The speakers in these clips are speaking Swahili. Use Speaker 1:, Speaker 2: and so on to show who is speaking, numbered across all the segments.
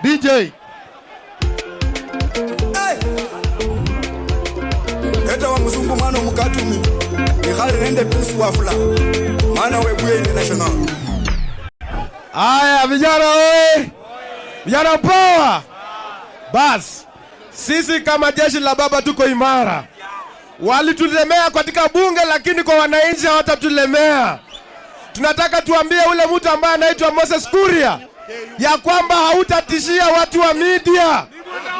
Speaker 1: DJ.
Speaker 2: Hey! Eta wa muzungu mwana omukatumi ikhali nende Prince Wafula mwana webuye International.
Speaker 3: Haya vijana oye! Vijana power! Bas, sisi kama jeshi la baba tuko imara. Walitulemea katika bunge, lakini kwa wananchi hawatatulemea. Tunataka tuambie ule mtu ambaye anaitwa Moses Kuria ya kwamba hautatishia watu wa media.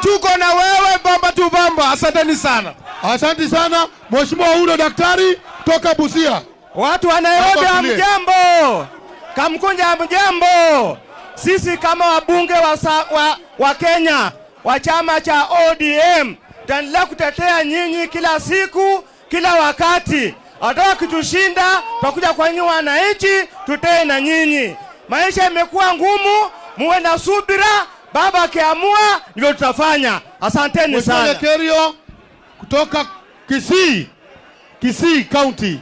Speaker 3: Tuko na wewe bamba tu bamba. Asanteni sana.
Speaker 1: Asante sana Mheshimiwa Uro daktari toka Busia.
Speaker 4: Watu wa Nairobi,
Speaker 1: Hapa tulie.
Speaker 4: hamjambo? Kamkunja hamjambo? Sisi kama wabunge wa Kenya wa chama cha ODM tutaendelea kutetea nyinyi kila siku, kila wakati. Hata wakitushinda, tutakuja kwa nyinyi wananchi, tutee na nyinyi. Maisha imekuwa ngumu, muwe na subira. Baba akiamua ndivyo tutafanya. Asanteni
Speaker 1: Mheshimiwa
Speaker 4: sana.
Speaker 1: Lekerio kutoka Kisii. Kisii County.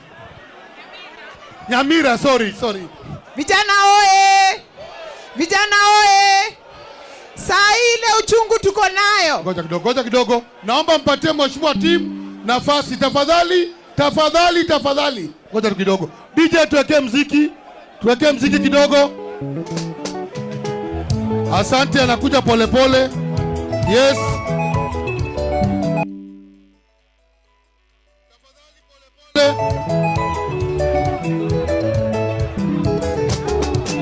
Speaker 1: Nyamira, sorry, sorry.
Speaker 5: Vijana oye! Vijana oye! Saa hii ile uchungu tuko nayo.
Speaker 1: Ngoja kidogo, ngoja kidogo. Naomba mpatie mheshimiwa team nafasi tafadhali, tafadhali, tafadhali. Ngoja tu kidogo. DJ, tuwekee mziki, tuwekee mziki kidogo. Asante, anakuja polepole. Yes. Tafadhali polepole.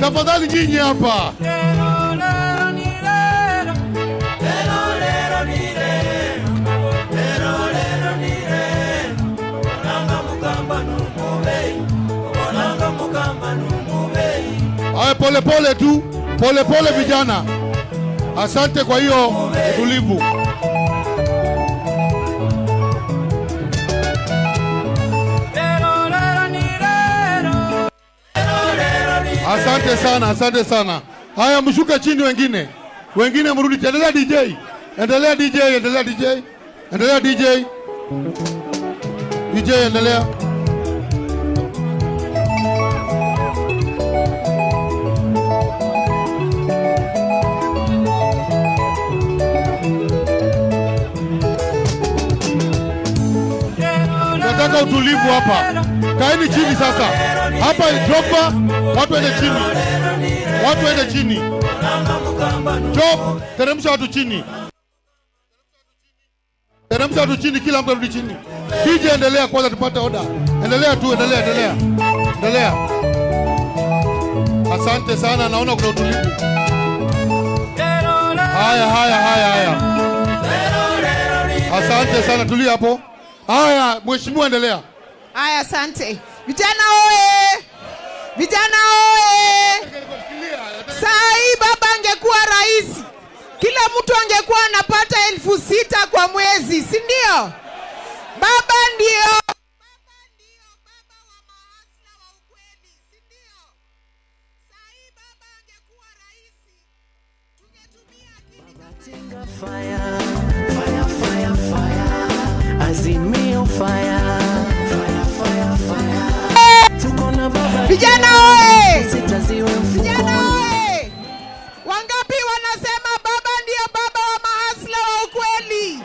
Speaker 1: Tafadhali nyinyi hapa. Haya, polepole tu, polepole vijana. Asante kwa hiyo utulivu. Asante sana, asante sana. Haya, mshuke chini wengine, wengine mrudi. Endelea DJ, endelea DJ, endelea DJ, endelea DJ, DJ endelea. Nataka utulivu hapa. Kaeni chini sasa. Hapa Drogba, watu waende chini, watu waende chini. Job, teremsha watu chini, teremsha watu chini, kila mtu arudi chini. DJ endelea kwanza, tupate oda. Endelea tu, endelea, endelea, endelea. Asante sana, naona kuna utulivu. Haya, haya, haya, haya. Asante sana, tulia hapo. Haya, mheshimiwa, endelea.
Speaker 5: Haya, asante. Vijana oye! Vijana oye! Saa hii baba angekuwa rais, kila mtu angekuwa anapata 6,000 kwa mwezi, si ndio? Baba ndio
Speaker 6: Fire, fire, fire, fire. Azimio fire, fire, fire, fire. Tuko na baba.
Speaker 5: Vijana oye!
Speaker 6: Sita ziwe
Speaker 5: Vijana
Speaker 6: mfukoni.
Speaker 5: oye! Wangapi wanasema baba ndio baba wa mahasla wa ukweli?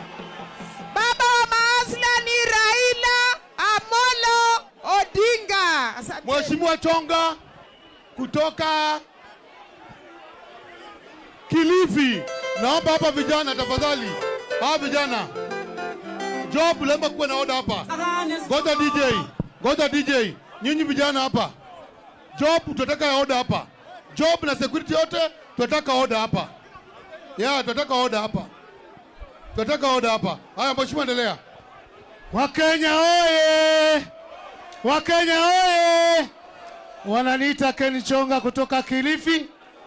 Speaker 5: Baba wa mahasla ni Raila Amolo Odinga. Asante.
Speaker 1: Mheshimiwa Chonga kutoka Kilifi, naomba hapa vijana tafadhali, hawa vijana Job, lazima kuwe na oda hapa. Ngoja DJ, ngoja DJ, nyinyi vijana hapa. Job, tunataka oda hapa. Job na security yote tunataka oda hapa. Yeah, tunataka oda hapa. Tunataka oda hapa. Haya, mheshimiwa, endelea.
Speaker 7: Wakenya oye! Wakenya oye! Wananiita Ken Chonga kutoka Kilifi.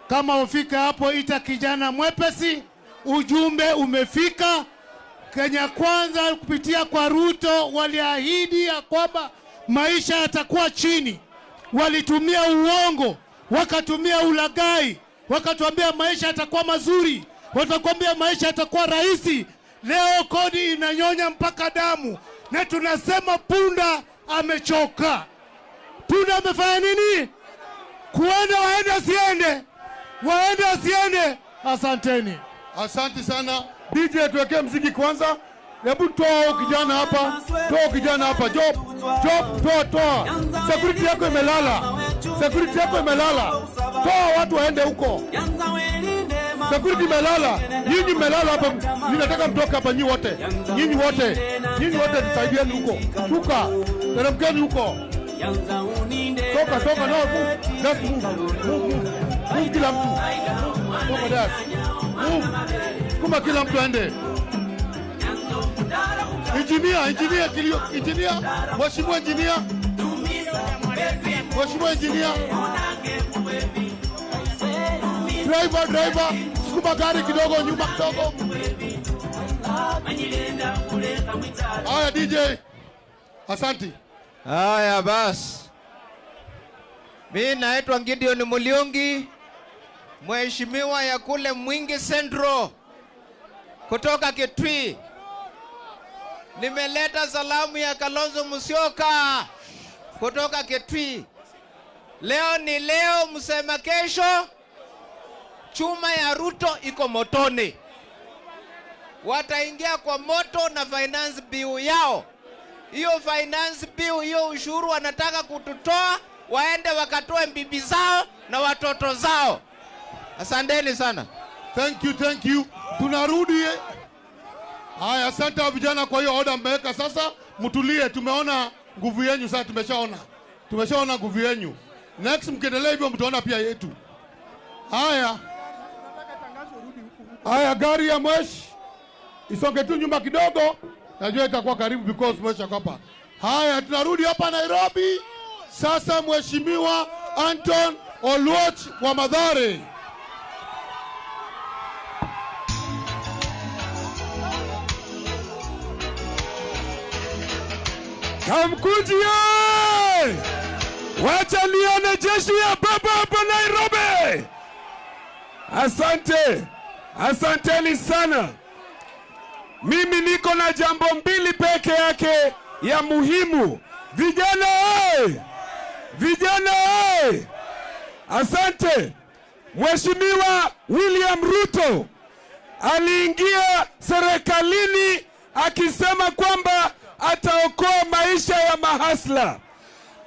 Speaker 7: Kama ufika hapo, ita kijana mwepesi. Ujumbe umefika. Kenya Kwanza kupitia kwa Ruto waliahidi ya kwamba maisha yatakuwa chini. Walitumia uongo, wakatumia ulaghai, wakatuambia maisha yatakuwa mazuri, watakwambia maisha yatakuwa rahisi. Leo kodi inanyonya mpaka damu, na tunasema punda amechoka. Punda amefanya nini? Kuenda waende wasiende, waende wasiende. Asanteni.
Speaker 1: Asante sana. DJ, tuwekee mziki kwanza. Hebu toa huyo kijana hapa, toa huyo kijana hapa. Job, Job, toa, toa. Security yako imelala, security yako imelala. Toa watu waende huko. Security imelala, nyinyi mmelala hapa. Ninataka mtoke hapa nyinyi wote, nyinyi wote, nyinyi wote, tusaidieni huko. Shuka, teremkeni huko. Toka, toka, no, move. Just move, move, move. Move kila mtu. Toka there. Move. Kuma kila mtu aende. Engineer, engineer, kilio, engineer, mheshimiwa engineer, mheshimiwa engineer, driver, driver, sukuma gari kidogo nyuma kidogo. Haya DJ, asante.
Speaker 8: Haya basi, mi naitwa Gideon Mulyungi, mheshimiwa ya kule Mwingi Central kutoka Kitui. Nimeleta salamu ya Kalonzo Musyoka kutoka Kitui. Leo ni leo, msema kesho, chuma ya Ruto iko motoni. Wataingia kwa moto na finance bill yao. Hiyo finance bill, hiyo ushuru wanataka kututoa, waende wakatoe bibi zao na watoto zao. Asanteni sana.
Speaker 1: Thank you, thank you. Tunarudi. Haya, asante wa vijana kwa hiyo oda mmeweka. Sasa mtulie, tumeona nguvu yenu sasa, tumeshaona. Tumeshaona nguvu yenu. Next mkiendelea hivyo mtaona pia yetu. Haya. Haya, gari ya mweshi isonge tu nyuma kidogo, najua itakuwa karibu because mweshi ako hapa. Haya, tunarudi hapa Nairobi sasa. Mheshimiwa Anton Oluoch wa Mathare.
Speaker 3: Kamkunji ye! Wacha nione jeshi ya baba hapa Nairobi. Asante, asanteni sana. Mimi niko na jambo mbili peke yake ya muhimu. Vijana oye! Vijana oye! Asante. Mheshimiwa William Ruto aliingia serikalini akisema kwamba ataokoa maisha ya mahasla.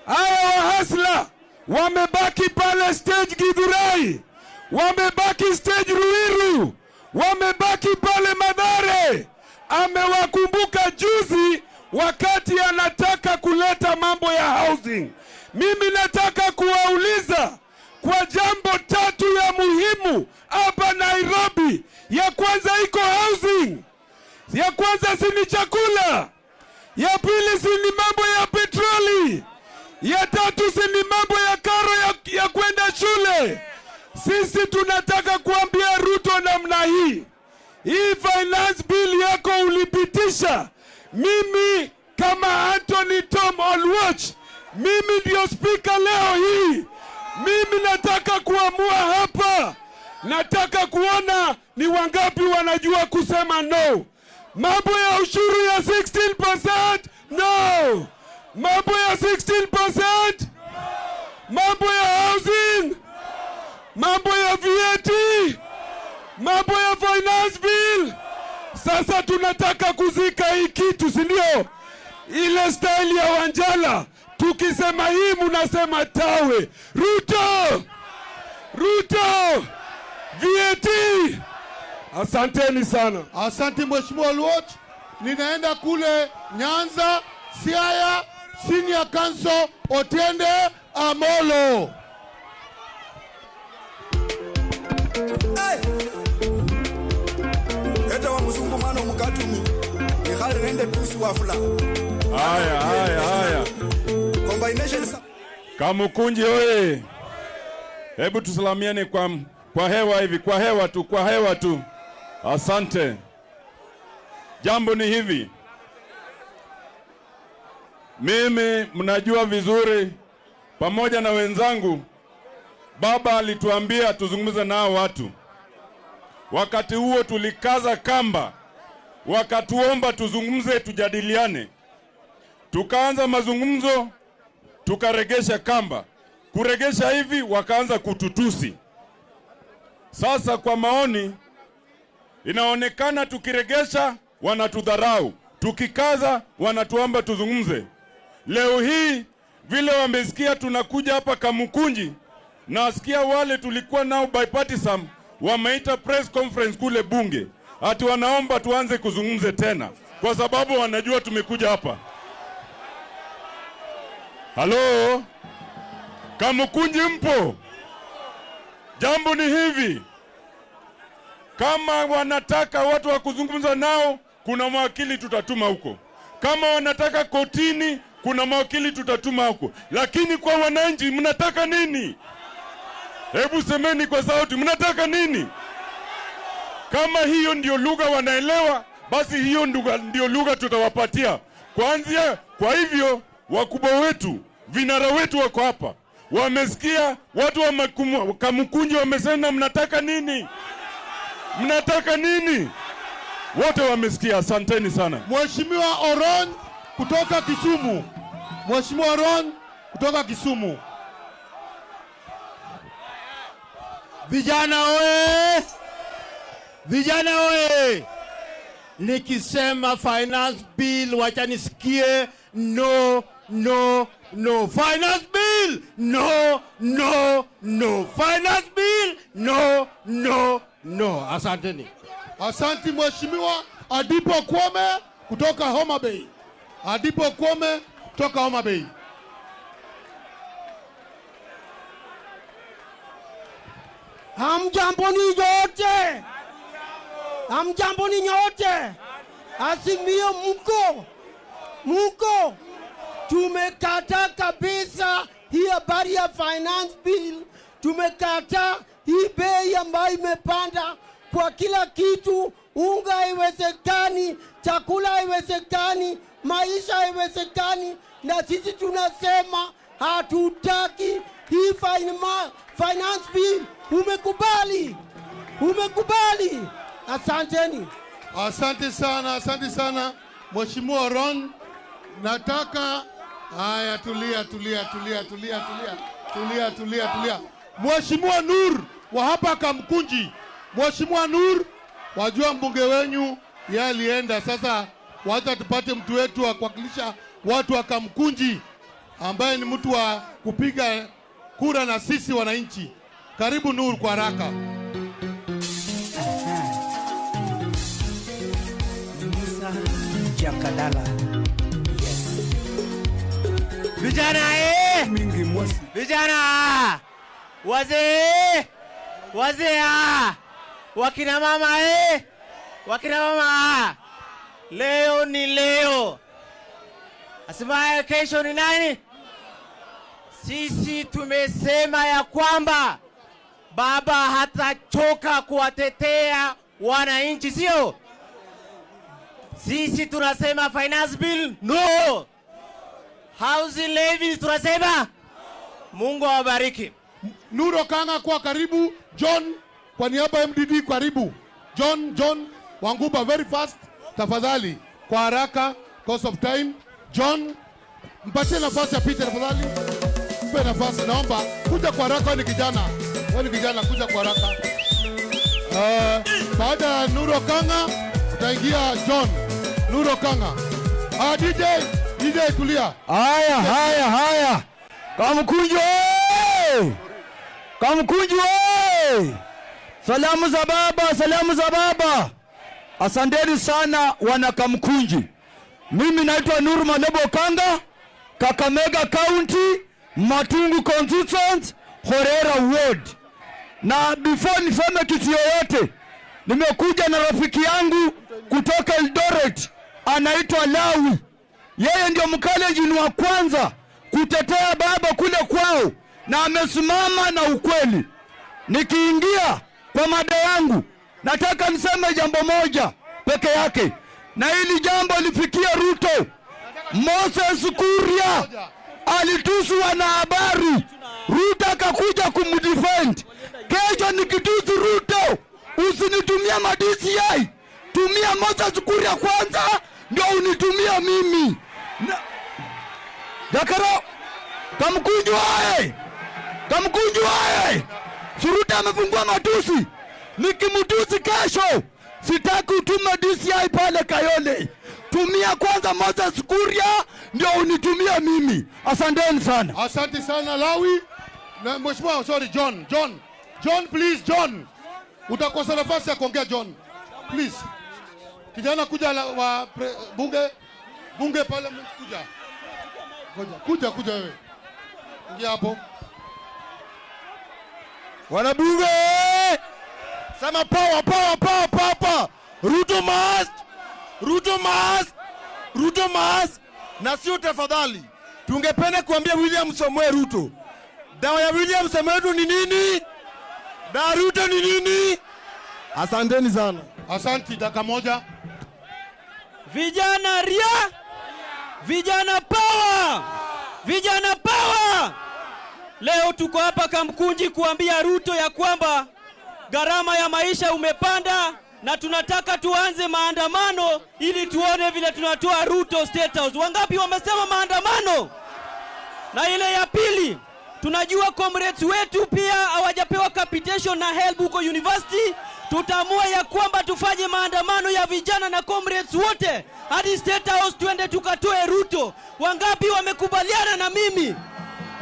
Speaker 3: Hawa wahasla wamebaki pale stage Githurai, wamebaki stage Ruiru, wamebaki pale Mathare. Amewakumbuka juzi wakati anataka kuleta mambo ya housing. Mimi nataka kuwauliza kwa jambo tatu ya muhimu hapa Nairobi. Ya kwanza iko housing, ya kwanza si ni chakula, ya pili si ni mambo ya petroli, ya tatu si ni mambo ya karo ya kwenda shule. Sisi tunataka kuambia Ruto namna hii, hii finance bill yako ulipitisha, mimi kama Anthony Tom Oluoch, mimi ndio speaker leo hii. Mimi nataka kuamua hapa, nataka kuona ni wangapi wanajua kusema no. Mambo ya ushuru ya 16% no. Mambo ya 16%, mambo ya housing, mambo ya VAT, mambo ya finance bill. Sasa tunataka kuzika hii kitu, si ndio? Ile style ya Wanjala, tukisema hii munasema tawe. Ruto, Ruto, VAT. Asanteni sana.
Speaker 1: Asante Mheshimiwa Oluoch. Ninaenda kule Nyanza, Siaya, Senior Counsel Otiende Amolo.
Speaker 2: Hey! Eta wa mzungu mwana mukatumi. Nikhali nende Pius Wafula.
Speaker 9: Haya, haya, haya.
Speaker 2: Combination sa
Speaker 9: Kamukunji oye! Hebu tusalamiane kwa hewa hivi, kwa hewa tu, kwa hewa tu. Asante. Jambo ni hivi. Mimi mnajua vizuri pamoja na wenzangu, baba alituambia tuzungumze nao watu. Wakati huo tulikaza kamba, wakatuomba tuzungumze, tujadiliane. Tukaanza mazungumzo, tukaregesha kamba. Kuregesha hivi wakaanza kututusi. Sasa kwa maoni inaonekana tukiregesha wanatudharau, tukikaza wanatuomba tuzungumze. Leo hii vile wamesikia tunakuja hapa Kamukunji, nasikia wale tulikuwa nao bipartisan wameita press conference kule bunge, ati wanaomba tuanze kuzungumze tena, kwa sababu wanajua tumekuja hapa. Halo, Kamukunji mpo? Jambo ni hivi, kama wanataka watu wa kuzungumza nao, kuna mawakili tutatuma huko. Kama wanataka kotini, kuna mawakili tutatuma huko. Lakini kwa wananchi, mnataka nini? Hebu semeni kwa sauti, mnataka nini? Kama hiyo ndio lugha wanaelewa, basi hiyo ndio lugha tutawapatia kwanzia. Kwa hivyo wakubwa wetu, vinara wetu wako hapa, wamesikia watu wa Kamukunji wamesema mnataka nini? Mnataka nini? Wote wamesikia. Asanteni sana.
Speaker 1: Mheshimiwa Oron kutoka Kisumu. Mheshimiwa Oron kutoka Kisumu.
Speaker 10: Vijana oye! Vijana oye! Nikisema finance bill, wacha nisikie no, no, no. Finance bill, no, no, no. Finance bill, no, no, no. Asanteni.
Speaker 1: Asanti Mheshimiwa Adipo Kwame kutoka Homa Bay. Adipo Kwame kutoka Homa Bay.
Speaker 11: Hamjamboni nyote, hamjamboni nyote. Azimio mko, mko. Tumekataa kabisa hii habari ya finance bill. Tumekataa hii bei ambayo imepanda kwa kila kitu. Unga haiwezekani, chakula haiwezekani, maisha haiwezekani, na sisi tunasema hatutaki hii finance bill. Umekubali? Umekubali? Asanteni.
Speaker 1: Asante sana, asante sana Mheshimiwa Ron. Nataka haya, tulia, tulia, tulia, tulia, tulia, tulia, tulia, tulia. Mheshimiwa Nur wa hapa Kamkunji. Mheshimiwa Nur, wajua mbunge wenyu yeye alienda, sasa wacha tupate mtu wetu wa kuwakilisha watu wa Kamkunji ambaye ni mtu wa kupiga kura na sisi wananchi. Karibu Nur kwa haraka.
Speaker 6: Jakadala. Yes.
Speaker 4: Vijana
Speaker 2: Mingi mwasi.
Speaker 4: Vijana! Wazee! Wazee! Wakina mama Wakina mama! Leo ni leo. Asemaye kesho ni nani? Sisi tumesema ya kwamba baba hatachoka kuwatetea wananchi, sio? Sisi tunasema finance bill no. Housing levy tunasema Mungu awabariki.
Speaker 1: Nuro Kanga kwa karibu, John kwa niaba ya MDD karibu. John Wanguba very fast tafadhali, kwa haraka because of time. John, mpatie nafasi apite tafadhali. Mpe nafasi, naomba kuja kwa haraka, wewe ni kijana. Wewe ni kijana, kuja kwa haraka. Baada ya Nuro Kanga utaingia John. Nuro Kanga. DJ tulia.
Speaker 10: Haya, haya, haya. Kamkunji oye! Kamkunji oye! Salamu za baba, salamu za baba. Asanteni sana wana Kamkunji. Mimi naitwa Nuru Malebo Kanga, Kakamega County, Matungu Constituent, Horera Ward. Na before niseme kitu yoyote, nimekuja na rafiki yangu kutoka Eldoret, anaitwa Lawi. Yeye ndio mkalenjin wa kwanza kutetea baba kule kwao, na amesimama na ukweli. Nikiingia kwa mada yangu, nataka niseme jambo moja peke yake, na hili jambo lifikie Ruto. Moses Kuria alitusu wanahabari, Ruto akakuja kumdefend. Kesho nikitusu Ruto, usinitumie ma DCI, tumia Moses Kuria kwanza ndio unitumie mimi. Dakaro Kamkunji oye! Kamkunji oye! Suruta amefungua matusi. Nikimtusi kesho, sitaki utume DCI pale Kayole. Tumia kwanza Moses Kuria ndio unitumie mimi. Asanteni sana.
Speaker 1: Asante sana Lawi. Na mheshimiwa, sorry John, John. John, please John. Utakosa nafasi ya kuongea, John. Please. Kijana kuja wa bunge parliament, kuja. Kuja, kuja, kuja wewe. Ingia hapo.
Speaker 3: Wanabunge! Sema power, power, power, power, power. Ruto must! Ruto must! Ruto must! Na sio tafadhali. Tungependa kuambia William Samoei Ruto. Dawa ya William Samoei Ruto ni nini? Dawa Ruto ni nini? Asanteni sana.
Speaker 1: Asante, dakika moja.
Speaker 12: Vijana ria! Vijana power! Vijana power! Leo tuko hapa Kamkunji kuambia Ruto ya kwamba gharama ya maisha umepanda na tunataka tuanze maandamano ili tuone vile tunatoa Ruto State House. Wangapi wamesema maandamano? Na ile ya pili, tunajua comrades wetu pia hawajapewa capitation na HELB huko university. Tutaamua ya kwamba tufanye maandamano ya vijana na comrades wote hadi State House, tuende tukatoe Ruto. Wangapi wamekubaliana na mimi?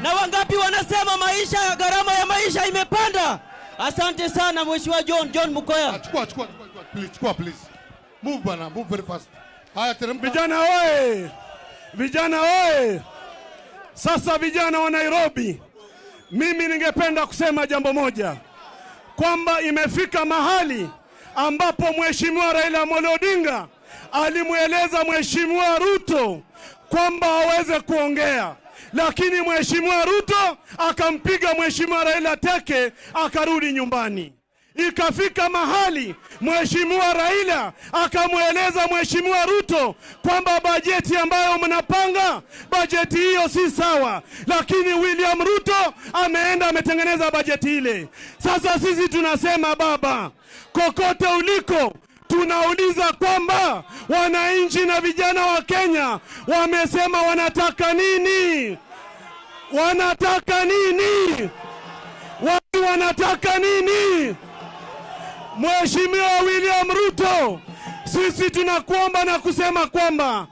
Speaker 12: Na wangapi wanasema maisha, gharama ya maisha imepanda? Asante sana Mheshimiwa John, John Mukoya.
Speaker 1: Chukua, chukua, chukua, please, chukua please. Move bana, move very fast. Haya, teremka.
Speaker 13: Vijana oye! Vijana oye! Sasa vijana wa Nairobi, mimi ningependa kusema jambo moja, kwamba imefika mahali ambapo Mheshimiwa Raila Amolo Odinga alimweleza Mheshimiwa Ruto kwamba aweze kuongea, lakini Mheshimiwa Ruto akampiga Mheshimiwa Raila teke, akarudi nyumbani. Ikafika mahali Mheshimiwa Raila akamweleza Mheshimiwa Ruto kwamba bajeti ambayo mnapanga, bajeti hiyo si sawa, lakini William Ruto ameenda ametengeneza bajeti ile. Sasa sisi tunasema baba, kokote uliko, tunauliza kwamba wananchi na vijana wa Kenya wamesema wanataka nini? Wanataka nini? Watu wanataka nini? Mheshimiwa William Ruto, sisi tunakuomba na kusema kwamba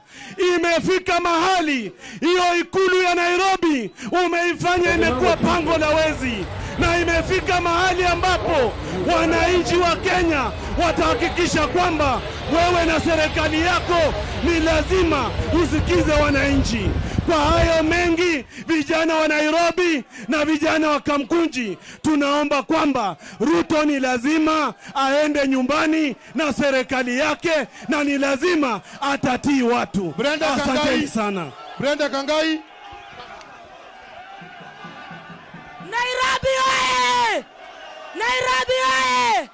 Speaker 13: imefika mahali hiyo ikulu ya Nairobi umeifanya imekuwa pango la wezi, na imefika mahali ambapo wananchi wa Kenya watahakikisha kwamba wewe na serikali yako ni lazima usikize wananchi. Kwa hayo mengi, vijana wa Nairobi na vijana wa Kamkunji tunaomba kwamba Ruto ni lazima aende nyumbani na serikali yake, na ni lazima atatii watu.
Speaker 1: Brenda
Speaker 13: Asanteni
Speaker 1: Kangai.
Speaker 13: sana.
Speaker 1: Brenda Kangai.
Speaker 14: Nairobi oye! Nairobi oye!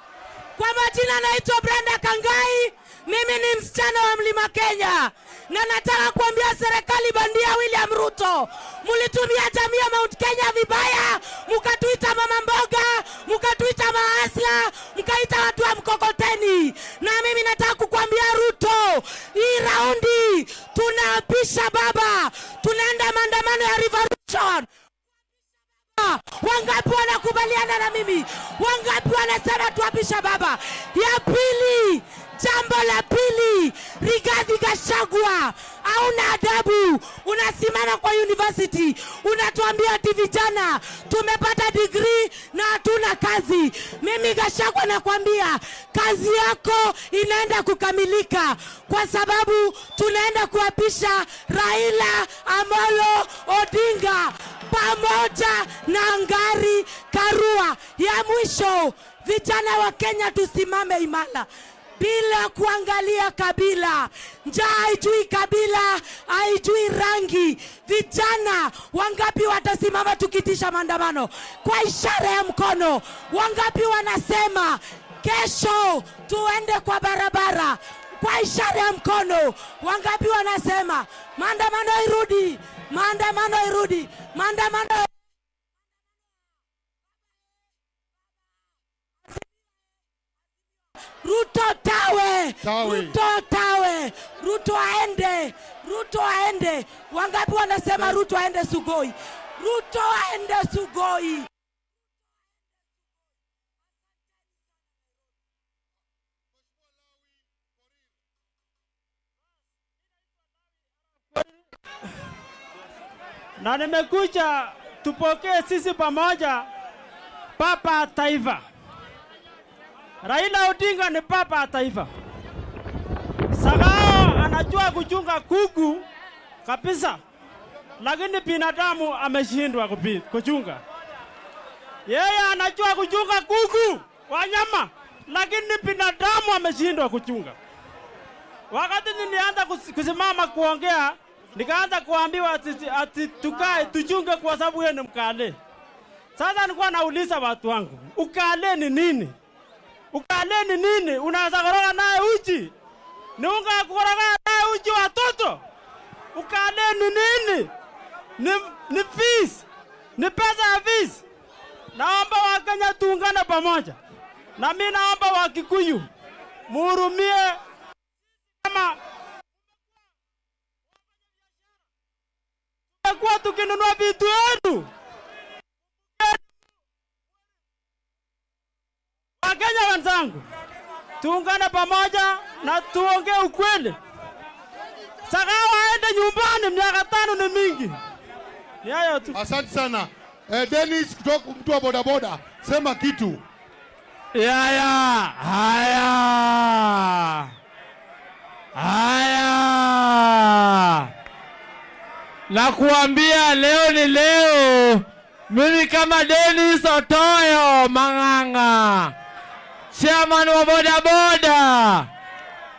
Speaker 14: Kwa majina naitwa Brenda Kangai, mimi ni msichana wa Mlima Kenya, na nataka kuambia serikali bandia William Ruto, mulitumia jamii ya Mount Kenya vibaya, mukatuita mama mboga, mukatuita mahasla, mkaita watu wa mkokoteni. Na mimi nataka kukuambia Ruto, hii raundi tunaapisha baba, tunaenda maandamano ya revolution. Wangapi wanakubaliana na mimi? Wangapi wanasema tuapisha baba? Ya pili, jambo la pili, Rigathi Gachagua, hauna adabu. Unasimama kwa university unatuambia ati vijana tumepata degree na hatuna kazi. Mimi Gachagua nakwambia kazi yako inaenda kukamilika, kwa sababu tunaenda kuapisha Raila Amolo Odinga pamoja na Ngari Karua. Ya mwisho, vijana wa Kenya tusimame imara bila kuangalia kabila. Njaa haijui kabila, haijui rangi. Vijana wangapi watasimama tukitisha maandamano kwa ishara ya mkono? Wangapi wanasema kesho tuende kwa barabara kwa ishara ya mkono? Wangapi wanasema maandamano irudi, maandamano irudi, maandamano? Ruto tawe,
Speaker 1: Tawe.
Speaker 14: Ruto tawe, Ruto aende, Ruto aende. Wangapi wanasema Ruto aende Sugoi? Ruto aende Sugoi.
Speaker 15: Na nimekuja tupokee sisi pamoja baba taifa. Raila Odinga ni baba taifa. Sagao anajua kuchunga kuku kabisa, lakini binadamu ameshindwa kuchunga. Yeye anajua kuchunga kuku wanyama, lakini binadamu ameshindwa kuchunga. Wakati nilianza kusimama kuongea, nikaanza kuambiwa ati tukae tuchunge kwa sababu yeye ni Mkale. Sasa nilikuwa nauliza watu wangu, ukale ni nini? Ukale ni nini? Unaweza koroga naye uji? Ni unga ya kukoroga naye uji watoto? Ukale ni nini? Ni fees. Ni pesa ya fees. Naomba Wakenya tuungane pamoja. Na mimi naomba Wakikuyu muhurumie kama kwa tukinunua vitu yetu. Wakenya wenzangu, tuungane pamoja na tuongee ukweli. Sakawa aende nyumbani, miaka 5 ni mingi. Ni hayo tu.
Speaker 1: Asante sana. Dennis kutoka mtu wa bodaboda, sema kitu.
Speaker 16: Yaya, haya. Haya. Nakuambia leo ni leo. Mimi kama Dennis Otoyo Mang'ang'a, chairman wa bodaboda,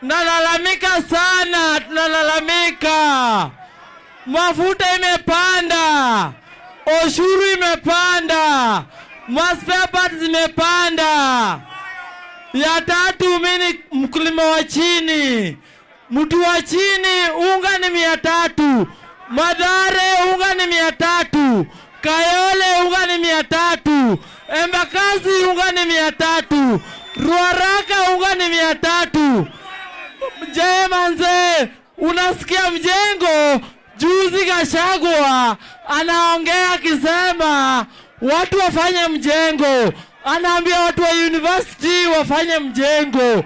Speaker 16: nalalamika sana, tunalalamika. Mafuta imepanda, ushuru imepanda, spare parts zimepanda. Ya tatu, mimi mkulima wa chini, mtu wa chini, unga ni 300, Mathare unga ni 300, Kayole unga ni 300, Embakasi unga ni 300, Ruaraka unga ni 300. Je, manze, unasikia mjengo? Juzi Gachagua anaongea akisema watu wafanye mjengo, anaambia watu wa university wafanye mjengo.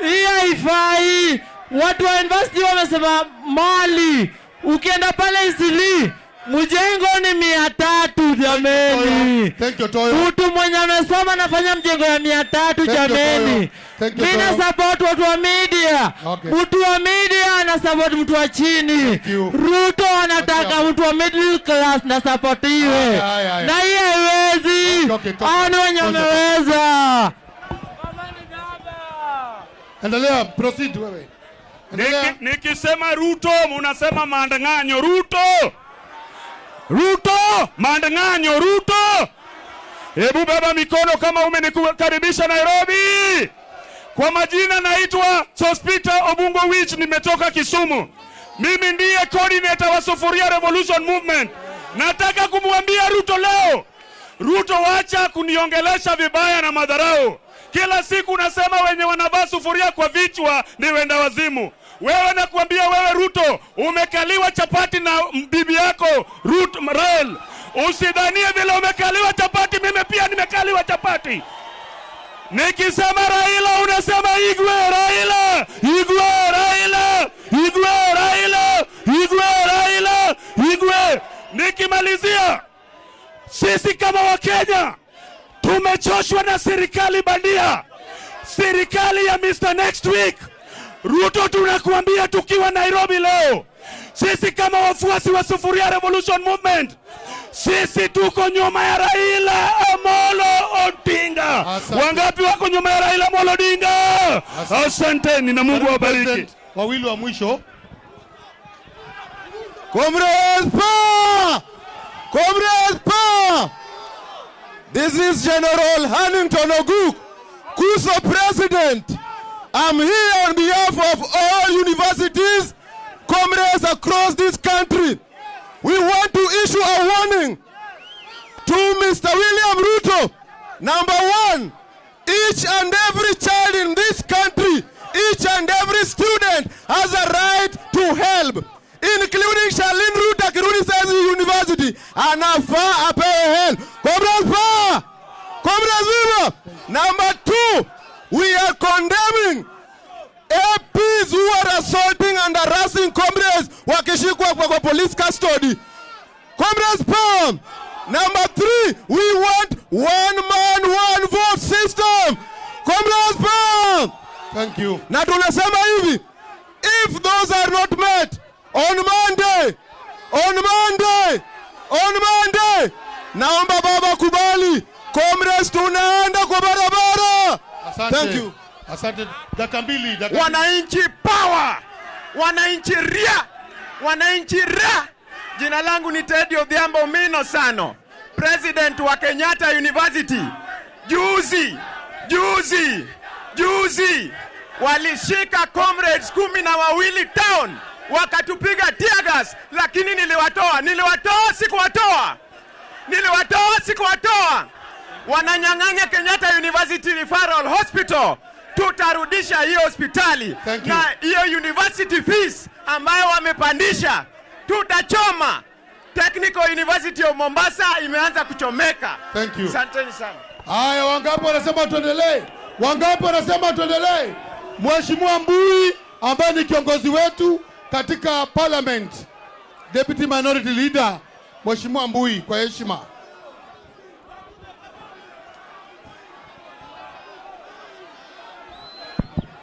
Speaker 16: Hii haifai. Watu wa university wamesema mali, ukienda pale Isili mjengo ni 300 jameni.
Speaker 1: Thank you, Toyo.
Speaker 16: Mtu mwenye amesoma anafanya mjengo ya 300 jameni. Mimi na support watu wa media.
Speaker 1: Okay.
Speaker 16: Mtu wa media ana support mtu wa chini. Ruto anataka mtu wa middle class na supportiwe. Na hii haiwezi. Hao ni wenye wameweza.
Speaker 1: Endelea, proceed wewe.
Speaker 13: Nikisema Ruto munasema maandang'anyo. Ruto, Ruto, maandang'anyo, Ruto. Hebu beba mikono kama umenikukaribisha Nairobi. Kwa majina naitwa Sospita Obungo Wich, nimetoka Kisumu. Mimi ndiye coordinator wa Sufuria Revolution Movement. Nataka kumwambia Ruto leo, Ruto, wacha kuniongelesha vibaya na madharau. Kila siku unasema wenye wanavaa sufuria kwa vichwa ni wenda wazimu. Wewe nakuambia wewe Ruto, umekaliwa chapati na bibi yako Ruth Rael. Usidhanie vile umekaliwa chapati, mimi pia nimekaliwa chapati. Nikisema Raila unasema Igwe, Raila, Igwe, Raila, Igwe, Raila, Igwe, Raila, Igwe. Nikimalizia, sisi kama Wakenya tumechoshwa na serikali bandia, serikali ya Mr. Next Week. Ruto, tunakuambia tukiwa Nairobi leo, sisi kama wafuasi wa Sufuria Revolution Movement, sisi tuko nyuma ya Raila Amolo Odinga. Wangapi wako nyuma ya Raila Amolo Odinga? Asanteni na Mungu awabariki.
Speaker 1: Wawili wa mwisho.
Speaker 3: Comrades power! Comrades power! This is General Hannington Oguk, KUSO president. I'm here on behalf of all universities, comrades across this country. We want to issue a warning to Mr. William Ruto. Number one, each and every child in this country, each and every student has a right to help, including Charlene Ruto akirudi saizi university, anafaa apewe help. Comrades power! Comrades viva! Number two, we are condemning APs who are assaulting and harassing comrades wakishikwa kwa police custody. Comrades power. Number three, we want one man, one vote system. Comrades power.
Speaker 1: Thank you.
Speaker 3: Na tunasema hivi, if those are not met on Monday, on Monday, on Monday, naomba baba kubali, comrades, tunaenda kwa barabara.
Speaker 1: Asante.
Speaker 3: Thank you.
Speaker 1: Asante. Dakika mbili, dakika.
Speaker 17: Wananchi power, wananchi ria, wananchi ra. Jina langu ni Teddy Odhiambo Mino Sano, president wa Kenyatta University. Juzi juzi juzi walishika comrades 12 town wakatupiga tear gas, lakini niliwatoa, niliwatoa, sikuwatoa, niliwatoa, sikuwatoa. Wananyang'anya Kenyatta University Referral Hospital. Tutarudisha hiyo hospitali na hiyo university fees ambayo wamepandisha tutachoma. Technical University of Mombasa imeanza kuchomeka.
Speaker 1: Thank you.
Speaker 17: Asanteni sana.
Speaker 1: Haya, wangapi wanasema tuendelee? Wangapi wanasema tuendelee? Mheshimiwa Mbui ambaye ni kiongozi wetu katika parliament, Deputy Minority Leader, Mheshimiwa Mbui, kwa heshima.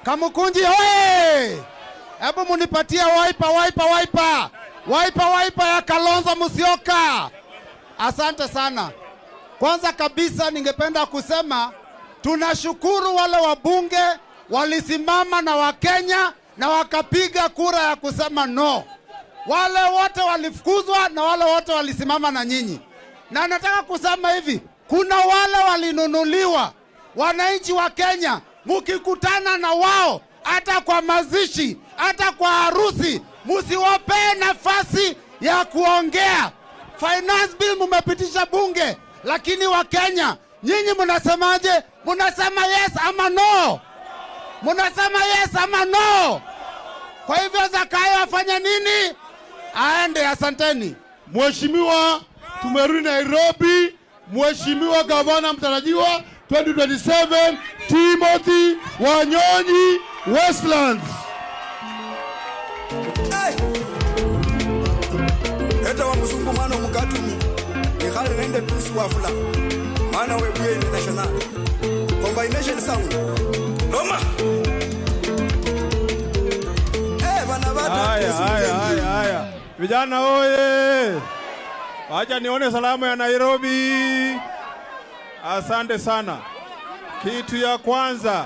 Speaker 18: Kamukunji hoye! Hebu munipatie Wiper, Wiper, Wiper, Wiper, Wiper ya Kalonzo Musyoka. Asante sana. Kwanza kabisa ningependa kusema tunashukuru wale wabunge walisimama na Wakenya na wakapiga kura ya kusema no. Wale wote walifukuzwa na wale wote walisimama na nyinyi. Na nataka kusema hivi, kuna wale walinunuliwa. Wananchi wa Kenya, mukikutana na wao hata kwa mazishi, hata kwa harusi, musiwapee nafasi ya kuongea. Finance bill mumepitisha bunge, lakini Wakenya nyinyi mnasemaje? Mnasema yes ama no? Mnasema yes ama no? Kwa hivyo Zakayo afanye nini? Aende. Asanteni.
Speaker 1: Mheshimiwa, tumerudi Nairobi. Mheshimiwa gavana mtarajiwa 2027 Timothy Wanyonyi, Westlands.
Speaker 2: Eta wa mzungu mwana mukatumi ikhale nende Pius Wafula mwana webuye international combination sound Roma. Bana bata.
Speaker 9: Haya, haya, haya, haya. Vijana oye! Wacha nione salamu ya Nairobi. Asante sana. Kitu ya kwanza.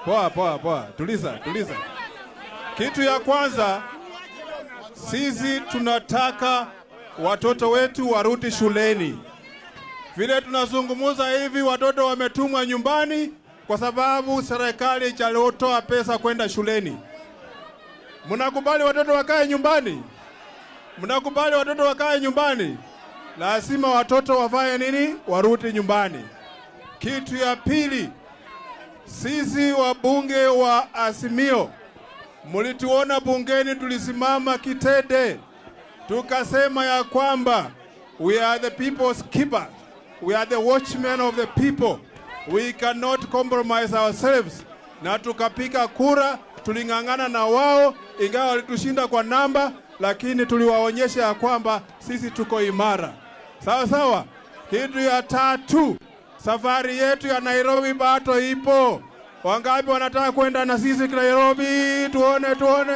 Speaker 9: Poa, poa, poa. Tuliza, tuliza. Kitu ya kwanza, sisi tunataka watoto wetu warudi shuleni. Vile tunazungumza hivi, watoto wametumwa nyumbani kwa sababu serikali haijatoa pesa kwenda shuleni. Mnakubali watoto wakae nyumbani? Mnakubali watoto wakae nyumbani? Lazima watoto wafanye nini? Warudi nyumbani. Kitu ya pili, sisi wabunge wa Azimio, mlituona bungeni tulisimama kitete, tukasema ya kwamba we are the people's keeper, we are the watchmen of the people, we cannot compromise ourselves. Na tukapiga kura, tuling'ang'ana na wao, ingawa walitushinda kwa namba, lakini tuliwaonyesha ya kwamba sisi tuko imara. Sawa sawa. Kitu ya tatu, safari yetu ya Nairobi bado ipo. Wangapi wanataka kwenda na sisi Nairobi? Tuone, tuone.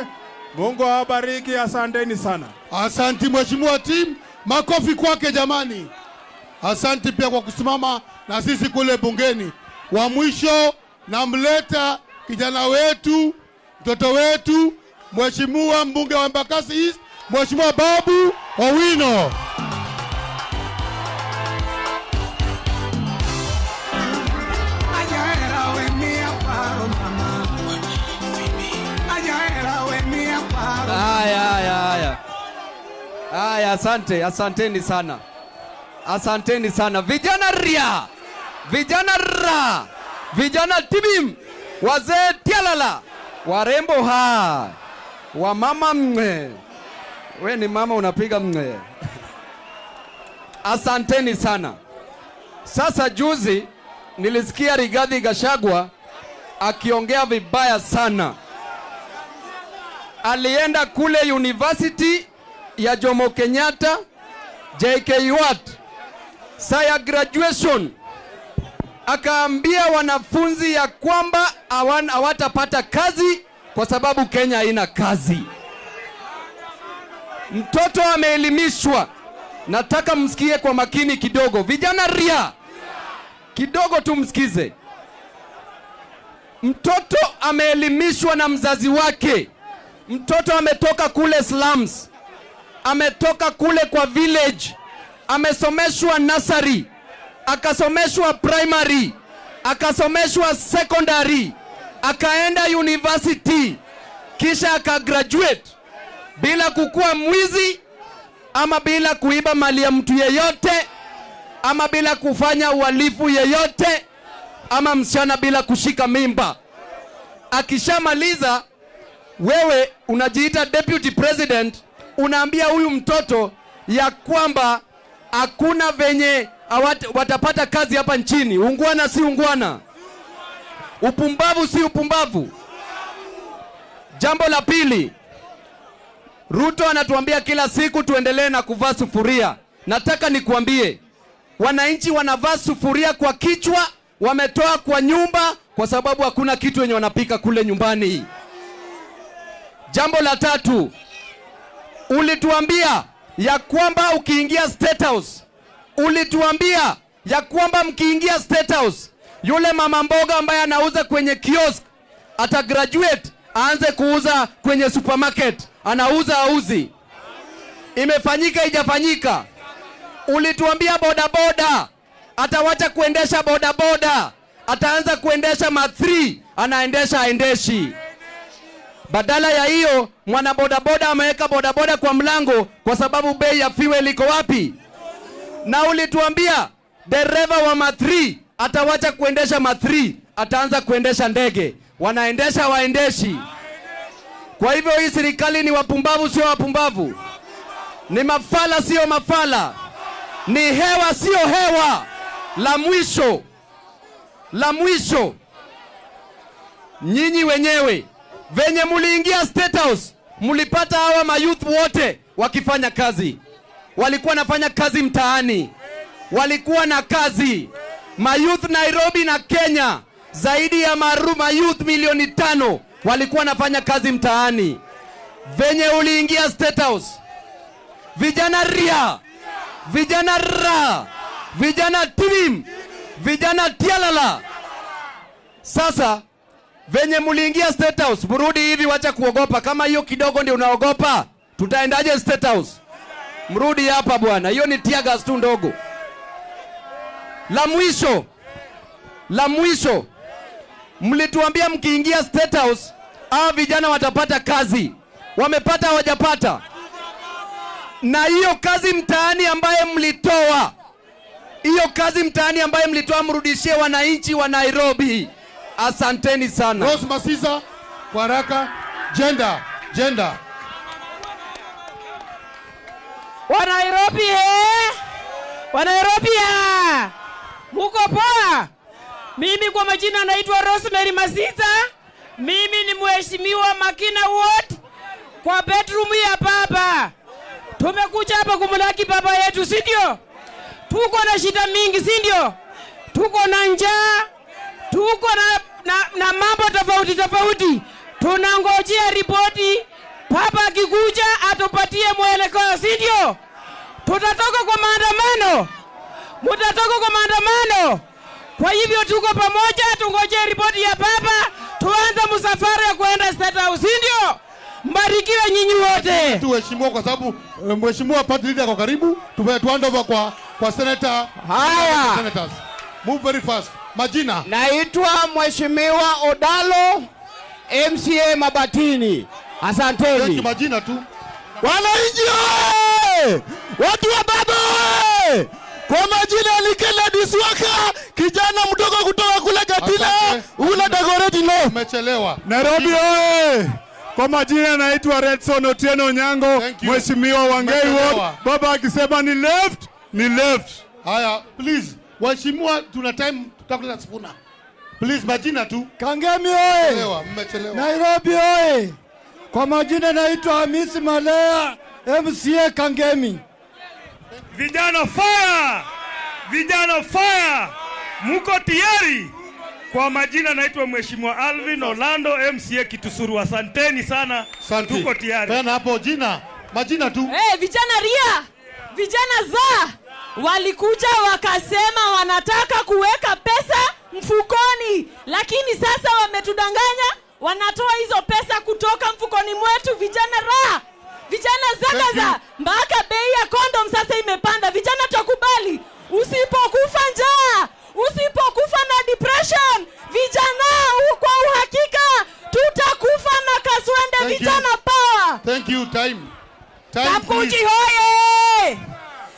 Speaker 9: Mungu awabariki, asanteni sana.
Speaker 1: Asanti Mheshimiwa Tim, makofi kwake jamani. Asanti pia kwa kusimama na sisi kule bungeni. Wa mwisho namleta kijana wetu, mtoto wetu, Mheshimiwa mbunge wa Embakasi East, Mheshimiwa Babu Owino.
Speaker 12: Haya, haya, haya. Haya, asante, asanteni sana. Asanteni sana. Vijana ria. Vijana ra. Vijana tibim. Wazee tialala. Warembo ha. Wamama mwe. We ni mama unapiga mwe. Asanteni sana. Sasa juzi nilisikia Rigathi Gachagua akiongea vibaya sana. Alienda kule university ya Jomo Kenyatta JKUAT, saa ya graduation akaambia wanafunzi ya kwamba hawatapata kazi kwa sababu Kenya haina kazi. Mtoto ameelimishwa. Nataka msikie kwa makini kidogo. Vijana ria kidogo tu msikize. Mtoto ameelimishwa na mzazi wake. Mtoto ametoka kule slums, ametoka kule kwa village, amesomeshwa nursery, akasomeshwa primary, akasomeshwa secondary, akaenda university, kisha akagraduate bila kukuwa mwizi ama bila kuiba mali ya mtu yeyote ama bila kufanya uhalifu yeyote ama msichana bila kushika mimba. Akishamaliza, wewe unajiita deputy president, unaambia huyu mtoto ya kwamba hakuna venye watapata kazi hapa nchini. Ungwana si ungwana, upumbavu si upumbavu. Jambo la pili, Ruto anatuambia kila siku tuendelee na kuvaa sufuria. Nataka nikuambie, wananchi wanavaa sufuria kwa kichwa, wametoa kwa nyumba kwa sababu hakuna kitu yenye wanapika kule nyumbani. Jambo la tatu, ulituambia ya kwamba ukiingia State House, ulituambia ya kwamba mkiingia State House, yule mama mboga ambaye anauza kwenye kiosk ata graduate aanze kuuza kwenye supermarket. Anauza auzi? Imefanyika ijafanyika? Ulituambia bodaboda atawacha kuendesha bodaboda, ataanza kuendesha ma3, anaendesha aendeshi. Badala ya hiyo, mwana bodaboda ameweka bodaboda kwa mlango kwa sababu bei ya fuel iko wapi? Na ulituambia dereva wa ma3 atawacha kuendesha ma3, ataanza kuendesha ndege. Wanaendesha waendeshi. Kwa hivyo hii serikali ni wapumbavu, sio wapumbavu? Ni mafala, sio mafala? Ni hewa, sio hewa? La mwisho, nyinyi wenyewe venye muliingia State House, mulipata hawa mayouth wote wakifanya kazi. Walikuwa wanafanya kazi mtaani, walikuwa na kazi. Mayouth Nairobi na Kenya, zaidi ya mayouth milioni 5 walikuwa wanafanya kazi mtaani. Venye uliingia State House, vijana ria, vijana ra, vijana timim, vijana tialala. Sasa venye muliingia State House, mrudi hivi, wacha kuogopa. Kama hiyo kidogo ndio unaogopa, tutaendaje State House? Mrudi hapa bwana, hiyo ni tear gas tu ndogo. La mwisho, mlituambia mkiingia State House hawa vijana watapata kazi. Wamepata hawajapata? Na hiyo kazi mtaani ambaye mlitoa, hiyo kazi mtaani ambaye mlitoa, mrudishie wananchi wa Nairobi. Asanteni sana.
Speaker 1: Rose Masiza kwa haraka. Gender, gender.
Speaker 14: Wa Nairobi Wa Nairobi ya! Muko poa? Mimi kwa majina naitwa Rosemary Masita. Mimi ni mheshimiwa Makina Ward kwa bedroom ya baba. Tumekuja hapa kumlaki baba yetu, si ndio? Tuko na shida mingi, si ndio? Tuko na njaa, tuko na mambo tofauti tofauti. Tunangojea ripoti, baba akikuja atupatie mwelekeo, si ndio? Tutatoka kwa maandamano, mutatoka kwa maandamano. Kwa hivyo tuko pamoja, tungojee ripoti ya baba, tuanze msafara ya kuenda State House, si ndio? Mbarikiwe nyinyi wote.
Speaker 1: Tuheshimiwa kwa sababu mheshimiwa party leader kwa karibu, tuende over kwa senator.
Speaker 8: Haya.
Speaker 1: Senators. Move very fast. Majina.
Speaker 8: Naitwa Mheshimiwa Odalo, MCA Mabatini. Asanteni.
Speaker 1: Thank you, majina tu.
Speaker 10: Wananchi oye! Watu wa baba oye! Kwa majina ni Kennedy Swaka, kijana mdogo kutoka kule Gatina, ule Dagoretti North.
Speaker 1: Umechelewa.
Speaker 9: Nairobi oye! Kwa majina naitwa Redson Otieno Onyango, Mheshimiwa Wangei Ward.
Speaker 1: Umechelewa.
Speaker 9: Baba akisema ni left, ni left.
Speaker 1: Haya, please. Waheshimiwa, tuna time, tutakuleta Sifuna. Please, majina tu.
Speaker 11: Kangemi oye!
Speaker 1: Mmechelewa, mmechelewa.
Speaker 11: Nairobi oye! Kwa majina naitwa Hamisi Malea,
Speaker 10: MCA Kangemi.
Speaker 19: Vijana fire! Vijana fire! Muko tayari? Kwa majina naitwa Mheshimiwa Alvin Orlando MCA Kitusuru. Asanteni sana.
Speaker 1: Asante.
Speaker 19: Tuko tayari.
Speaker 1: Tena hapo jina, majina tu.
Speaker 20: Hey, vijana ria, vijana za walikuja wakasema wanataka kuweka pesa mfukoni, lakini sasa wametudanganya, wanatoa hizo pesa kutoka mfukoni mwetu. Vijana ra, vijana zagaza, mpaka bei ya kondom sasa imepanda. Vijana tukubali, usipokufa njaa, usipokufa na depression, vijana kwa uhakika tutakufa na kaswende.
Speaker 1: Thank you.
Speaker 20: Vijana power.
Speaker 1: Thank you, time. Time,
Speaker 21: Kamkunji
Speaker 1: please.
Speaker 21: hoye!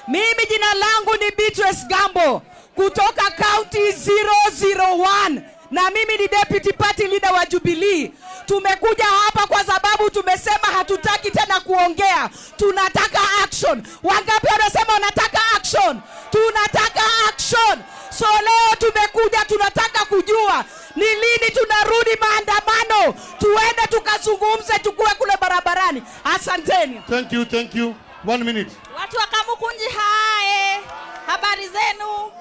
Speaker 21: Mimi jina langu ni Beatrice Gambo kutoka county 001 na mimi ni deputy party leader wa Jubilee. Tumekuja hapa kwa sababu tumesema hatutaki tena kuongea, tunataka action. Wangapi wanasema wanataka action? Tunataka action. So leo tumekuja, tunataka kujua ni lini tunarudi maandamano, tuende tukazungumze, tukue kule barabarani. Asanteni.
Speaker 1: Thank you, thank you. 1 minute.
Speaker 22: Watu wa Kamukunji hae, habari zenu?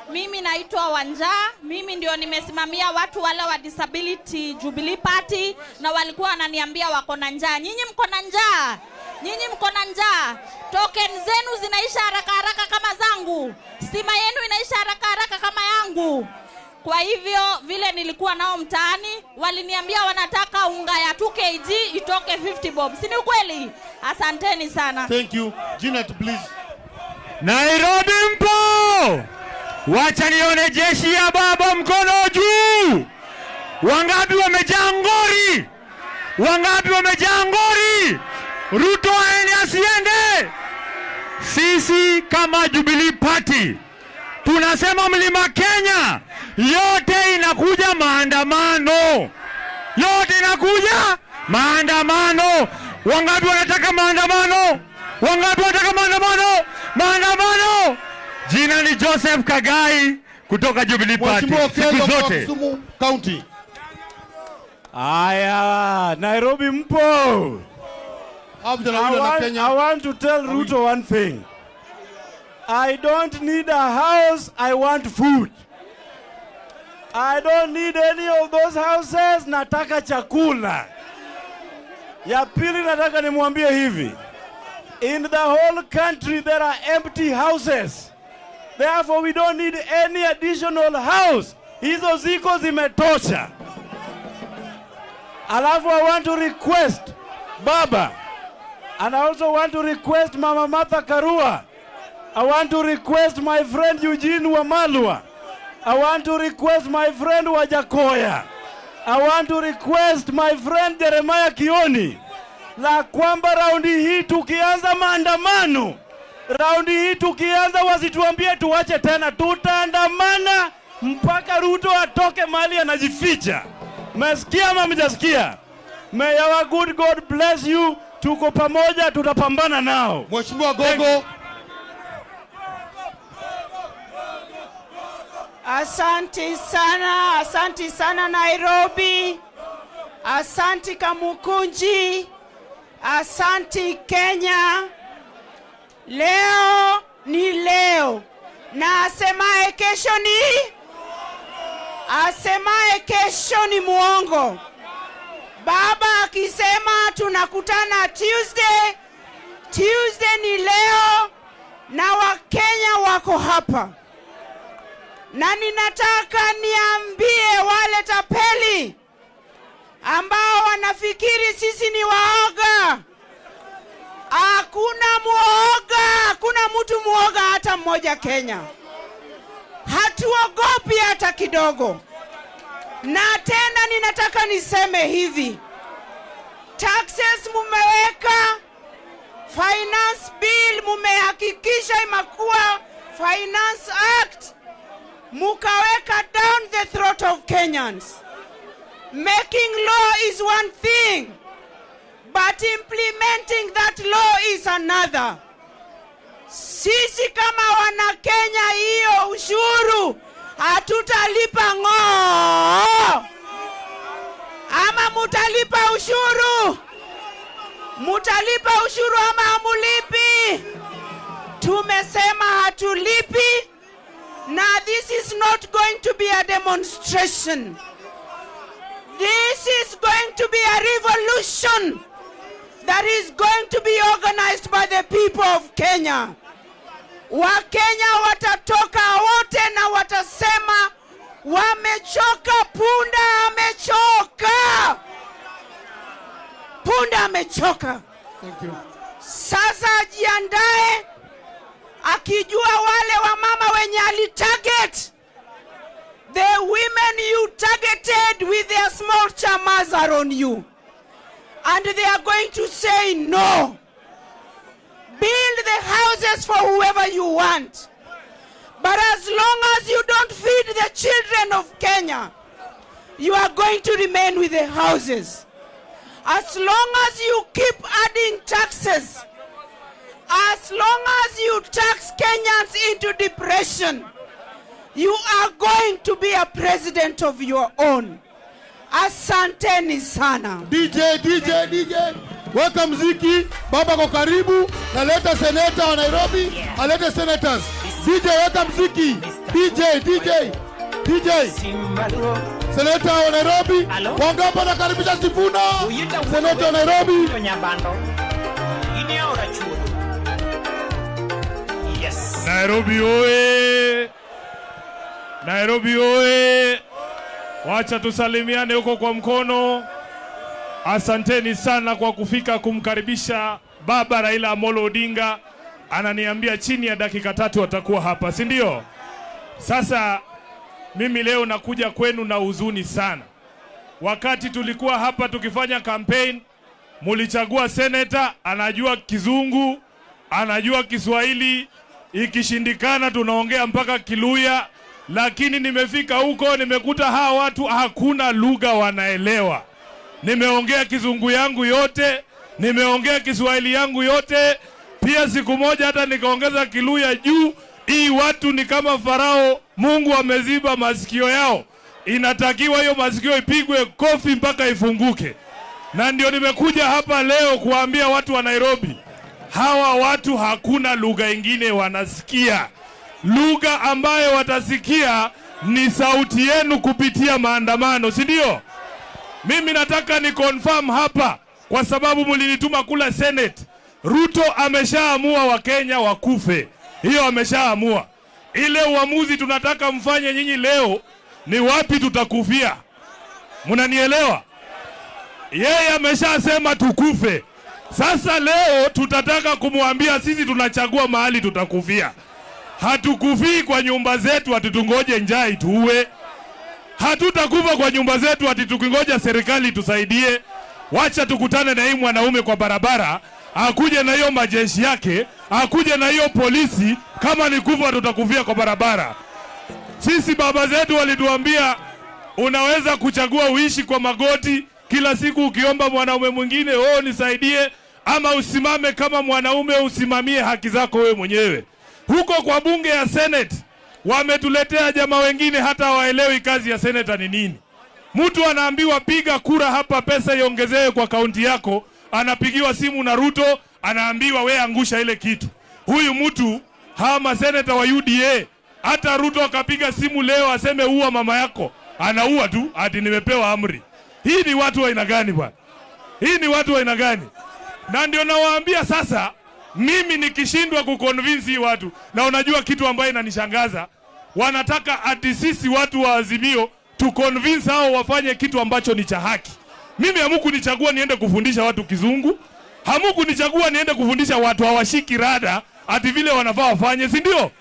Speaker 22: Mimi naitwa Wanja, mimi ndio nimesimamia watu wale wa Disability Jubilee Party, na walikuwa wananiambia wako na njaa. Nyinyi mko na njaa? Nyinyi mko na njaa? Token zenu zinaisha haraka haraka kama zangu, stima yenu inaisha haraka haraka kama yangu. Kwa hivyo vile nilikuwa nao mtaani, waliniambia wanataka unga ya 2 kg itoke 50 bob. Si ni ukweli? Asanteni sana.
Speaker 1: Thank you. Janet, please.
Speaker 23: Nairobi mpo? Wacha nione jeshi ya baba mkono juu. Wangapi wamejaa ngori? Wangapi wamejaa ngori? Ruto aende asiende? Sisi kama Jubilee Party tunasema Mlima Kenya yote inakuja maandamano, yote inakuja maandamano. Wangapi wanataka maandamano? Wangapi wanataka maandamano? Maandamano! Jina ni Joseph Kagai kutoka Jubilee Party.
Speaker 1: Mheshimiwa
Speaker 23: Siku
Speaker 1: Okello kwa
Speaker 23: zote.
Speaker 1: Kisumu County.
Speaker 24: Aya, Nairobi mpo. I want to tell Ruto one thing. I don't need a house, I want food. I don't need any of those houses, nataka chakula. Ya pili nataka nimwambie hivi. In the whole country there are empty houses. Therefore we don't need any additional house. Hizo ziko zimetosha. Alafu I want to request Baba, and I also want to request Mama Martha Karua. I want to request my friend Eugene Wamalwa. I want to request my friend Wajakoya. I want to request my friend Jeremiah Kioni la kwamba raundi hii tukianza maandamano, raundi hii tukianza, wasituambie tuache tena, tutaandamana mpaka Ruto atoke mahali anajificha. Mesikia ama mjasikia? May our good God bless you. Tuko pamoja, tutapambana nao.
Speaker 1: Mheshimiwa Gogo.
Speaker 25: Asanti sana, asanti sana Nairobi, asanti Kamukunji, asanti Kenya. Leo ni leo, na asemaye kesho ni asemaye kesho ni muongo. Baba akisema tunakutana Tuesday, Tuesday ni leo, na Wakenya wako hapa. Na ninataka niambie wale tapeli ambao wanafikiri sisi ni waoga. Hakuna muoga, hakuna mtu muoga hata mmoja Kenya. Hatuogopi hata kidogo. Na tena ninataka niseme hivi. Taxes mumeweka, finance bill mumehakikisha imekuwa Finance Act, mukaweka down the throat of Kenyans. Making law is one thing, but implementing that law is another. Sisi kama wana Kenya, hiyo ushuru hatutalipa ng'oo. Ama mutalipa ushuru? Mutalipa ushuru ama hamulipi? Tumesema hatulipi, na this is not going to be a demonstration. This is going to be a revolution that is going to be organized by the people of Kenya. Wakenya watatoka wote na watasema wamechoka, punda amechoka, punda amechoka.
Speaker 1: Thank you.
Speaker 25: Sasa ajiandae akijua wale wamama wenye alitarget, the women you targeted with their small chamas are on you and they are going to say no. Build the houses for whoever you want, but as long as you don't feed the children of Kenya, you are going to remain with the houses. As long as you keep adding taxes, as long as you tax Kenyans into depression, you are going to be a president of your own. Asanteni sana.
Speaker 1: DJ, DJ, DJ, weka mziki. Baba kwa karibu, naleta seneta wa Nairobi, alete senators. DJ, weka mziki. DJ, DJ, DJ. Seneta wa Nairobi, wangapi anakaribisha Sifuna? Seneta wa Nairobi.
Speaker 19: Nairobi oye! Nairobi oye! Wacha tusalimiane huko kwa mkono. Asanteni sana kwa kufika kumkaribisha Baba Raila Amolo Odinga. Ananiambia chini ya dakika 3 atakuwa hapa, si ndio? Sasa mimi leo nakuja kwenu na huzuni sana. Wakati tulikuwa hapa tukifanya campaign, mulichagua senator anajua Kizungu, anajua Kiswahili, ikishindikana tunaongea mpaka Kiluya, lakini nimefika huko nimekuta hawa watu hakuna lugha wanaelewa. Nimeongea Kizungu yangu yote, nimeongea Kiswahili yangu yote, pia siku moja hata nikaongeza Kiluya juu. Hii watu ni kama Farao, Mungu ameziba masikio yao. Inatakiwa hiyo masikio ipigwe kofi mpaka ifunguke. Na ndio nimekuja hapa leo kuambia watu wa Nairobi, hawa watu hakuna lugha ingine wanasikia. Lugha ambayo watasikia ni sauti yenu kupitia maandamano, si ndio? Mimi nataka ni confirm hapa kwa sababu mlinituma kula Senate. Ruto ameshaamua Wakenya wakufe. Hiyo ameshaamua. Ile uamuzi tunataka mfanye nyinyi leo ni wapi tutakufia. Mnanielewa? Yeye ameshasema tukufe. Sasa leo tutataka kumwambia sisi tunachagua mahali tutakufia. Hatukufii kwa nyumba zetu ati tungoje njaa ituue. Hatutakufa kwa nyumba zetu ati tukingoja serikali tusaidie. Wacha tukutane na hii mwanaume kwa barabara, akuje na hiyo majeshi yake, akuje na hiyo polisi. Kama ni kufa tutakufia kwa barabara. Sisi baba zetu walituambia unaweza kuchagua uishi kwa magoti kila siku ukiomba mwanaume mwingine, oh nisaidie, ama usimame kama mwanaume usimamie haki zako wewe mwenyewe. Huko kwa bunge ya Senate wametuletea jamaa wengine hata hawaelewi kazi ya senator ni nini. Mtu anaambiwa piga kura hapa, pesa iongezewe kwa kaunti yako, anapigiwa simu na Ruto, anaambiwa we angusha ile kitu. Huyu mtu, hawa maseneta wa UDA, hata Ruto akapiga simu leo aseme uua mama yako, anaua tu ati nimepewa amri. Hii ni watu wa aina gani bwana? Hii ni watu wa aina gani? Na ndio nawaambia sasa, mimi nikishindwa kuconvince hii watu, na unajua kitu ambayo inanishangaza, wanataka ati sisi watu wa Azimio tu convince hao wafanye kitu ambacho ni cha haki. Mimi hamukunichagua niende kufundisha watu Kizungu, hamukunichagua niende kufundisha watu hawashiki rada ati vile wanafaa wafanye, si ndio?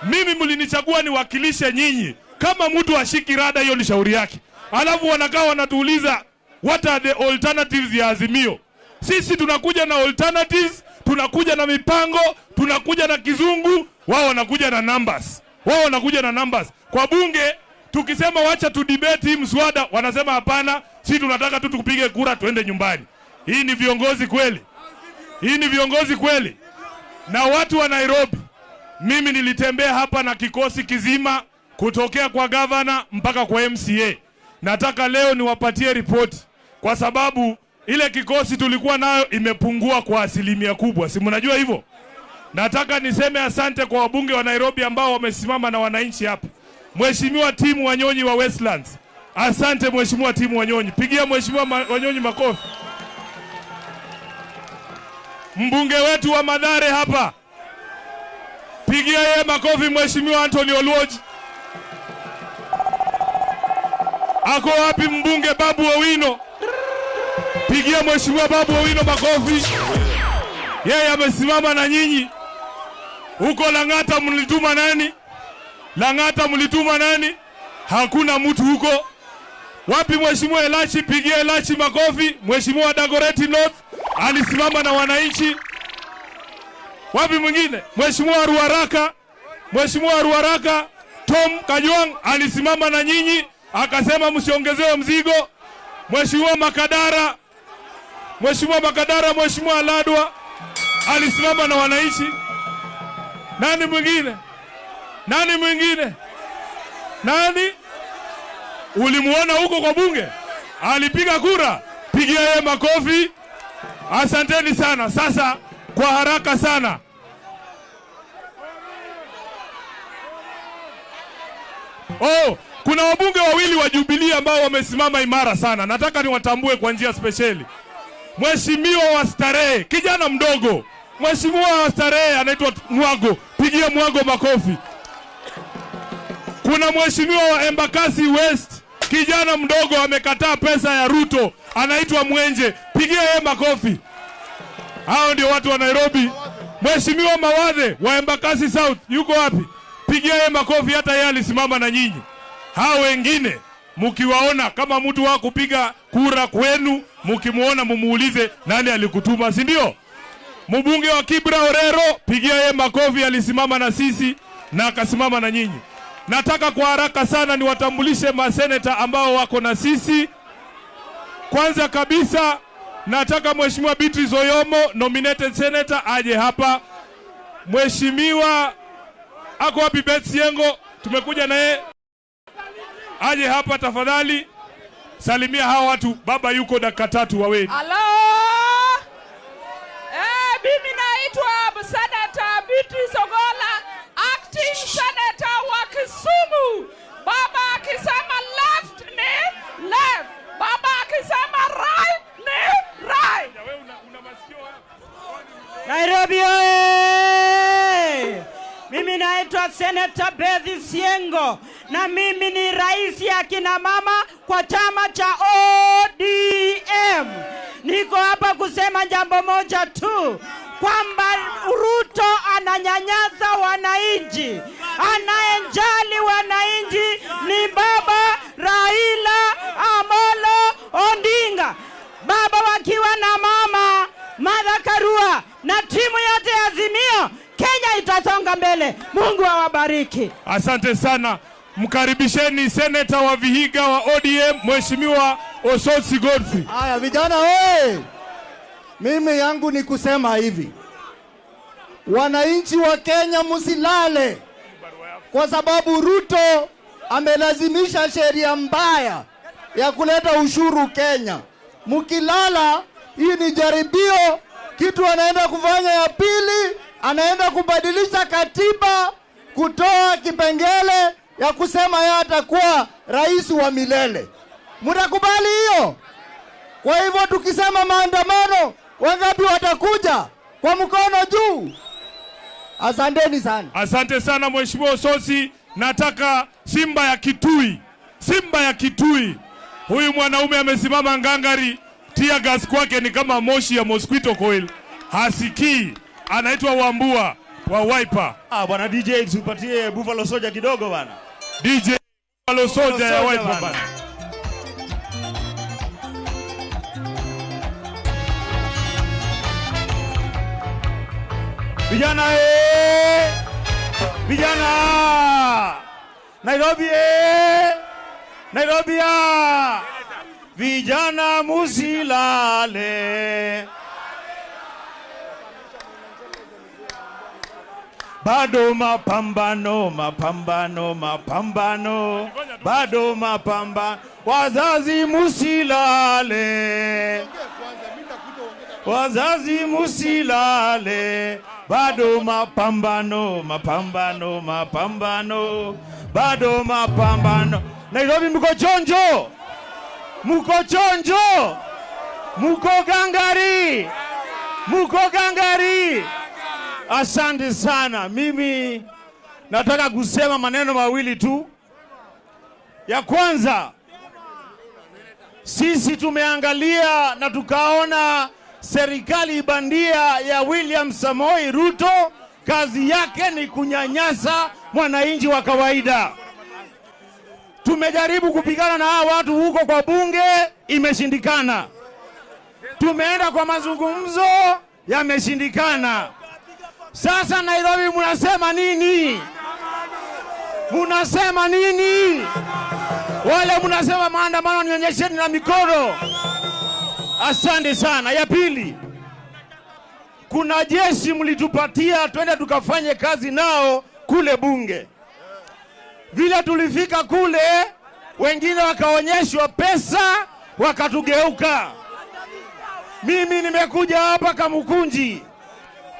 Speaker 19: Mimi mlinichagua niwakilishe nyinyi. Kama mtu ashiki rada, hiyo ni shauri yake. Alafu wanakaa wanatuuliza what are the alternatives ya Azimio. Sisi tunakuja na alternatives, tunakuja na mipango, tunakuja na Kizungu, wao wanakuja na numbers. Wao wanakuja na numbers. Kwa bunge tukisema wacha tu debate hii mswada, wanasema hapana, si tunataka tu tupige kura tuende nyumbani. Hii ni viongozi kweli? Hii ni viongozi kweli? Na watu wa Nairobi, mimi nilitembea hapa na kikosi kizima kutokea kwa governor mpaka kwa MCA. Nataka leo niwapatie ripoti kwa sababu Ile kikosi tulikuwa nayo imepungua kwa asilimia kubwa, si mnajua hivyo? Nataka niseme asante kwa wabunge wa Nairobi ambao wamesimama na wananchi hapa. Mheshimiwa Timu Wanyonyi wa Westlands, asante Mheshimiwa Timu Wanyonyi, pigia Mheshimiwa Wanyonyi makofi. Mbunge wetu wa Mathare hapa, pigia yeye makofi Mheshimiwa Anthony Oluoch. Ako wapi mbunge Babu Owino? Pigia Mheshimiwa Babu Owino makofi. Yeye amesimama na nyinyi. Huko Lang'ata mlituma nani? Lang'ata mlituma nani? Hakuna mtu huko. Wapi Mheshimiwa Elachi? Pigia Elachi makofi. Mheshimiwa Dagoretti North alisimama na wananchi. Wapi mwingine? Mheshimiwa Ruaraka, Mheshimiwa Ruaraka Tom Kajwang alisimama na nyinyi akasema msiongezewe mzigo. Mheshimiwa Makadara, Mheshimiwa Makadara, Mheshimiwa Ladwa alisimama na wananchi. Nani mwingine? Nani mwingine? Nani? Ulimuona huko kwa bunge? Alipiga kura. Pigia yeye makofi. Asanteni sana. Sasa kwa haraka sana, oh, kuna wabunge wawili wa Jubilee ambao wamesimama imara sana. Nataka niwatambue kwa njia spesheli. Mheshimiwa wa Starehe, kijana mdogo. Mheshimiwa wa Starehe anaitwa Mwago. Pigia Mwago makofi. Kuna mheshimiwa wa Embakasi West, kijana mdogo amekataa pesa ya Ruto, anaitwa Mwenje. Pigia yeye makofi. Hao ndio watu wa Nairobi. Mheshimiwa Mawadhe wa Embakasi South yuko wapi? Pigia yeye makofi, hata yeye alisimama na nyinyi. Hao wengine mkiwaona kama mtu wa kupiga kura kwenu, mkimuona mumuulize nani alikutuma, si ndio? Mbunge wa Kibra Orero, pigia yeye makofi, alisimama na sisi na akasimama na nyinyi. Nataka kwa haraka sana niwatambulishe maseneta ambao wako na sisi. Kwanza kabisa nataka Mheshimiwa Beatrice Oyomo, nominated senator, aje hapa. Mheshimiwa ako wapi? Betsy Yengo, tumekuja na yeye, aje hapa tafadhali. Salimia hawa watu, baba yuko dakika tatu waweni.
Speaker 25: Halo. Mimi naitwa Senator Beatrice Ogola, acting senator wa Kisumu. Baba akisema left ni left, baba akisema right ni right.
Speaker 4: Nairobi oye! Mimi naitwa Senator Beth Siengo na mimi ni rais ya kina mama kwa chama cha ODM. Niko hapa kusema jambo moja tu, kwamba Ruto ananyanyasa wananchi. Anayejali wananchi ni baba Raila Amolo Odinga, baba wakiwa na mama Martha Karua na timu yote ya Azimio. Kenya itasonga mbele. Mungu awabariki.
Speaker 19: Asante sana. Mkaribisheni seneta wa Vihiga wa ODM Mheshimiwa Osotsi Godfrey.
Speaker 5: Haya vijana oye! Mimi yangu ni kusema hivi, wananchi wa Kenya msilale, kwa sababu Ruto amelazimisha sheria mbaya ya kuleta ushuru Kenya. Mkilala, hii ni jaribio. Kitu anaenda kufanya ya pili, anaenda kubadilisha katiba, kutoa kipengele ya kusema yeye atakuwa rais wa milele. Mtakubali hiyo? Kwa hivyo tukisema maandamano, wangapi watakuja? Kwa mkono juu. Asanteni sana.
Speaker 19: Asante sana Mheshimiwa Osotsi. Nataka Simba ya Kitui, Simba ya Kitui. Huyu mwanaume amesimama ngangari, tear gas kwake ni kama moshi ya mosquito coil, hasikii. Anaitwa Wambua wa Wiper.
Speaker 24: Ah, bwana DJ tupatie Buffalo Soldier kidogo bwana.
Speaker 19: DJ Buffalo Soldier ya
Speaker 24: Buffalo
Speaker 19: Wiper
Speaker 24: bwana.
Speaker 19: bwana.
Speaker 24: Vijana vijana Nairobi Nairobi ah! Vijana musilale. Bado mapambano, mapambano, mapambano, bado mapambano. Wazazi musilale. Wazazi musilale, bado mapambano, mapambano, mapambano, bado mapambano. Nairobi mko chonjo, mko chonjo, mko gangari, mko gangari. Asante sana. Mimi nataka kusema maneno mawili tu. Ya kwanza, sisi tumeangalia na tukaona serikali bandia ya William Samoei Ruto kazi yake ni kunyanyasa mwananchi wa kawaida. Tumejaribu kupigana na hawa watu huko kwa bunge, imeshindikana. Tumeenda kwa mazungumzo, yameshindikana. Sasa Nairobi, mnasema nini? Munasema nini? Wale mnasema maandamano, nionyesheni na mikono. Asante sana. Ya pili, kuna jeshi mlitupatia twende tukafanye kazi nao kule bunge. Vile tulifika kule, wengine wakaonyeshwa pesa wakatugeuka. Mimi nimekuja hapa Kamukunji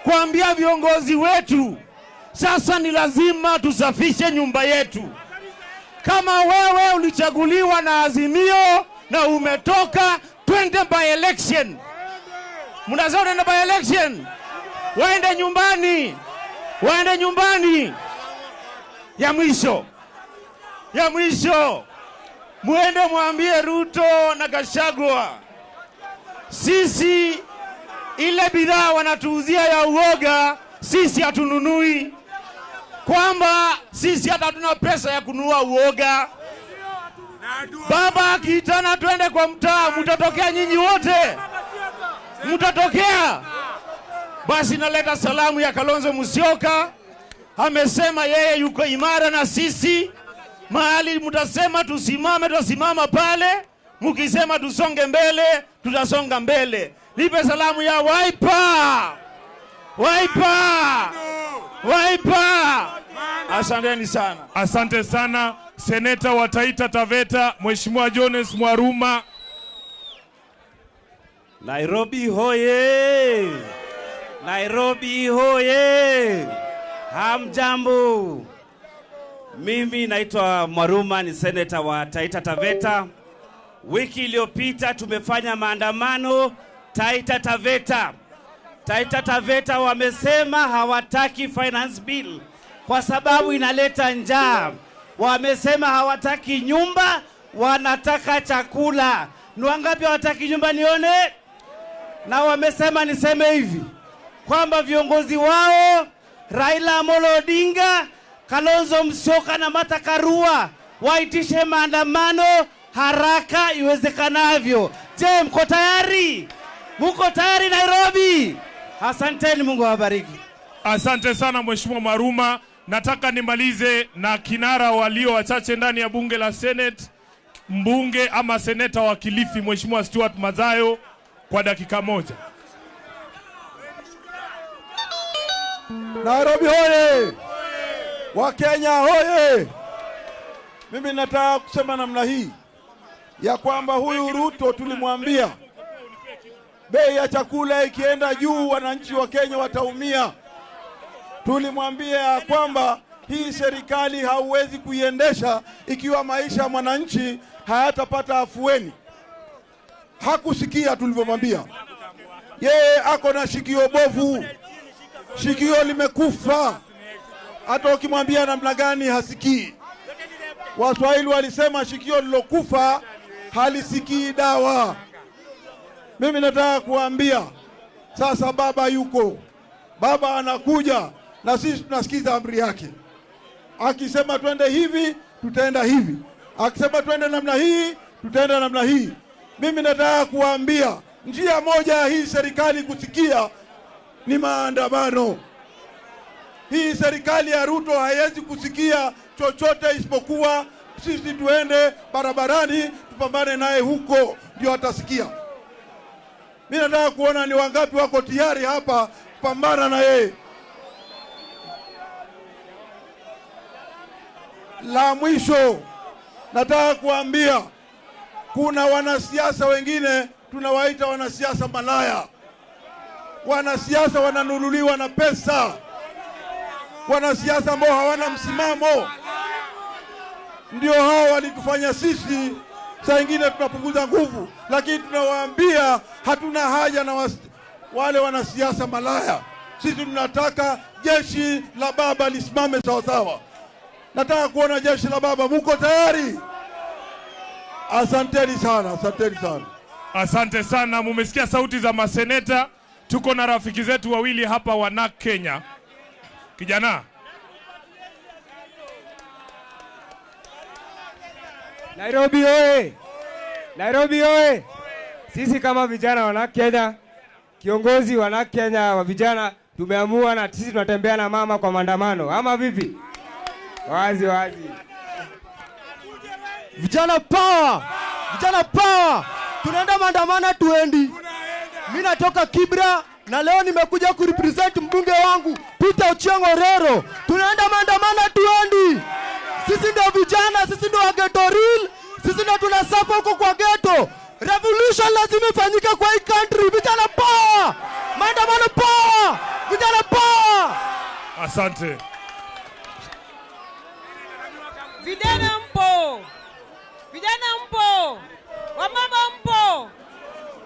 Speaker 24: kuambia viongozi wetu, sasa ni lazima tusafishe nyumba yetu. Kama wewe ulichaguliwa na Azimio na umetoka, twende by election. Mnasema tuende by election, waende nyumbani, waende nyumbani. Ya mwisho, ya mwisho, muende mwambie Ruto na Gachagua, sisi ile bidhaa wanatuuzia ya uoga, sisi hatununui, kwamba sisi hata hatuna pesa ya kununua uoga. Baba akiitana twende kwa mtaa, mtatokea nyinyi wote, mtatokea. Basi naleta salamu ya Kalonzo Musyoka, amesema yeye yuko imara na sisi. Mahali mtasema tusimame, tutasimama pale. Mkisema tusonge mbele, tutasonga mbele. Nipe salamu ya Wiper, Wiper, Wiper. Asanteni sana.
Speaker 19: Asante sana seneta wa Taita Taveta Mheshimiwa Jones Mwaruma.
Speaker 6: Nairobi hoye! Nairobi hoye! Hamjambo. Mimi naitwa Mwaruma, ni seneta wa Taita Taveta. Wiki iliyopita tumefanya maandamano Taita Taveta. Taita Taveta wamesema hawataki finance bill kwa sababu inaleta njaa. Wamesema hawataki nyumba, wanataka chakula. Ni wangapi hawataki nyumba nione? Na wamesema niseme hivi kwamba viongozi wao Raila Amolo Odinga, Kalonzo Musyoka na Martha Karua waitishe maandamano haraka iwezekanavyo. Je, mko tayari? Mko tayari Nairobi? Asanteni, Mungu awabariki.
Speaker 19: Asante sana Mheshimiwa Mwaruma. Nataka nimalize na kinara walio wachache ndani ya bunge la Senate, mbunge ama seneta wa Kilifi Mheshimiwa Stuart Madzayo kwa dakika moja.
Speaker 7: Nairobi hoye! Wakenya hoye! Mimi nataka kusema namna hii ya kwamba huyu Ruto tulimwambia bei ya chakula ikienda juu wananchi wa Kenya wataumia. Tulimwambia ya kwamba hii serikali hauwezi kuiendesha ikiwa maisha ya mwananchi hayatapata afueni. Hakusikia tulivyomwambia. Yeye ako na shikio bovu, shikio limekufa, hata ukimwambia namna gani hasikii. Waswahili walisema shikio lilokufa halisikii dawa. Mimi nataka kuambia sasa, baba yuko, baba anakuja, na sisi tunasikiza amri yake. Akisema twende hivi, tutaenda hivi. Akisema twende namna hii, tutaenda namna hii. Mimi nataka kuambia njia moja ya hii serikali kusikia ni maandamano. Hii serikali ya Ruto haiwezi kusikia chochote isipokuwa sisi tuende barabarani tupambane naye huko, ndio atasikia. Mimi nataka kuona ni wangapi wako tayari hapa kupambana na yeye. La mwisho nataka kuambia, kuna wanasiasa wengine tunawaita wanasiasa malaya. Wanasiasa wananunuliwa na pesa, wanasiasa ambao hawana msimamo ndio hao walitufanya sisi saa ingine tunapunguza nguvu, lakini tunawaambia hatuna haja na wale wanasiasa malaya. Sisi tunataka jeshi la baba lisimame sawasawa. Nataka kuona jeshi la baba. Muko tayari? Asanteni sana, asanteni sana.
Speaker 19: Asante sana. Mumesikia sauti za maseneta. Tuko na rafiki zetu wawili hapa wa NARC Kenya. Kijana,
Speaker 3: Nairobi oye! Nairobi oye! Sisi kama vijana wa NARC Kenya, kiongozi wa NARC Kenya wa vijana, tumeamua na sisi tunatembea na mama kwa maandamano, ama vipi? Wazi wazi.
Speaker 11: Vijana power! Vijana power! Tunaenda maandamano, tuendi. Mimi natoka Kibra na leo nimekuja kurepresent mbunge wangu Peter Ochieng Orero. Tunaenda maandamano, tuendi. Sisi ndio vijana, sisi ndio wa ghetto real, sisi ndio tunasuffer huko kwa ghetto. Revolution lazima ifanyike kwa hii country. Vijana power! Maandamano power! Vijana power!
Speaker 19: Asante.
Speaker 13: Vijana mpo? Vijana mpo? Wamama mpo?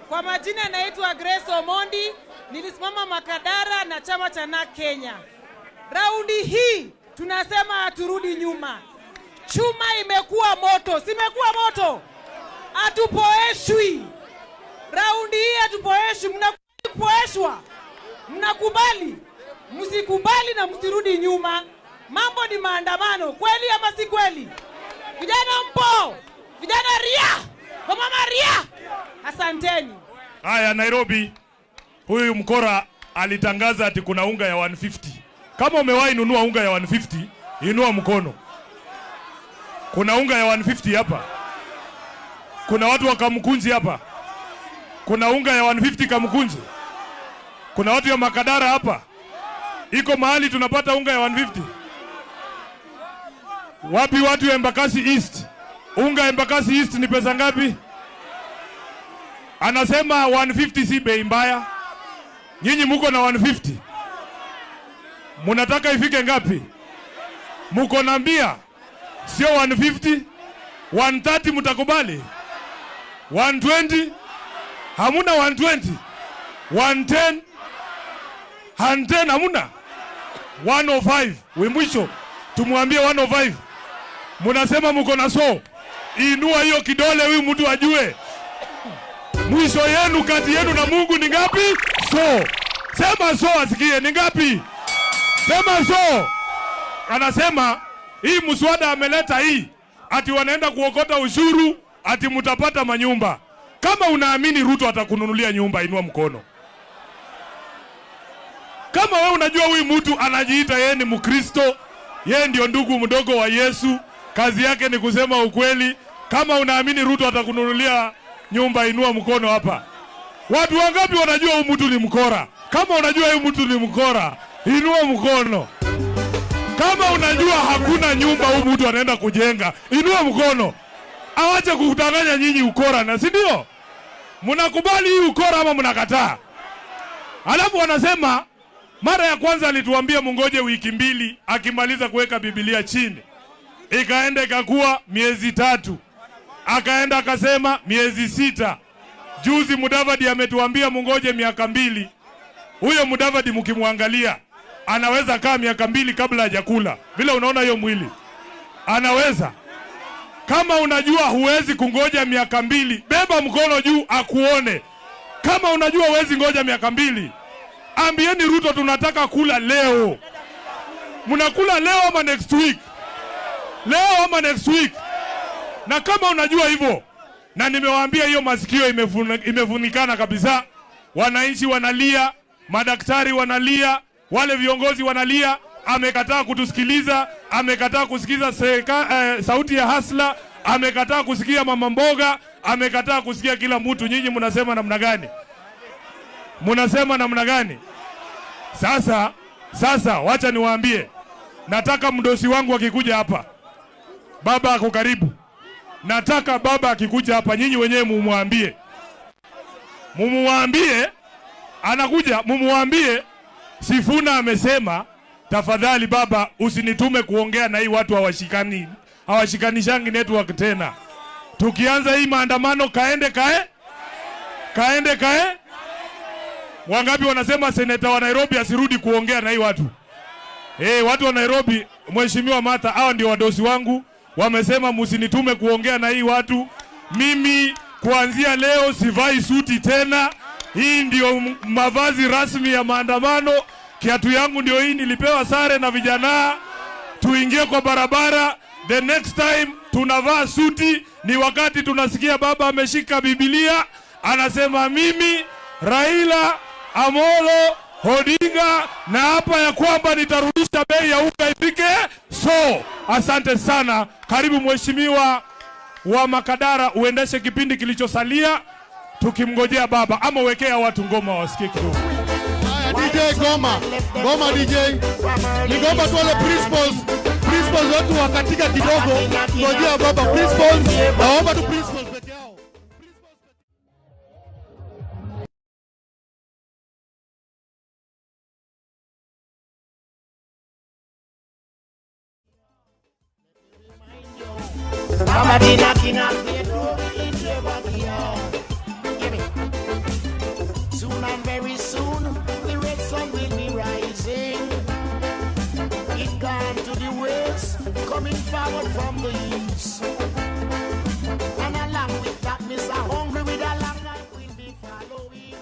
Speaker 13: Kwa majina naitwa Grace Omondi, nilisimama Makadara na chama cha NARC Kenya. Raundi hii tunasema haturudi nyuma. Chuma imekuwa moto, simekuwa moto, hatupoeshwi. Raundi hii hatupoeshwi. Mnakubali kupoeshwa? Mnakubali? Msikubali na msirudi nyuma. Mambo ni maandamano, kweli ama si kweli? Vijana mpo? Vijana ria, wamama ria, asanteni.
Speaker 19: Haya, Nairobi, huyu mkora alitangaza ati kuna unga ya 150. Kama umewahi nunua unga ya 150, inua mkono. Kuna unga ya 150 hapa? Kuna watu wa Kamkunji hapa? Kuna unga ya 150 Kamkunji? Kuna watu ya Makadara hapa? Iko mahali tunapata unga ya 150? Wapi watu ya Embakasi East? Unga Embakasi East ni pesa ngapi? Anasema 150 si bei mbaya. Nyinyi muko na 150. Munataka ifike ngapi? Muko na 100. Sio 150. 130 mutakubali? 120? Hamuna 120? 110? 110 hamuna? 105. Mwisho tumwambie 105. Munasema muko na so. Inua hiyo kidole huyu mtu ajue. Mwisho yenu kati yenu na Mungu ni ngapi? So. Sema so asikie ni ngapi? Sema so. Anasema hii mswada ameleta hii ati wanaenda kuokota ushuru ati mutapata manyumba. Kama unaamini Ruto atakununulia nyumba, inua mkono. Kama we unajua huyu mtu anajiita yeye ni Mkristo, yeye ndio ndugu mdogo wa Yesu, kazi yake ni kusema ukweli. Kama unaamini Ruto atakununulia nyumba, inua mkono hapa. Watu wangapi wanajua huyu mtu ni mkora? Kama unajua huyu mtu ni mkora, inua mkono. Kama unajua hakuna nyumba huyu mtu anaenda kujenga, inua mkono. Awache kukutanganya nyinyi ukora, na si ndio? Mnakubali hii ukora ama mnakataa? Alafu wanasema mara ya kwanza alituambia mungoje wiki mbili akimaliza kuweka Biblia chini. Ikaenda ikakuwa miezi 3. Akaenda akasema miezi 6. Juzi Mudavadi ametuambia mungoje miaka 2. Huyo Mudavadi mkimwangalia anaweza kaa miaka 2 kabla hajakula. Vile unaona hiyo mwili. Anaweza. Kama unajua huwezi kungoja miaka 2, beba mkono juu akuone. Kama unajua huwezi ngoja miaka 2, ambieni Ruto tunataka kula leo. Mnakula leo ama next week? Leo ama next week? Na kama unajua hivyo, na nimewaambia hiyo masikio imefunikana kabisa. Wananchi wanalia, madaktari wanalia, wale viongozi wanalia. Amekataa kutusikiliza, amekataa kusikiza sauti ya hasla, amekataa kusikia mama mboga, amekataa kusikia kila mtu. Nyinyi mnasema namna gani? Mnasema namna gani? Sasa wacha niwaambie. Nataka mdosi wangu akikuja hapa, baba ako karibu. Nataka baba akikuja hapa nyinyi wenyewe mumwambie. Mumwambie Anakuja, mumuambie Sifuna amesema tafadhali baba usinitume kuongea na hii watu hawashikani, hawashikanishangi network tena. Tukianza hii maandamano kaende kae, kaende kae. Wangapi wanasema seneta wa Nairobi asirudi kuongea na hii watu? Watu wa Nairobi, Mheshimiwa Martha, hawa ndio wadosi wangu, wamesema msinitume kuongea na hii watu. Mimi kuanzia leo sivai suti tena. Hii ndio mavazi rasmi ya maandamano. Kiatu yangu ndio hii, nilipewa sare na vijana. Tuingie kwa barabara. The next time tunavaa suti ni wakati tunasikia baba ameshika Biblia anasema mimi Raila Amolo Odinga na hapa ya kwamba nitarudisha bei ya unga ifike. So asante sana, karibu mheshimiwa wa Makadara uendeshe kipindi kilichosalia tukimngojea baba, ama wekea watu ngoma wasikie kidogo.
Speaker 1: DJ Goma, Goma DJ. Ni goma tu wale principals, principals wetu wakatika kidogo. Ngojea baba principals, naomba tu principals peke yao.
Speaker 2: Mama Dina Kina. Soon and very soon, the red sun will be rising. It gone to the west, coming forward from the east. And along with that, Mr. Hungry with a long knife will be following.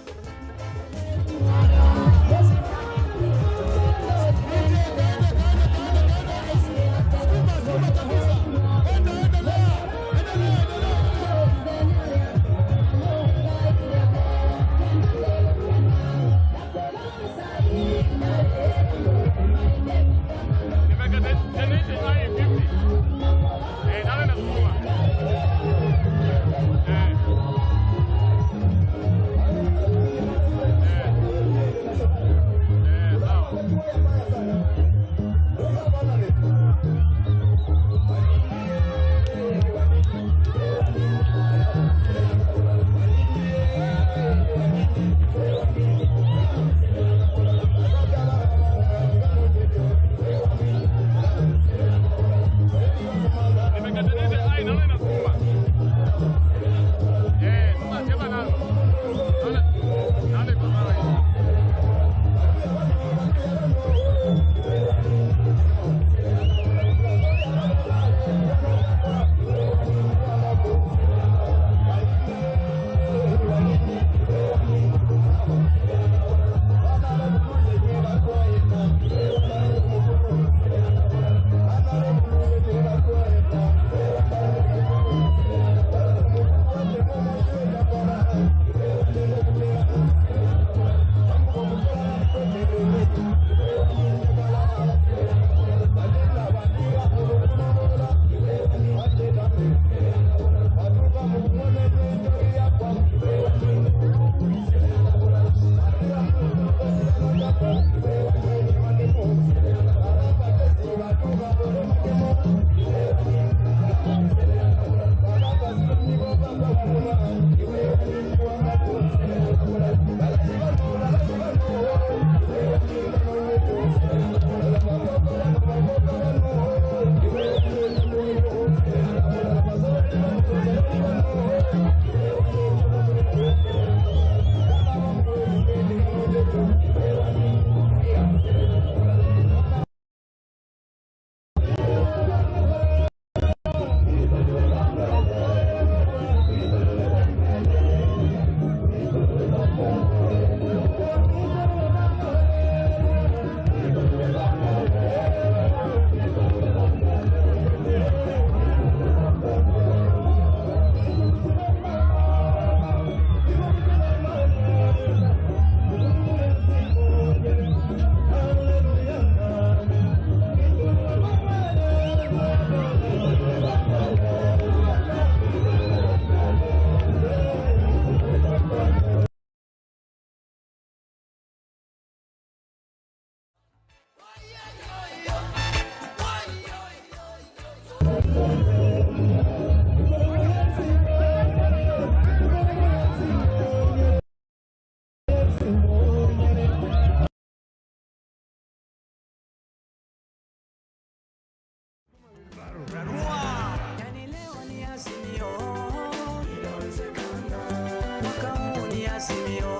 Speaker 12: Azimio.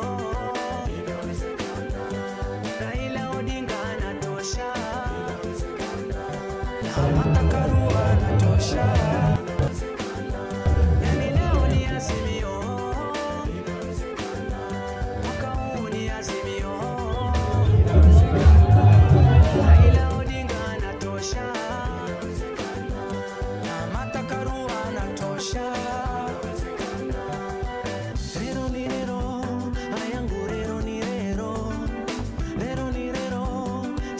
Speaker 12: Raila Odinga anatosha. Na Martha Karua anatosha. Yani leo ni Azimio. Mwaka huu ni Azimio. Raila Odinga anatosha. Na Martha Karua anatosha. Rero ni rero, ayangu rero ni rero. Rero ni rero,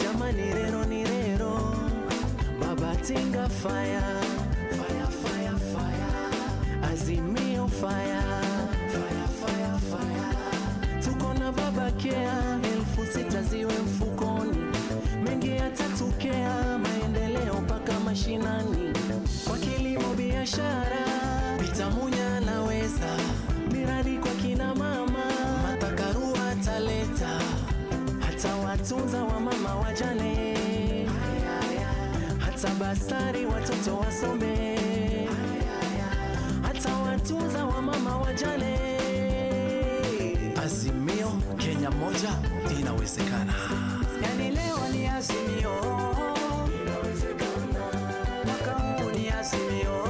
Speaker 12: jamani rero ni rero. Baba Tinga fire, fire, fire, fire. Azimio fire, fire, fire, fire. Tuko na baba kea, 6,000 ziwe mfukoni. Mengi yatatokea, maendeleo mpaka mashinani. Kwa kilimo biashara, Peter Munya anaweza. Miradi kwa kina mama, Martha Karua ataleta. Hata watunza wa mama wajane, hata basari watoto wasome, hata watunza wa mama wajane.
Speaker 15: Azimio, Kenya moja inawezekana.
Speaker 12: Yani leo ni Azimio, mwaka huu ni Azimio.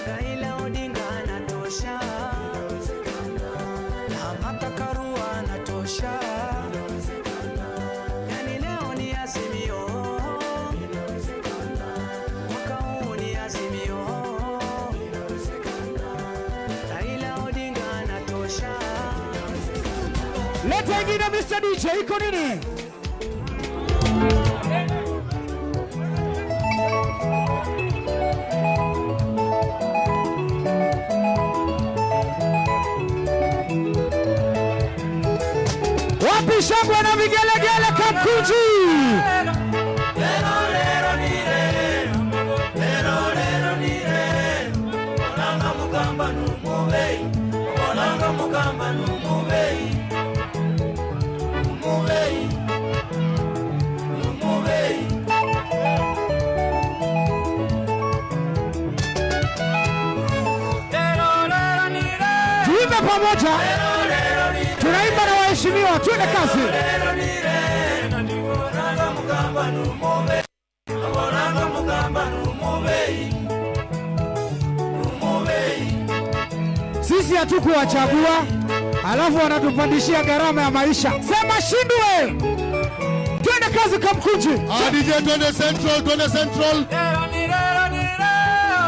Speaker 12: Raila Odinga anatosha, na Martha Karua anatosha. Yani leo ni Azimio, mwaka huu ni Azimio. Raila Odinga anatosha.
Speaker 16: Leta ingine Mr. DJ, iko nini? Wapi shangwe na vigelegele Kamkunji?
Speaker 12: Lero lero ni lero, lero lero ni lero. Olanga mugamba numubei, olanga mugamba numubei. Numubei, numubei. Lero lero ni lero.
Speaker 16: Tuimbe pamoja. Tunaimba na waheshimiwa, twende kazi.
Speaker 12: Lero ni lero, olanga mugamba numubei. Olanga mugamba numubei. Numubei.
Speaker 16: Sisi hatukuwachagua, alafu wanatupandishia gharama ya maisha. Sema shindwe. Twende kazi Kamkunji.
Speaker 1: Ah, DJ, twende Central, twende Central.
Speaker 12: Lero ni lero ni leo,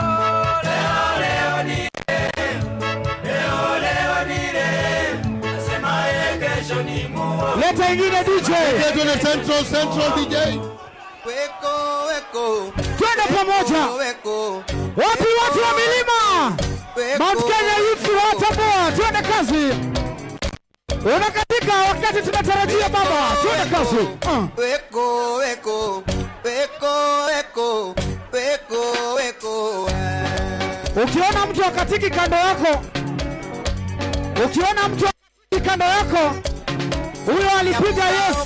Speaker 12: leo leo ni leo, leo leo ni leo. Nasemaye kesho ni muongo.
Speaker 16: Leta ingine DJ.
Speaker 1: DJ, twende Central, Central DJ.
Speaker 17: Weko weko.
Speaker 16: Twende pamoja.
Speaker 17: Weko.
Speaker 16: Wapi watu wa milima? Mount Kenya Youth watambua. Twende kazi. Unakatika wakati tunatarajia baba. Twende kazi.
Speaker 17: Weko weko. Weko weko. Weko weko.
Speaker 16: Ukiona mtu akatiki kando yako, ukiona mtu akatiki kando yako, huyo alipiga yes.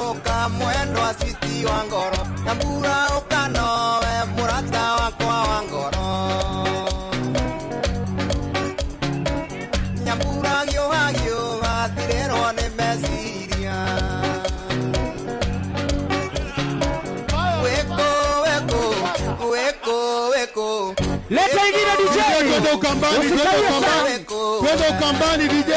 Speaker 17: Oka mwendo asiti wa ngoro. Nyambura ukanowe murata wakwa wa ngoro. Nyambura gĩũha gĩũha thirĩrwo nĩ meciria. Weko weko weko weko.
Speaker 16: Leta ingine DJ.
Speaker 1: Twende Ukambani, twende
Speaker 16: Usikawie sana.
Speaker 1: Ukambani. Twende Ukambani DJ.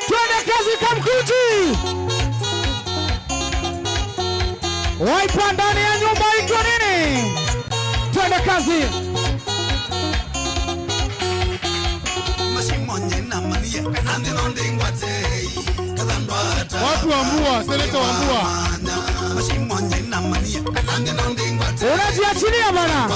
Speaker 16: Twende kazi Kamkunji. Waipa ndani ya nyumba iko nini? Twende kazi.
Speaker 1: Watu wa Mbua, seneta wa Mbua.
Speaker 16: Unajiachilia bana.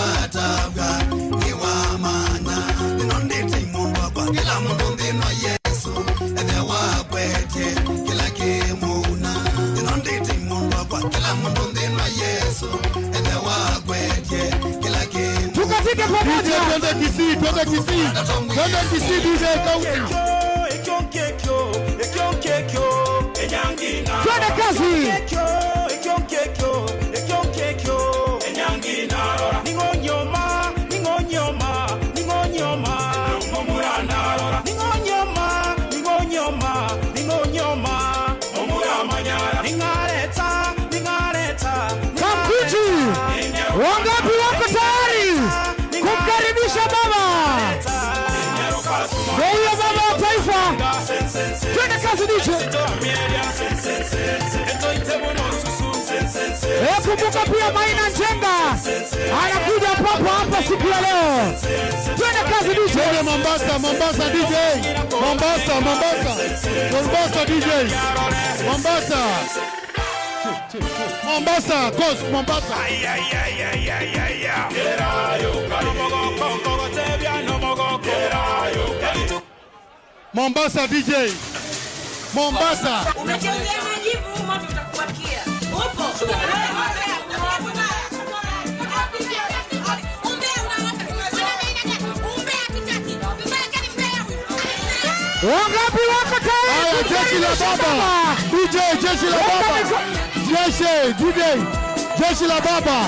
Speaker 16: Tukatike pamoja.
Speaker 1: DJ, twende Kisii, twende Kisii. Twende Kisii DJ Kaunti.
Speaker 16: Twende kazi. Wangapi wako tayari kumkaribisha baba? Ndio huyo baba wa taifa. Twende kazi DJ. Kumbuka pia Maina Njenga anakuja papo hapa siku ya leo. Twende kazi DJ.
Speaker 1: Twende Mombasa, Mombasa DJ. Mombasa, Mombasa. Mombasa DJ. Mombasa. Mombasa, Coast, Mombasa. Mombasa DJ. Mombasa.
Speaker 8: Umechezea majivu, moto utakuwakia. Upo.
Speaker 16: Wangapi wako tayari?
Speaker 1: Jeshi la baba. DJ, jeshi la baba. Jeshi, DJ. Jeshi la baba.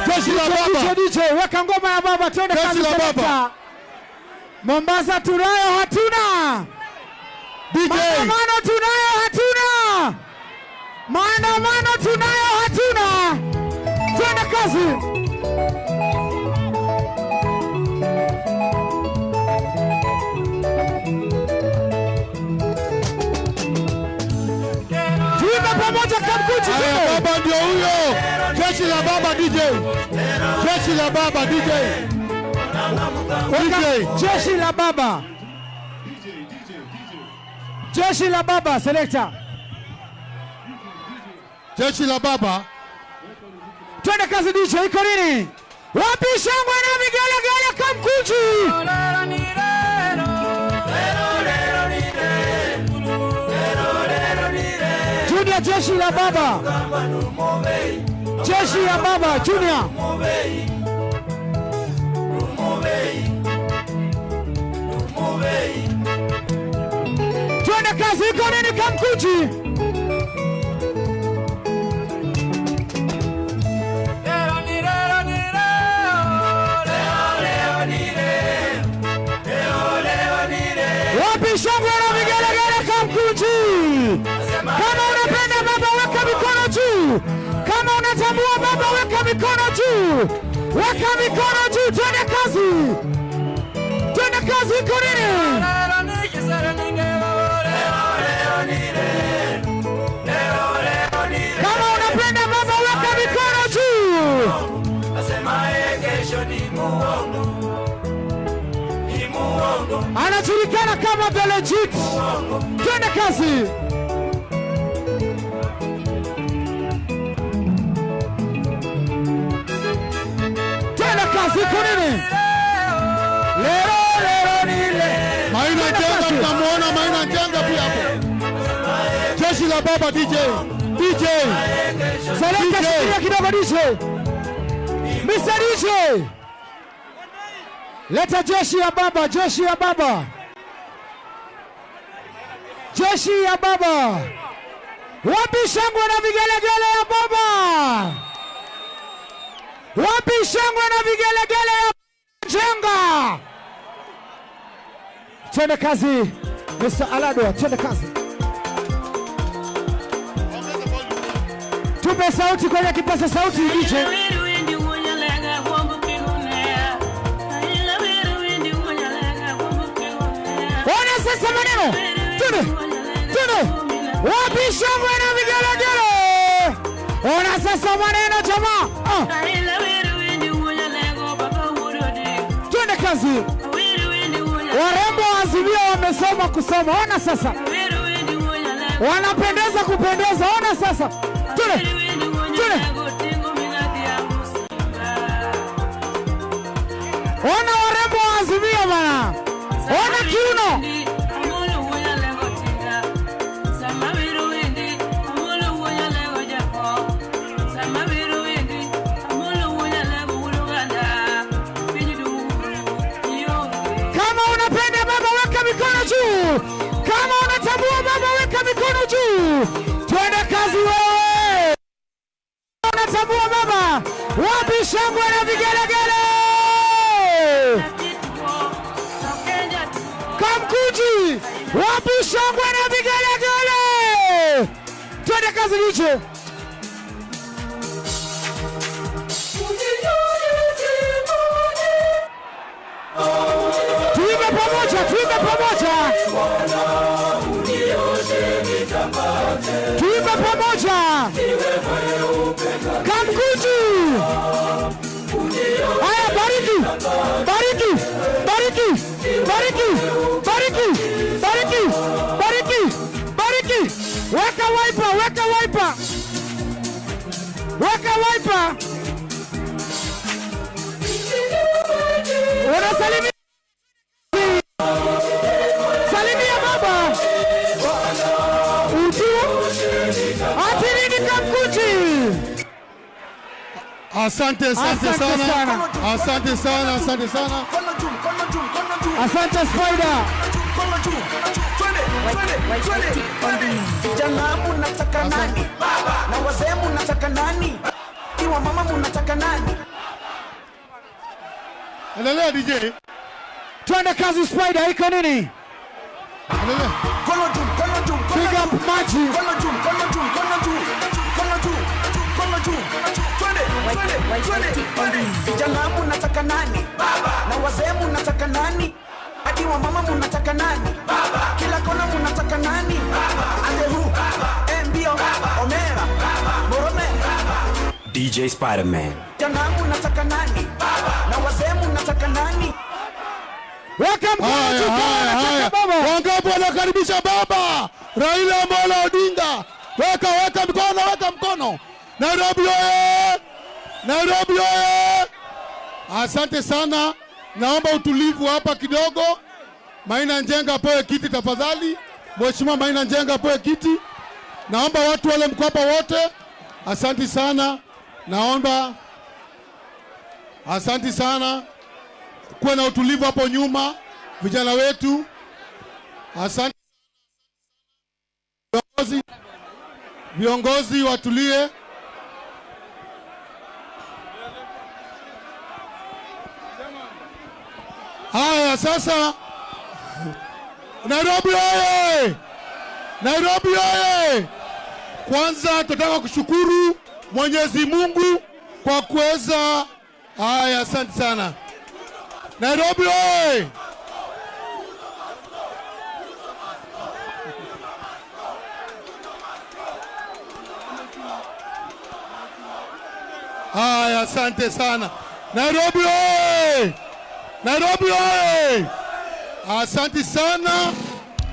Speaker 1: Jeshi la baba.
Speaker 16: DJ, weka ngoma ya baba, twende
Speaker 1: Jeshi
Speaker 16: kazi
Speaker 1: la baba.
Speaker 16: selector. Mombasa tunayo hatuna.
Speaker 1: DJ.
Speaker 16: Maandamano tunayo hatuna. Maandamano tunayo hatuna. Twende kazi. Tuimbe pamoja Kamkunji.
Speaker 1: Haya, baba ndio huyo. Jeshi la baba DJ. Jeshi la baba DJ. DJ.
Speaker 16: Jeshi la baba. Jeshi la baba selector.
Speaker 1: Jeshi la baba.
Speaker 16: Twende kazi DJ, iko nini? Wapi shangwe na vigelegele Kamkunji? Junior, jeshi la baba. Jeshi ya baba Junior. Twende kazi, iko nini Kamkunji? Wapi shangwe na vigelegele Kamkunji? Kama unapenda baba weka mikono juu. Kama unatambua baba weka mikono juu. Weka mikono juu, twende kazi. Twende kazi, iko nini? Kama unapenda baba weka mikono juu. Anajulikana kama The Legit. Twende kazi. Twende kazi, iko nini? Lero lero ni le.
Speaker 1: Maina
Speaker 16: Twende
Speaker 1: Njenga,
Speaker 16: kazi.
Speaker 1: mtamuona Maina Njenga pia hapo. Jeshi la baba DJ. DJ.
Speaker 16: Selekta,
Speaker 1: DJ.
Speaker 16: shikilia kidogo DJ. Mr. DJ. Leta jeshi ya baba, jeshi ya baba. Jeshi ya baba. Wapi shangwe na vigelegele ya baba? Wapi shangwe na vigelegele ya Njenga? Twende kazi Mr. Alado, twende kazi. Tupe sauti kwenye kipaza sauti DJ. Ona sasa maneno. Twende. Twende. Wapi shangwe na vigelegele? Ona sasa maneno jamaa. Twende kazi. Warembo wa Azimio wamesoma kusoma. Ona sasa. Wanapendeza kupendeza. Ona sasa. Twende. Twende. Ona warembo wa Azimio bana. Ona kiuno. Kama unapenda baba weka mikono juu. Kama unatambua baba weka mikono juu. Twende kazi wewe. Unatambua baba. Wapi shangwe na vigelegele? Kamkunji. Wapi shangwe na vigelegele? Twende kazi DJ.
Speaker 1: Asante, asante
Speaker 16: Asante
Speaker 1: sana.
Speaker 16: sana.
Speaker 1: Asante sana, asante sana.
Speaker 16: Asante Spider.
Speaker 2: Vijana munataka nani? Na wazee munataka nani? Iwa mama munataka nani?
Speaker 1: Endelea DJ.
Speaker 16: Twende kazi Spider, iko nini?
Speaker 2: Mkono juu, mkono juu, mkono
Speaker 16: Big up
Speaker 2: juu.
Speaker 16: Maji.
Speaker 2: Mkono juu, mkono juu, mkono juu. Mkono juu, mkono juu. Twende, twende, twende, twende. Vijana munataka nani? Na wazee munataka nani? Hadi wa mama munataka nani? Kila kona munataka nani? Ate hu, mbio, omera, morome.
Speaker 9: DJ Spider-Man.
Speaker 2: Vijana munataka nani? Na wazee munataka nani?
Speaker 16: Weka mkono
Speaker 1: Haya,
Speaker 16: juu kama
Speaker 1: haya,
Speaker 16: unataka
Speaker 1: haya.
Speaker 16: baba.
Speaker 1: Wangapi wanakaribisha baba Raila Amolo Odinga? Weka, weka mkono, weka mkono. Nairobi oye! Nairobi oye! Asante sana, naomba utulivu hapa kidogo. Maina Njenga apewe kiti tafadhali. Mheshimiwa Maina Njenga apewe kiti. Naomba watu wale mko hapa wote, asante sana. Naomba, asante sana, kuwe na utulivu hapo nyuma, vijana wetu. Asante viongozi, viongozi watulie. Haya sasa, Nairobi oye! Nairobi oye! Kwanza tunataka kushukuru Mwenyezi Mungu kwa kuweza. Haya, asante sana. Nairobi oye! Haya, asante sana. Nairobi oye! Nairobi oye! Asante sana.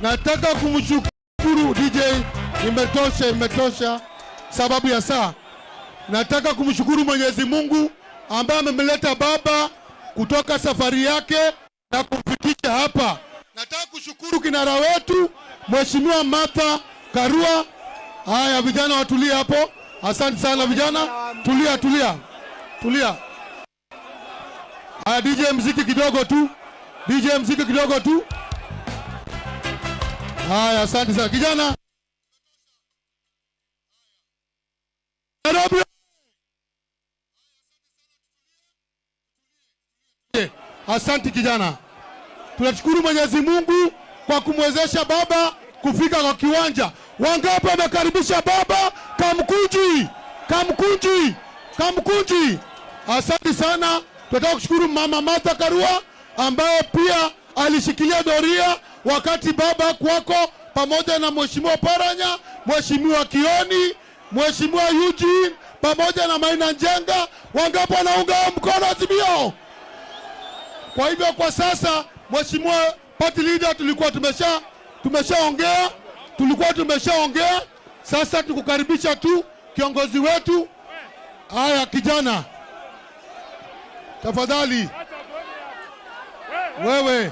Speaker 1: Nataka kumshukuru DJ, imetosha, imetosha sababu ya saa. Nataka kumshukuru Mwenyezi Mungu ambaye amemleta baba kutoka safari yake na kumfikisha hapa. Nataka kushukuru kinara wetu Mheshimiwa Martha Karua. Haya, vijana watulie hapo. Asante sana vijana, tulia, tulia, tulia. Haya, DJ mziki kidogo tu, DJ mziki kidogo tu. Haya, asante sana kijana. Nairobi. Asante kijana. Tunashukuru Mwenyezi Mungu kwa kumwezesha baba kufika kwa kiwanja. Wangapi wamekaribisha baba? Kamkunji, Kamkunji, Kamkunji. Asante sana. Tunataka kushukuru Mama Martha Karua ambaye pia alishikilia doria wakati baba kwako, pamoja na Mheshimiwa Paranya, Mheshimiwa Kioni, Mheshimiwa Eugene pamoja na Maina Njenga. Wangapi wanaunga mkono Azimio? Kwa hivyo kwa sasa, Mheshimiwa Party Leader, tulikuwa tumeshaongea, tulikuwa tumeshaongea. Sasa tukukaribisha tu kiongozi wetu. Haya kijana, tafadhali wewe.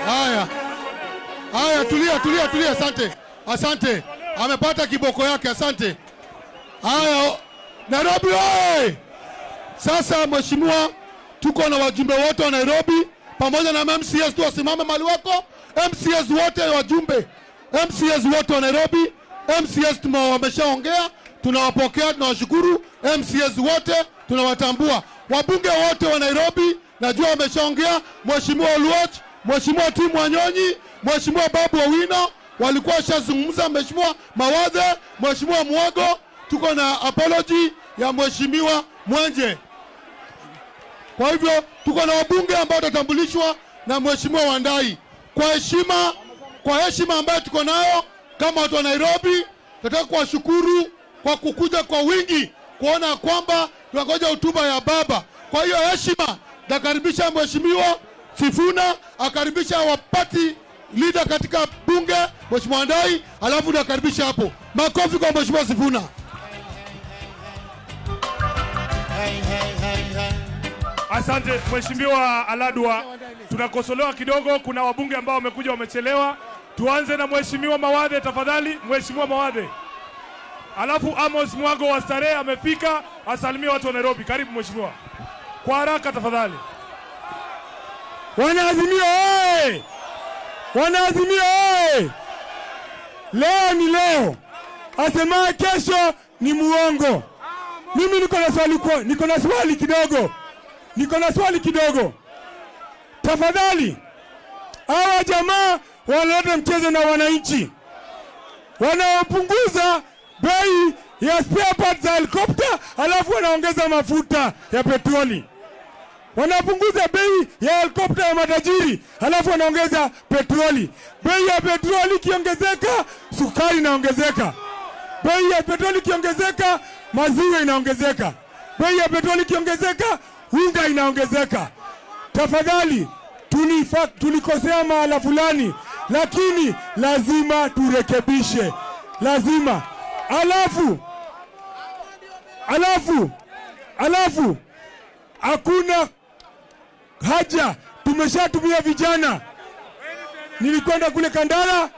Speaker 1: Haya, haya, tulia, tulia, tulia. Asante, asante. Amepata kiboko yake, asante. Haya, Nairobi oye! Sasa mheshimiwa, tuko na wajumbe wote wa Nairobi pamoja na MCS tu wasimame mahali wako. MCS wote wajumbe, MCS wote wa Nairobi, MCS wameshaongea, tunawapokea, tunawashukuru. MCS wote tunawatambua. Wabunge wote wa Nairobi najua wameshaongea, Mheshimiwa Oluoch, Mheshimiwa Tim Wanyonyi, Mheshimiwa Babu Owino walikuwa washazungumza, Mheshimiwa Mawathe, Mheshimiwa Mwago, tuko na apology ya Mheshimiwa Mwenje. Kwa hivyo tuko na wabunge ambao watatambulishwa na Mheshimiwa Wandayi. Kwa heshima ambayo tuko nayo kama watu wa Nairobi, tunataka kuwashukuru kwa kukuja kwa wingi kuona kwamba tunangoja hotuba ya baba. Kwa hiyo heshima, nakaribisha Mheshimiwa Sifuna akaribisha wa party leader katika bunge Mheshimiwa Wandayi, alafu nakaribisha hapo. Makofi kwa Mheshimiwa Sifuna.
Speaker 19: Asante Mheshimiwa Aladwa, tunakosolewa kidogo, kuna wabunge ambao wamekuja wamechelewa. Tuanze na Mheshimiwa Mawathe tafadhali. Mheshimiwa Mawathe. Alafu Amos Mwago wa Starehe amefika, asalimie watu wa Nairobi. Karibu mheshimiwa, kwa haraka tafadhali.
Speaker 10: Wanaazimio oye! Wanaazimio oye! Leo ni leo, asemaye kesho ni muongo. Mimi niko na swali, niko na swali kidogo, niko na swali kidogo. Tafadhali, hawa jamaa wanaleta mchezo na wananchi, wanaopunguza bei ya spare parts za helikopta, alafu wanaongeza mafuta ya petroli. Wanapunguza bei ya helikopta ya matajiri, alafu wanaongeza petroli. Bei ya petroli ikiongezeka, sukari inaongezeka. Bei ya petroli ikiongezeka, maziwa inaongezeka. Bei ya petroli ikiongezeka, unga inaongezeka. Tafadhali, tulikosea mahala fulani, lakini lazima turekebishe, lazima. Alafu hakuna haja, tumeshatumia vijana. Nilikwenda kule Kandara,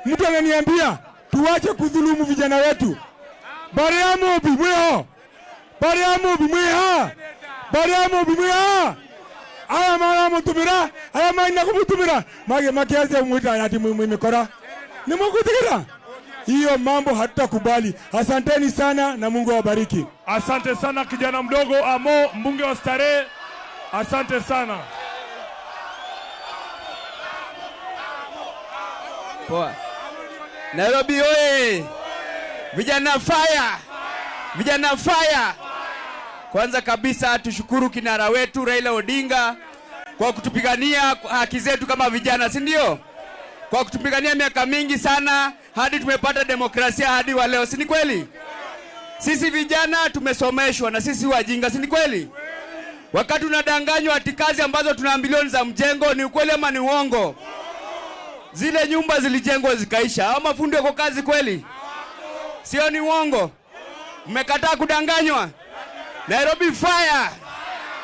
Speaker 10: mtu ananiambia tuache kudhulumu vijana wetu. Bariamu bimweho, bariamu bimweha, bariamu bimweha. Aya mara mutumira, aya maina kumutumira. Mage makiaze mwita ati mwimikora. Ni mukutikira. Hiyo mambo hatutakubali. Asanteni sana na Mungu awabariki.
Speaker 19: Asante sana kijana mdogo Amo, mbunge wa Starehe. Asante sana.
Speaker 14: Poa. Nairobi oye! Vijana fire! Vijana fire! Kwanza kabisa tushukuru kinara wetu Raila Odinga kwa kutupigania haki zetu kama vijana, si ndio? Kwa kutupigania miaka mingi sana hadi tumepata demokrasia hadi wa leo, si ni kweli? Sisi vijana tumesomeshwa na sisi wajinga, si ni kweli? Wakati tunadanganywa ati kazi ambazo tunaambiliwa ni za mjengo, ni ukweli ama ni uongo? Zile nyumba zilijengwa zikaisha. Hao mafundi wako kazi kweli? Sio, ni uongo? Mmekataa kudanganywa? Nairobi fire!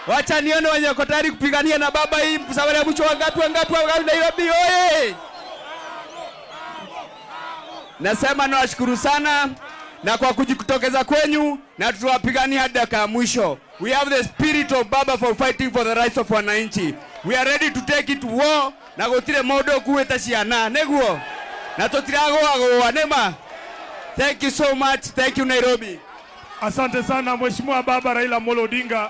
Speaker 14: Wacha nione wenye wako tayari kupigania na baba hii safari ya mwisho. Wangapi, wangapi, wangapi? Nairobi oye! Nasema nawashukuru sana na kwa kujitokeza kwenyu, na tutawapigania hadi dakika ya mwisho. We have the spirit of Baba for fighting for the rights of wananchi. We are ready to take it to war na gutire mundu kuwita ciana niguo na tutiragoagoa nima. Thank you so much. Thank you Nairobi.
Speaker 19: Asante sana Mheshimiwa Baba Raila Amolo Odinga.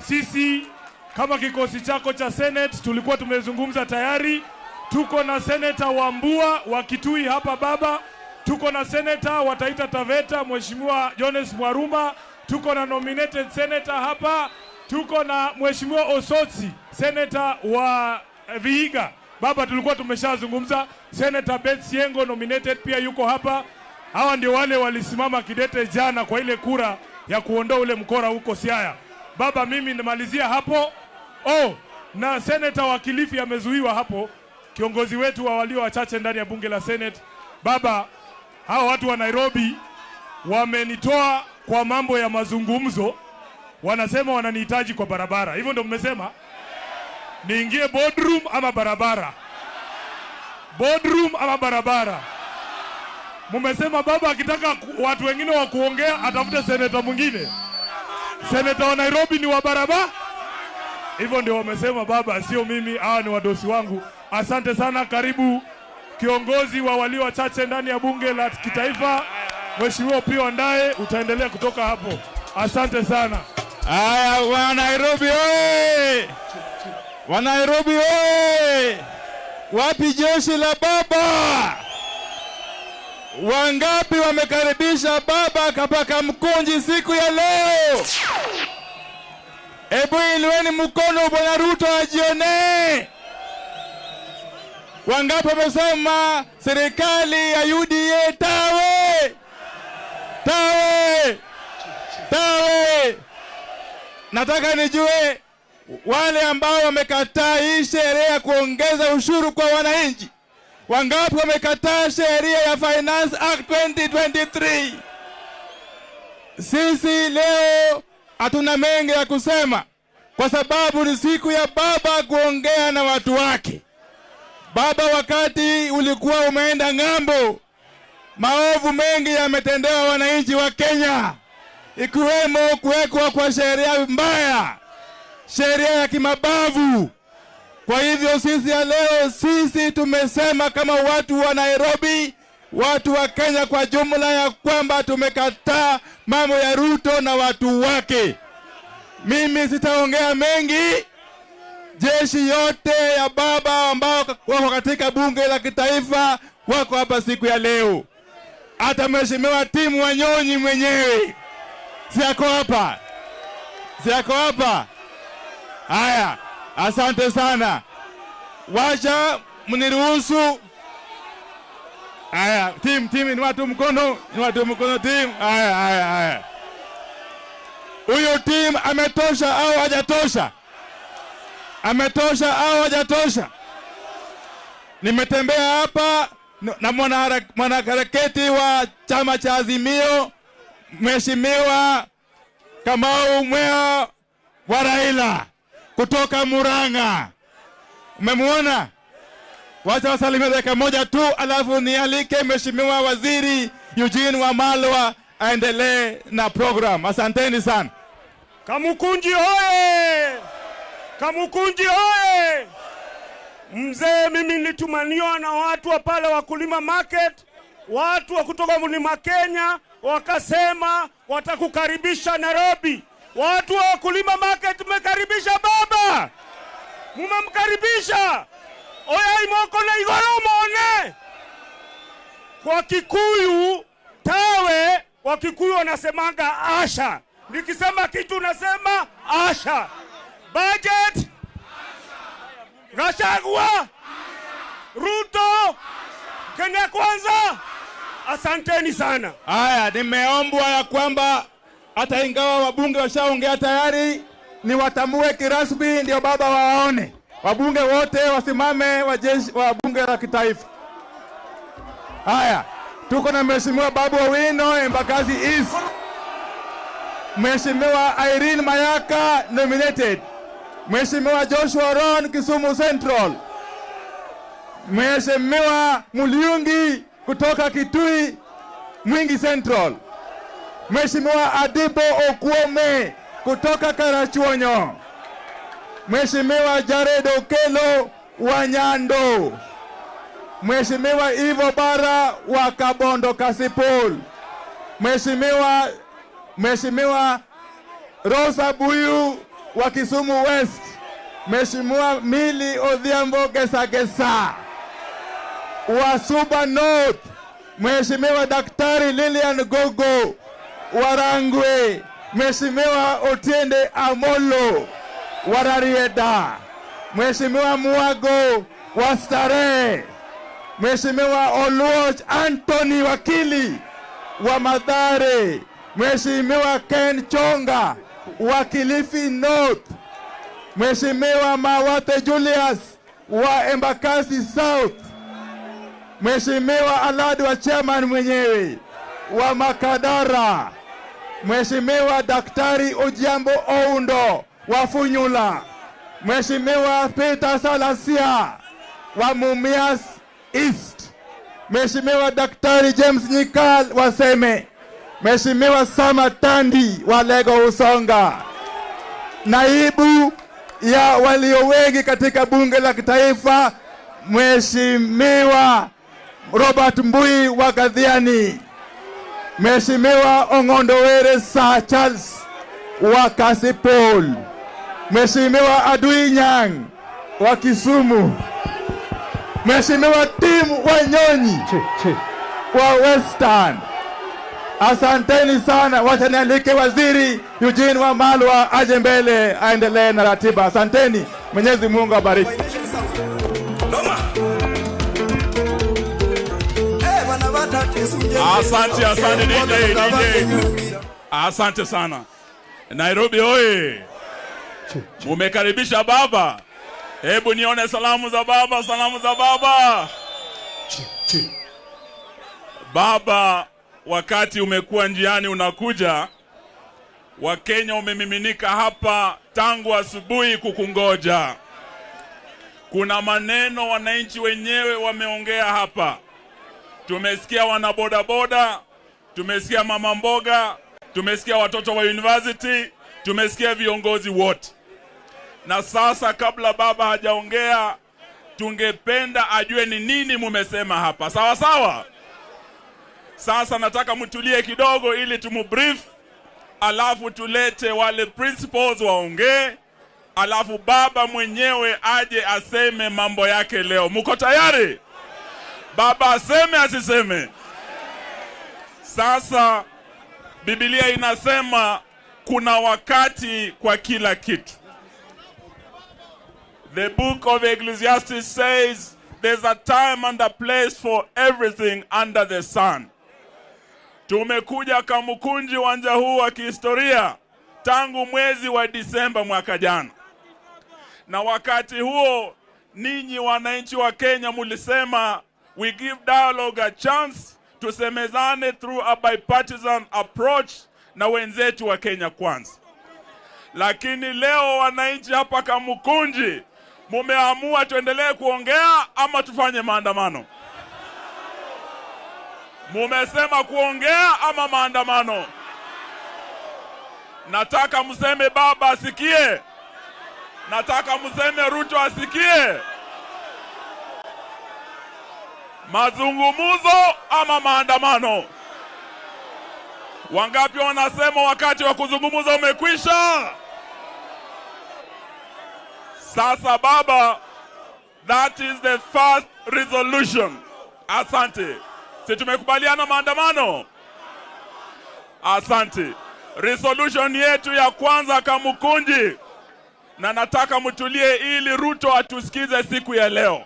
Speaker 19: Sisi kama kikosi chako cha Senate tulikuwa tumezungumza tayari. Tuko na Senator Wambua wa Kitui hapa baba. Tuko na Senator wa Taita Taveta Mheshimiwa Jones Mwaruma. Tuko na nominated senator hapa. Tuko na Mheshimiwa Osotsi, senator wa Vihiga. Baba, tulikuwa tumeshazungumza. Senator Beth Siengo nominated pia yuko hapa. Hawa ndio wale walisimama kidete jana kwa ile kura ya kuondoa ule mkora huko Siaya. Baba, mimi nimalizia hapo. Oh, na senator wa Kilifi amezuiwa hapo, kiongozi wetu wa walio wachache ndani ya bunge la Senate. Baba, hawa watu wa Nairobi wamenitoa kwa mambo ya mazungumzo, wanasema wananihitaji kwa barabara. Hivyo ndio mmesema niingie boardroom ama barabara? Boardroom ama barabara? Mumesema baba akitaka watu wengine wa kuongea atafute seneta mwingine. Seneta wa Nairobi ni wa barabara. Hivyo ndio wamesema baba, sio mimi, hawa ni wadosi wangu. Asante sana, karibu kiongozi wa walio wachache ndani ya bunge la kitaifa Mheshimiwa Opiyo Wandayi, utaendelea kutoka hapo. Asante sana.
Speaker 7: Haya, wa Nairobi oye! Wa Nairobi oye! Wapi jeshi la baba? Wangapi wamekaribisha baba kapaka Mkunji siku ya leo? Ebu inueni mkono Bwana Ruto ajione. Wangapi wamesema serikali ya UDA tawe? Tawe! Tawe! Nataka nijue wale ambao wamekataa hii sheria ya kuongeza ushuru kwa wananchi. Wangapi wamekataa sheria ya Finance Act 2023? Sisi leo hatuna mengi ya kusema kwa sababu ni siku ya baba kuongea na watu wake. Baba, wakati ulikuwa umeenda ng'ambo,
Speaker 10: Maovu mengi yametendewa wananchi wa Kenya, ikiwemo kuwekwa kwa sheria mbaya, sheria ya kimabavu. Kwa hivyo sisi ya leo, sisi tumesema kama watu wa Nairobi, watu wa Kenya kwa jumla, ya kwamba tumekataa mambo ya Ruto na watu wake. Mimi sitaongea mengi. Jeshi yote ya baba ambao wako katika bunge la kitaifa wako hapa siku ya leo. Hata Mheshimiwa Timu Wanyonyi mwenyewe si ako hapa? Si ako hapa? Haya, asante sana. Wacha mniruhusu. Haya, Tim, Tim, inua tu mkono, inua tu mkono Tim. Haya, haya, haya. Huyo Tim ametosha au hajatosha? Ametosha au hajatosha? Nimetembea hapa na mwanaharakati wa chama cha Azimio, Mheshimiwa Kamau Mwea wa Raila kutoka Murang'a. Umemuona? Wacha wasalimie dakika moja tu, alafu nialike Mheshimiwa Waziri Eugene Wamalwa aendelee na program. Asanteni sana.
Speaker 18: Kamukunji hoye! Kamukunji hoye! Mzee, mimi nilitumaniwa na watu wa pale Wakulima Market, watu wa kutoka Mlima Kenya, wakasema watakukaribisha Nairobi. Watu wa Wakulima Market, mmekaribisha baba, mumemkaribisha. Oya imoko na igoro mone. Kwa Kikuyu tawe, Wakikuyu wanasemanga asha. Nikisema kitu nasema asha. Budget, Gachagua, Ruto, Kenya Kwanza. Asanteni sana.
Speaker 10: Haya, nimeombwa ya kwamba hata ingawa wabunge washaongea tayari, ni watambue kirasmi ndio baba waone. Wabunge wote wasimame, wajeshi wa bunge la kitaifa. Haya, tuko na Mheshimiwa Babu Owino, Embakasi East. Mheshimiwa Irene Mayaka nominated. Mheshimiwa Joshua Ron, Kisumu Central. Mheshimiwa Muliungi kutoka Kitui Mwingi Central. Mheshimiwa Adibo Okuome kutoka Karachuonyo. Mheshimiwa Jared Okelo wa Nyando. Mheshimiwa Ivo Bara wa Kabondo Kasipul. Mheshimiwa Rosa Buyu wa Kisumu West. Mheshimiwa Mili Odhiambo Gesagesa wa Suba North. Mheshimiwa Daktari Lilian Gogo wa Rangwe. Mheshimiwa Otiende Amolo wa Rarieda. Mheshimiwa Muago wa Starehe. Mheshimiwa Oluoch Anthony Wakili wa Mathare. Mheshimiwa Ken Chonga wa Kilifi North. Mheshimiwa Mawate Julius wa Embakasi South. Mheshimiwa Alad wa chairman mwenyewe wa Makadara. Mheshimiwa Daktari Ojiambo Oundo wa Funyula. Mheshimiwa Peter Salasia wa Mumias East. Mheshimiwa Daktari James Nyikal wa Seme. Mheshimiwa Sama Tandi wa Lego Usonga. Naibu ya walio wengi katika bunge la kitaifa Mheshimiwa Robert Mbui wa Gadhiani. Mheshimiwa Ong'ondo Were Sir Charles wa Kasipul. Mheshimiwa Adui Nyang wa Kisumu. Mheshimiwa Tim Wanyonyi wa Western. Asanteni sana. Wacha nialike Waziri Eugene Wamalwa aje mbele aendelee na ratiba. Asanteni. Mwenyezi Mungu abariki.
Speaker 19: Asante, asante DJ, DJ. Asante sana. Nairobi oye. Mumekaribisha baba. Hebu nione salamu za baba, salamu za baba. Baba, wakati umekuwa njiani unakuja, Wakenya umemiminika hapa tangu asubuhi kukungoja. Kuna maneno wananchi wenyewe wameongea hapa.
Speaker 20: Tumesikia wanabodaboda, tumesikia mama mboga, tumesikia watoto wa university, tumesikia viongozi wote. Na sasa kabla baba hajaongea, tungependa ajue ni nini mumesema hapa, sawa sawa? Sasa nataka mtulie kidogo ili tumubrief, alafu tulete wale principals waongee, alafu baba mwenyewe aje aseme mambo yake leo. Muko tayari? Baba aseme asiseme? Sasa Biblia inasema kuna wakati kwa kila kitu. The book of Ecclesiastes says there's a time and a place for everything under the sun. Tumekuja Kamukunji, uwanja huu wa kihistoria, tangu mwezi wa Disemba mwaka jana, na wakati huo ninyi wananchi wa Kenya mulisema we give dialogue a chance, tusemezane through a bipartisan approach na wenzetu wa Kenya Kwanza. Lakini leo wananchi hapa Kamukunji mumeamua tuendelee kuongea ama tufanye maandamano? Mumesema kuongea ama maandamano? Nataka mseme baba asikie. Nataka mseme Ruto asikie. Mazungumzo ama maandamano? Wangapi wanasema wakati wa kuzungumza umekwisha? Sasa baba, that is the first resolution. Asante. Si tumekubaliana maandamano? Asante. Resolution yetu ya kwanza Kamukunji, na nataka mtulie ili Ruto atusikize siku ya leo.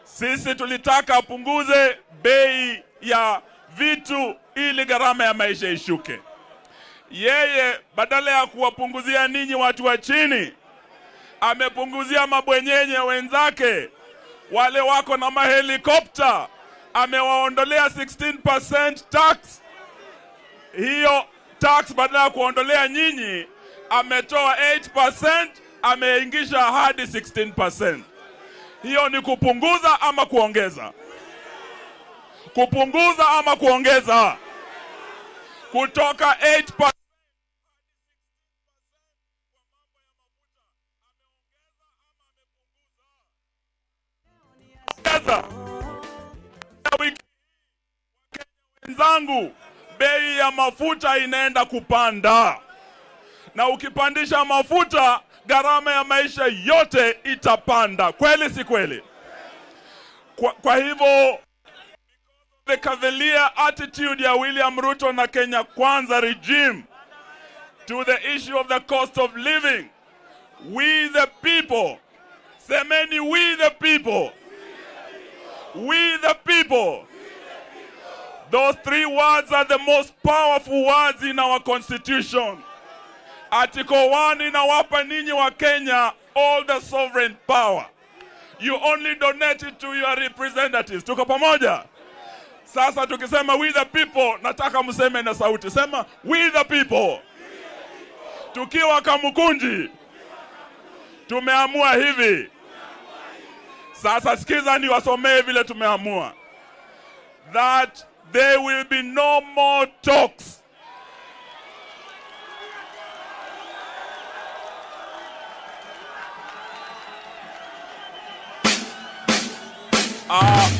Speaker 20: Sisi tulitaka apunguze bei ya vitu ili gharama ya maisha ishuke. Yeye badala ya kuwapunguzia ninyi watu wa chini, amepunguzia mabwenyenye wenzake wale wako na mahelikopta, amewaondolea 16% tax. Hiyo tax badala ya kuondolea nyinyi, ametoa 8%, ameingisha hadi 16%. Hiyo ni kupunguza ama kuongeza? Kupunguza ama kuongeza? Kutoka 8% wenzangu, bei ya mafuta inaenda kupanda, na ukipandisha mafuta gharama ya maisha yote itapanda. Kweli si kweli? Kwa hivyo the cavalier attitude ya William Ruto na Kenya Kwanza regime to the issue of the cost of living, we the people, semeni we the people, we the people. Those three words are the most powerful words in our constitution. Article 1 inawapa ninyi wa Kenya all the sovereign power. You only donate it to your representatives. Tuko pamoja? Sasa tukisema we the people, nataka mseme na sauti. Sema we the people. Tukiwa Kamukunji tumeamua hivi. Sasa sikiza niwasomee vile tumeamua. That there will be no more talks.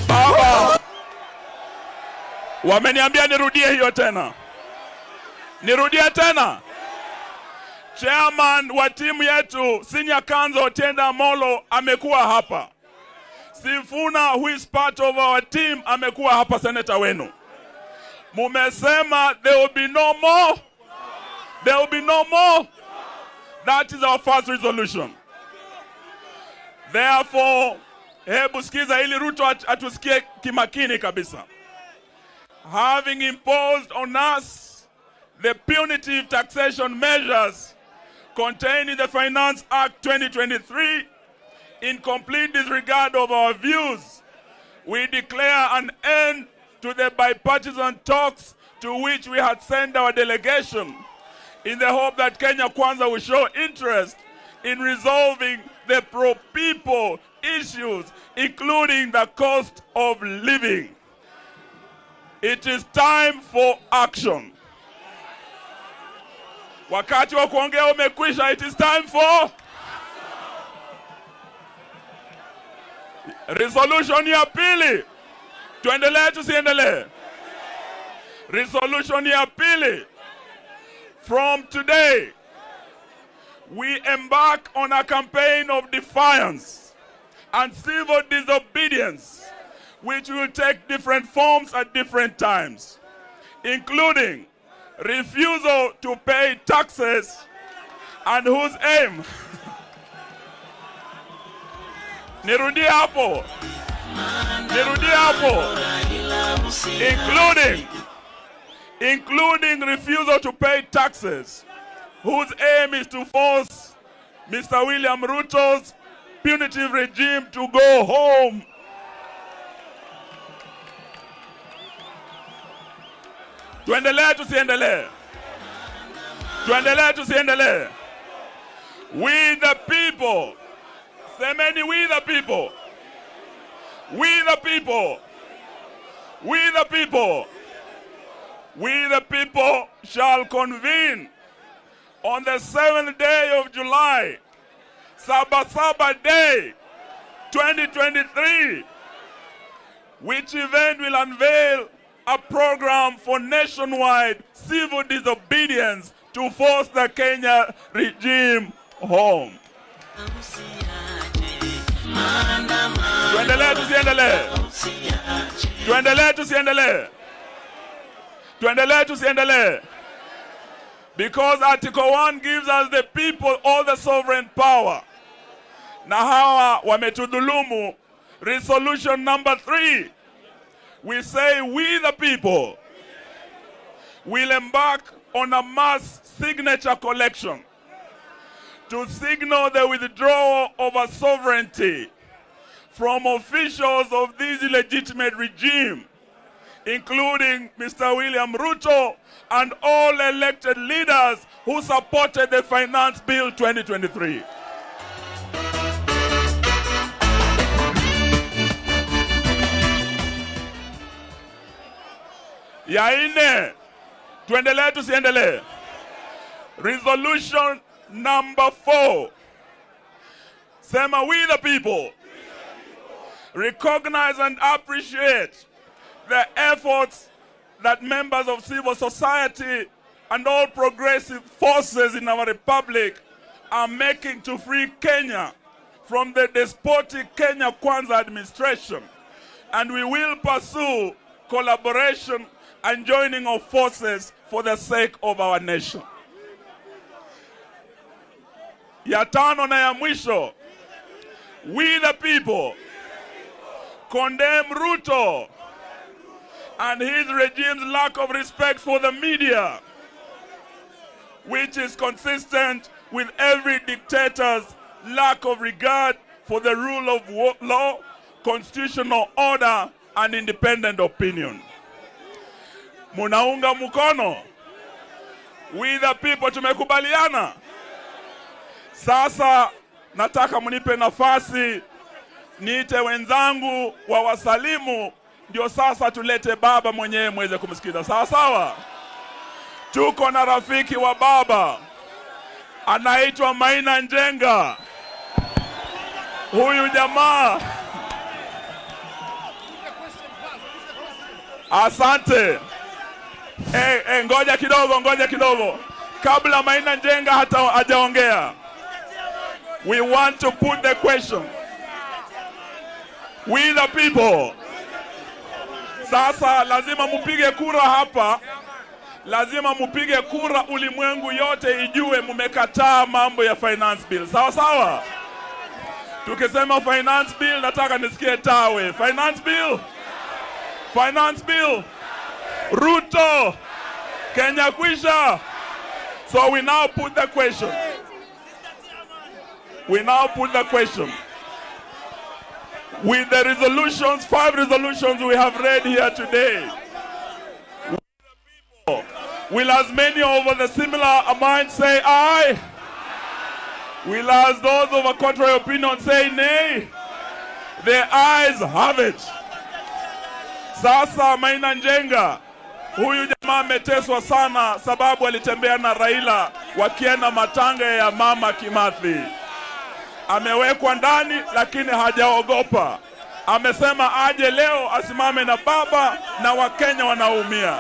Speaker 20: Baba, wameniambia nirudie hiyo tena. Nirudie tena. Chairman wa timu yetu Senior Counsel Otiende Amollo amekuwa hapa. Sifuna, who is part of our team, amekuwa hapa, senator wenu. Mumesema there will be no more. There will be no more. That is our first resolution. Therefore, hebu sikiza ili Ruto atusikie kimakini kabisa. Having imposed on us the punitive taxation measures contained in the Finance Act 2023, in complete disregard of our views, we declare an end to the bipartisan talks to which we had sent our delegation in the hope that Kenya Kwanza will show interest in resolving the pro-people issues, including the cost of living. It is time for action. Wakati wa kuongea umekwisha. It is time for resolution ya pili. Tuendelee tusiendelee? Resolution ya pili. From today, we embark on a campaign of defiance and civil disobedience, which will take different forms at different times, including refusal to pay taxes and whose aim Nirudie hapo. Nirudie hapo. Including refusal to pay taxes, whose aim is to force Mr. William Ruto's punitive regime to go home. Tuendelee tusiendelee? Tuendelee tusiendelee? We the people. Semeni, we the people. We the people. We the people. We the people shall convene on the 7th day of July, Saba Saba Day, 2023, which event will unveil a program for nationwide civil disobedience to force the Kenya regime home. Tuendelee tusiendelee? Tuendelee tusiendelee? Tuendelee tusiendelee? Because Article 1 gives us the people all the sovereign power. Na hawa wametudhulumu. Resolution number 3, we say we the people will embark on a mass signature collection to signal the withdrawal of our sovereignty from officials of this illegitimate regime, including Mr. William Ruto and all elected leaders who supported the Finance Bill 2023. Ya nne, tuendelee tusiendelee? Resolution number 4. Sema, we the people recognize and appreciate the efforts that members of civil society and all progressive forces in our republic are making to free Kenya from the despotic Kenya Kwanza administration. And we will pursue collaboration and joining of forces for the sake of our nation. Ya tano na ya mwisho, we the people condemn Ruto and his regime's lack of respect for the media, which is consistent with every dictator's lack of regard for the rule of law, constitutional order, and independent opinion. Munaunga mkono? We the people tumekubaliana. Sasa nataka mnipe nafasi niite wenzangu wa wasalimu, ndio sasa tulete baba mwenyewe muweze kumsikiza. Sawa sawa. Tuko na rafiki wa baba anaitwa Maina Njenga. Huyu jamaa, asante. Ngoja kidogo, ngoja kidogo. Kabla Maina Njenga hata hajaongea, we want to put the question. We the people. Sasa lazima mupige kura hapa. Lazima mupige kura, ulimwengu yote ijue mumekataa mambo ya finance bill. Sawa sawa? Tukisema finance bill, nataka nisikie tawe. Finance bill. Finance bill. Ruto. Kenya kwisha. So we now put the question. We now put the question. With the resolutions, 5 resolutions we have read here today, will as many over the similar mind say aye? Will as those of a contrary opinion say nay? The ayes have it. Sasa Maina Njenga, huyu jamaa ameteswa sana sababu alitembea na Raila wakienda matanga ya mama Kimathi. Amewekwa ndani lakini hajaogopa. Amesema aje leo asimame na baba na Wakenya wanaumia.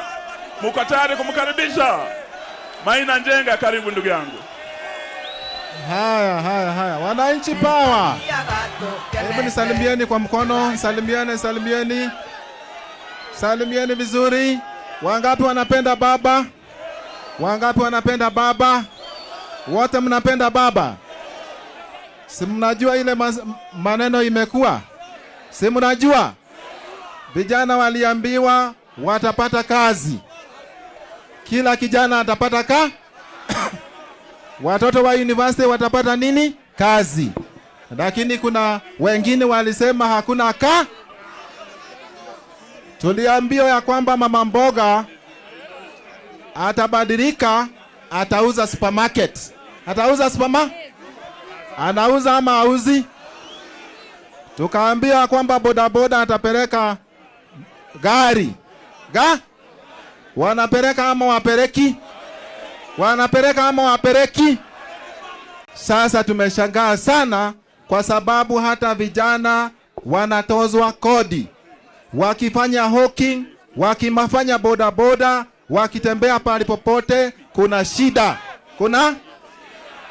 Speaker 20: Muko tayari kumkaribisha Maina Njenga? Karibu ndugu yangu.
Speaker 4: Haya, haya, haya, wananchi power! Hebu nisalimieni kwa mkono, salimieni, salimieni, salimieni vizuri. Wangapi wanapenda baba? Wangapi wanapenda baba? Wote mnapenda baba? Si mnajua ile maneno imekuwa? Si mnajua vijana waliambiwa watapata kazi, kila kijana atapata ka watoto wa university watapata nini? Kazi. Lakini kuna wengine walisema hakuna ka. Tuliambiwa ya kwamba mama mboga atabadilika, atauza supermarket. Atauza supermarket? Anauza ama auzi? Tukaambiwa kwamba bodaboda atapeleka gari. Ga? Wanapeleka ama wapeleki? Wanapeleka ama wapeleki? Sasa tumeshangaa sana kwa sababu hata vijana wanatozwa kodi. Wakifanya hawking, wakimafanya bodaboda, wakitembea pahali popote, kuna shida. Kuna?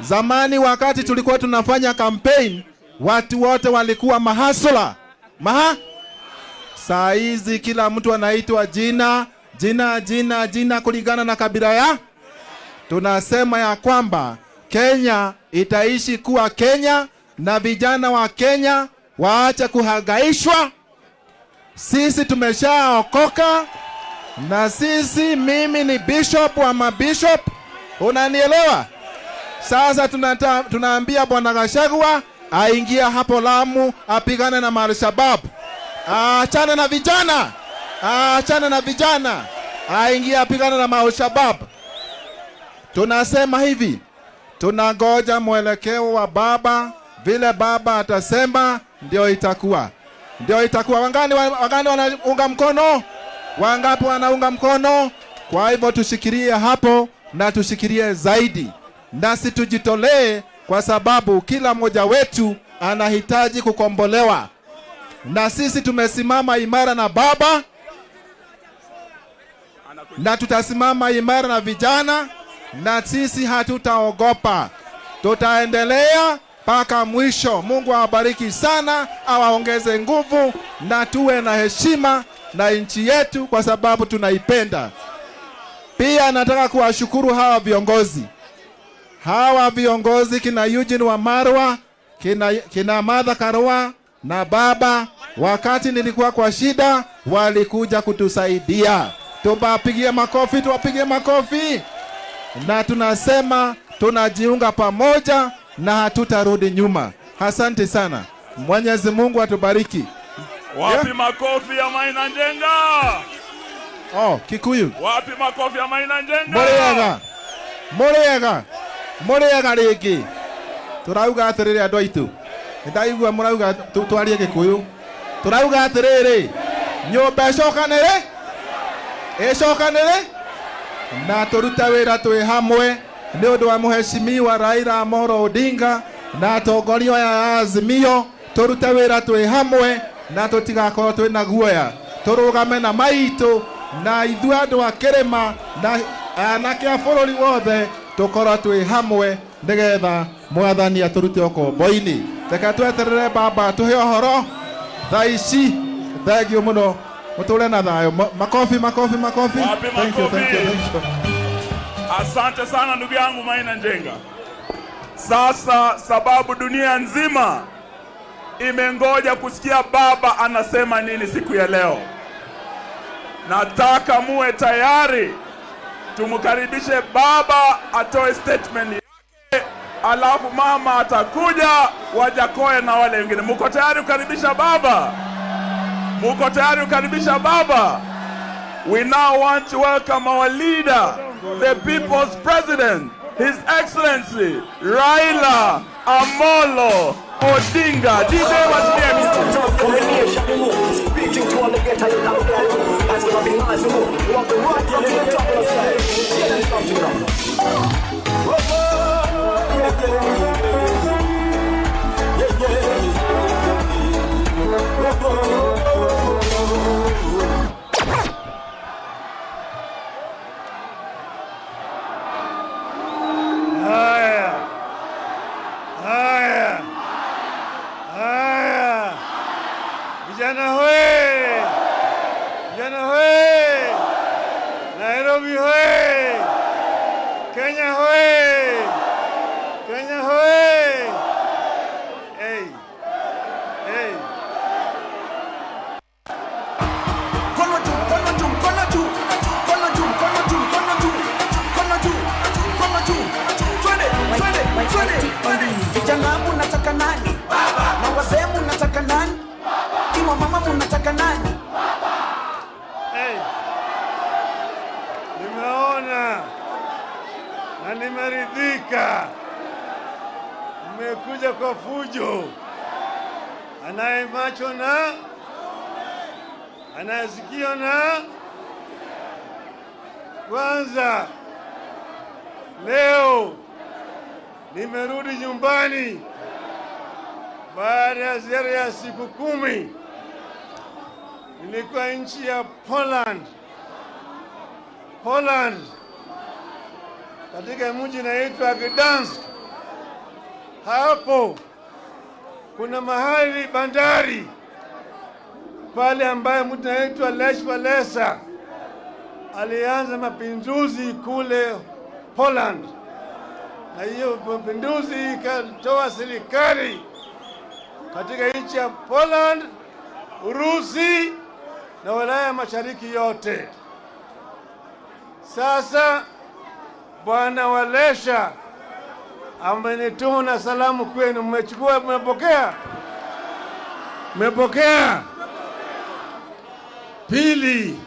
Speaker 4: Zamani wakati tulikuwa tunafanya campaign, watu wote walikuwa mahasula. Maha? Saa hizi kila mtu anaitwa jina, jina, jina, jina kulingana na kabila ya. Tunasema ya kwamba Kenya itaishi kuwa Kenya na vijana wa Kenya waache kuhangaishwa. Sisi tumeshaokoka na sisi, mimi ni bishop wa mabishop, unanielewa? Sasa tunaambia Bwana Gachagua aingie hapo Lamu apigane na Al-Shabaab. Aachane na vijana. Aachane na vijana. Aingie apigane na Al-Shabaab. Tunasema hivi, tunangoja mwelekeo wa baba, vile baba atasema ndio itakuwa. Ndio itakuwa. Wangani wanaunga mkono? Wangapi wanaunga mkono? Kwa hivyo tushikilie hapo na tushikilie zaidi. Nasi tujitolee kwa sababu kila mmoja wetu anahitaji kukombolewa. Na sisi tumesimama imara na baba, na tutasimama imara na vijana, na sisi hatutaogopa. Tutaendelea mpaka mwisho. Mungu awabariki sana, awaongeze nguvu, na tuwe na heshima na nchi yetu kwa sababu tunaipenda. Pia nataka kuwashukuru hawa viongozi. Hawa viongozi kina Eugene Wamalwa, kina Martha Karua na baba, wakati nilikuwa kwa shida walikuja kutusaidia. Tuwapigie makofi, tuwapigie makofi. Na tunasema tunajiunga pamoja na hatutarudi nyuma. Asante sana. Mwenyezi Mungu atubariki.
Speaker 20: Wapi makofi ya Maina Njenga?
Speaker 4: Oh, Kikuyu.
Speaker 20: Wapi makofi ya Maina Njenga?
Speaker 4: Muriega. Muriega. Muriega rĩngĩ. Tũrauga atĩrĩrĩ andũ aitũ. Nĩndaigua mũrauga twarie Gĩkũyũ. Tũrauga atĩrĩrĩ, nyũmba ĩcokanĩrĩ? Ĩcokanĩrĩ? Na tũrute wĩra twĩ hamwe nĩ ũndũ wa Mheshimiwa Raila Amolo Odinga na atongoria aya a Azimio. Tũrute wĩra twĩ hamwe na tũtigakorwo twĩ na guoya. Tũrũgame na maitũ na ithuĩ andũ a kĩrĩma na anake a bũrũri wothe tũkorwo twĩ hamwe nĩgetha mwathani atũrute ũkombo-inĩ. Reke tweterere baba tũhe ũhoro thaa ici. Thengiũ mũno, mũtũre na thayũ. Makofi, makofi, makofi.
Speaker 20: Wapi
Speaker 4: Thank you, thank you,
Speaker 20: makofi?
Speaker 4: thank you.
Speaker 20: Asante sana ndugu yangu Maina Njenga. Sasa sababu dunia nzima imengoja kusikia baba anasema nini siku ya leo, nataka muwe tayari tumkaribishe baba atoe statement yake, alafu mama atakuja Wajakoya na wale wengine. Muko tayari kukaribisha baba? Muko tayari kukaribisha baba? We now want to welcome our leader, the people's president, His Excellency Raila Amolo Odinga. DJ Watilia.
Speaker 5: gonna be nice, you know. You want to rock from the top of the side. Yeah, them something now. Oh, yeah, yeah, yeah, yeah, yeah. Oh,
Speaker 21: Haya, haya, haya, vijana hoe, vijana hoe, Nairobi hoe, Kenya hoe, Kenya hoe. Hey, hey.
Speaker 5: Mkono juu, mkono juu, mkono juu, mkono juu, mkono juu, mkono juu, mkono juu, mkono juu. Twende, twende, twende, twende. Vijana munataka nani? Na wazee munataka nani? Iwa mama munataka nani?
Speaker 21: Hey. Nimeona na nimeridhika. Mmekuja kwa fujo. Anaye macho na anayesikio na kwanza, leo nimerudi nyumbani baada ya ziara ya siku 10. Nilikuwa nchi ya Poland. Poland, katika mji inaitwa Gdansk. Hapo kuna mahali bandari pale ambaye mtu anaitwa Lech Walesa alianza mapinduzi kule Poland, na hiyo mapinduzi ikatoa serikali katika nchi ya Poland, Urusi na Ulaya Mashariki yote. Sasa Bwana Walesha amenituma na salamu kwenu. Mmechukua, mmepokea? Mmepokea? Pili,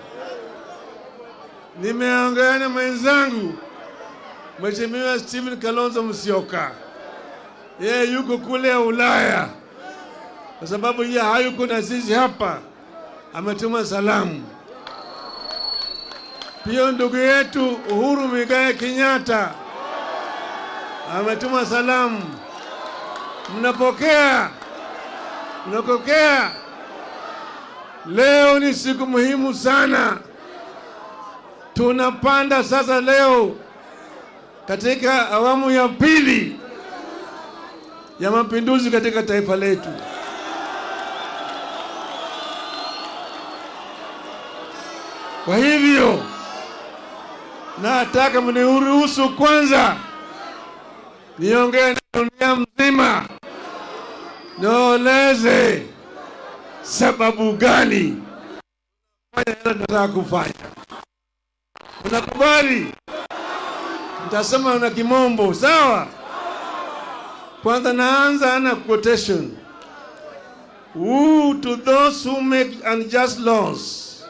Speaker 21: nimeongea na mwenzangu Mheshimiwa Stephen Kalonzo Musyoka. Yeye yuko kule Ulaya, kwa sababu yeye hayuko na sisi hapa, ametuma salamu. Pia ndugu yetu Uhuru Muigai Kenyatta ametuma salamu. Mnapokea? Mnapokea? Leo ni siku muhimu sana. Tunapanda sasa leo katika awamu ya pili ya mapinduzi katika taifa letu. Kwa hivyo nataka mniruhusu kwanza niongee na dunia mzima, nieleze sababu gani nataka kufanya. Unakubali? Nitasema na kimombo, sawa? Kwanza naanza na quotation. Woe to those who make unjust laws,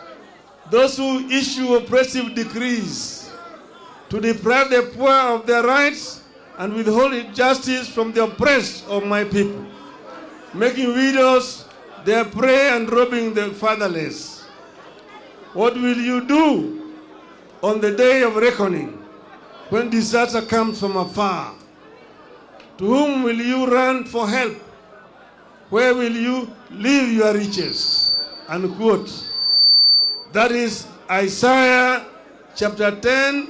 Speaker 21: those who issue oppressive decrees, to deprive the poor of their rights and withhold justice from the oppressed of my people, making widows their prey and robbing the fatherless. What will you do on the day of reckoning, when disaster comes from afar? To whom will you run for help? Where will you leave your riches? Unquote. That is Isaiah chapter 10,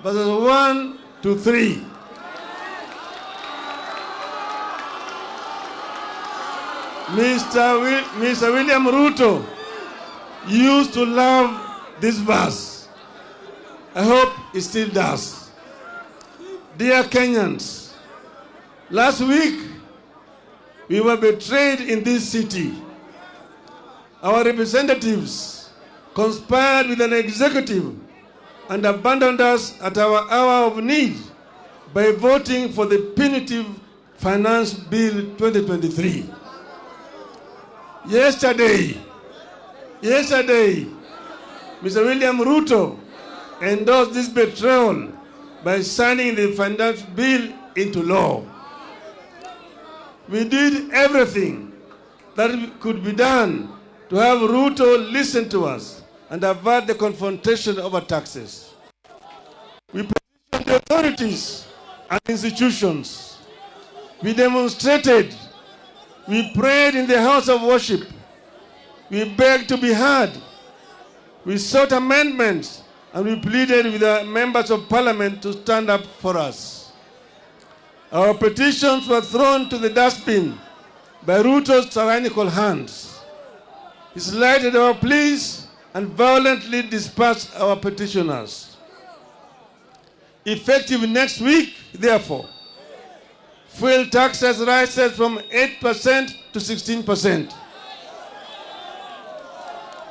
Speaker 21: verses 1 to 3. Mr. William Ruto used to love this verse. I hope he still does. Dear Kenyans, last week we were betrayed in this city. Our representatives conspired with an executive and abandoned us at our hour of need by voting for the punitive Finance Bill 2023. Yesterday, Mr. William Ruto endorsed this betrayal by signing the Finance Bill into law. We did everything that could be done to have Ruto listen to us, and avert the confrontation over taxes. We petitioned the authorities and institutions. We demonstrated. We prayed in the house of worship. We begged to be heard. We sought amendments and we pleaded with the members of parliament to stand up for us. Our petitions were thrown to the dustbin by Ruto's tyrannical hands. He slighted our pleas and violently dispersed our petitioners. Effective next week, therefore, fuel taxes rises from 8% to 16%.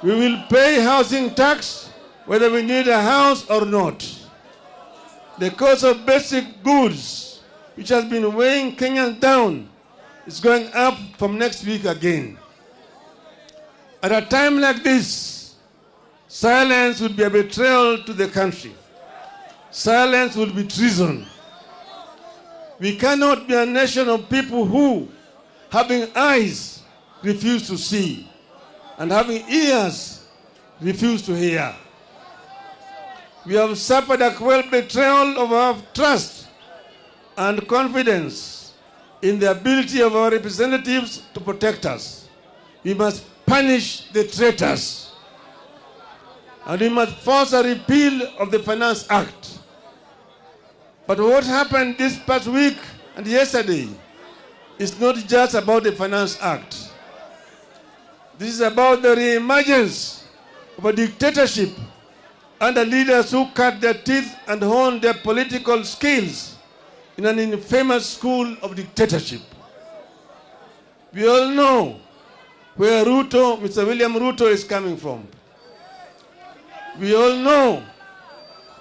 Speaker 21: We will pay housing tax whether we need a house or not. The cost of basic goods, which has been weighing Kenyans down, is going up from next week again. At a time like this, silence would be a betrayal to the country. Silence would be treason. We cannot be a nation of people who, having eyes, refuse to see, and having ears, refuse to hear. We have suffered a cruel betrayal of our trust and confidence in the ability of our representatives to protect us. We must punish the traitors. And we must force a repeal of the Finance Act. But what happened this past week and yesterday is not just about the Finance Act. This is about the reemergence of a dictatorship under leaders who cut their teeth and honed their political skills in an infamous school of dictatorship. We all know where Ruto, Mr. William Ruto, is coming from. We all know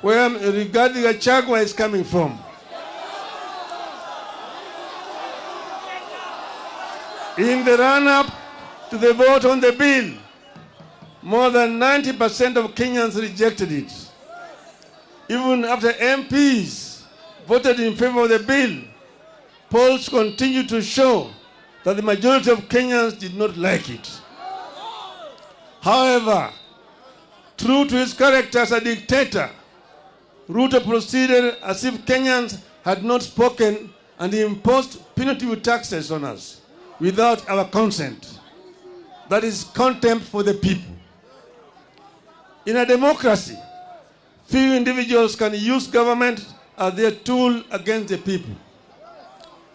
Speaker 21: where Rigathi Gachagua is coming from. In the run-up to the vote on the bill, more than 90% of Kenyans rejected it. Even after MPs voted in favor of the bill, polls continue to show that the majority of Kenyans did not like it. However, true to his character as a dictator, Ruto proceeded as if Kenyans had not spoken and he imposed punitive taxes on us without our consent. That is contempt for the people. In a democracy, few individuals can use government as their tool against the people.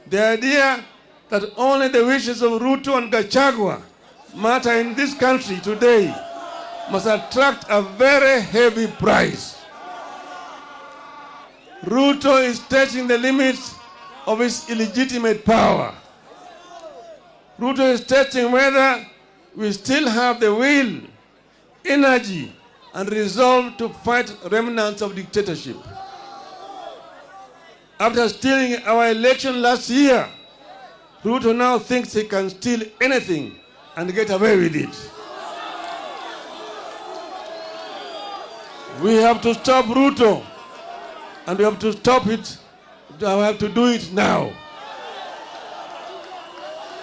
Speaker 21: The idea that only the wishes of Ruto and Gachagua matter in this country today must attract a very heavy price. Ruto is testing the limits of his illegitimate power. Ruto is testing whether we still have the will, energy, and resolve to fight remnants of dictatorship. After stealing our election last year, Ruto now thinks he can steal anything and get away with it. We have to stop Ruto, and we have to stop it. We have to do it now.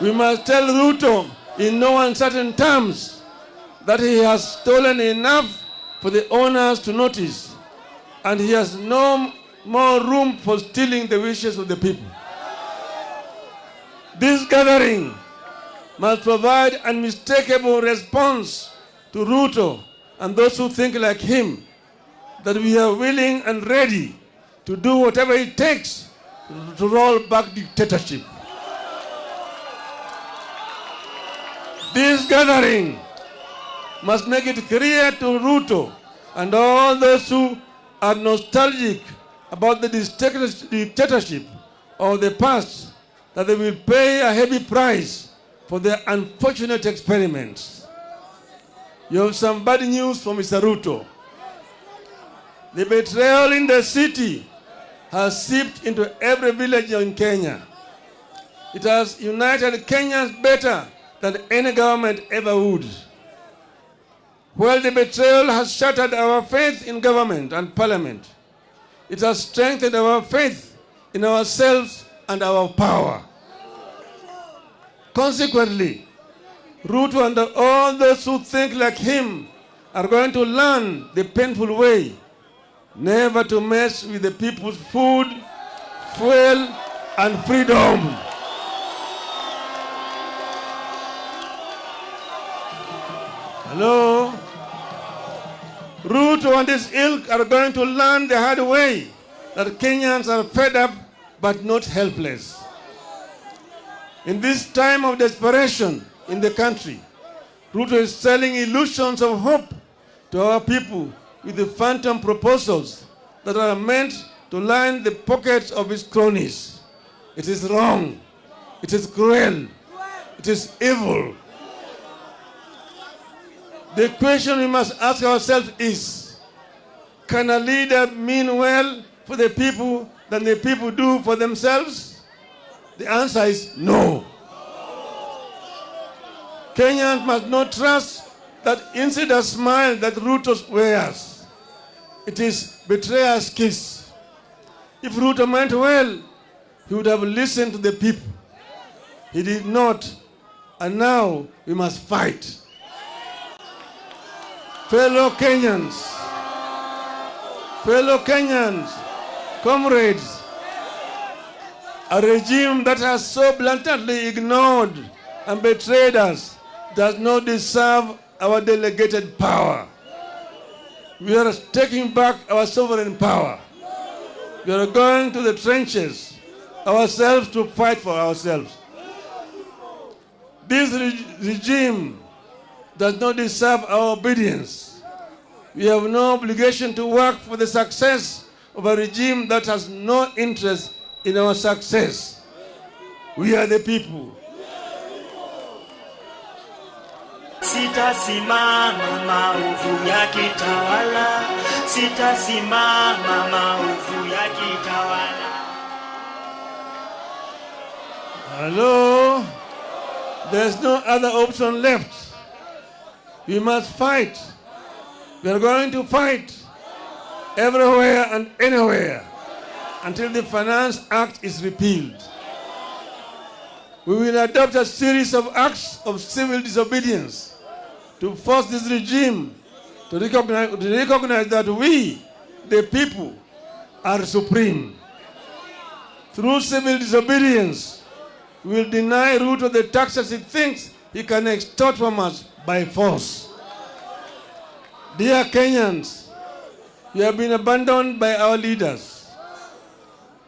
Speaker 21: We must tell Ruto in no uncertain terms that he has stolen enough for the owners to notice, and he has no more room for stealing the wishes of the people. This gathering must provide unmistakable response to Ruto and those who think like him that we are willing and ready to do whatever it takes to roll back dictatorship. This gathering must make it clear to Ruto and all those who are nostalgic about the dictatorship of the past that they will pay a heavy price for their unfortunate experiments. You have some bad news for Mr. Ruto. The betrayal in the city has seeped into every village in Kenya. It has united Kenyans better than any government ever would. While the betrayal has shattered our faith in government and parliament, it has strengthened our faith in ourselves and our power. Consequently, Ruto and all those who think like him are going to learn the painful way never to mess with the people's food, fuel, and freedom. Hello? Ruto and his ilk are going to learn the hard way that Kenyans are fed up but not helpless. In this time of desperation in the country, Ruto is selling illusions of hope to our people with the phantom proposals that are meant to line the pockets of his cronies. It is wrong. It is cruel. It is evil. The question we must ask ourselves is, can a leader mean well for the people than the people do for themselves? The answer is no. Kenyans must not trust that insider smile that Ruto wears. It is betrayer's kiss. If Ruto meant well, he would have listened to the people. He did not, and now we must fight. Fellow Kenyans, comrades, a regime that has so blatantly ignored and betrayed us does not deserve our delegated power. We are taking back our sovereign power. We are going to the trenches ourselves to fight for ourselves. This regime does not deserve our obedience. We have no obligation to work for the success of a regime that has no interest in our success. We are the people.
Speaker 12: Sitasimama maovu yakitawala, sitasimama maovu yakitawala.
Speaker 21: Hello? There's no other option left. We must fight. We are going to fight everywhere and anywhere until the Finance Act is repealed. We will adopt a series of acts of civil disobedience to force this regime to recognize that we, the people, are supreme. Through civil disobedience, we will deny Ruto the taxes he thinks he can extort from us by force. Dear Kenyans, you have been abandoned by our leaders.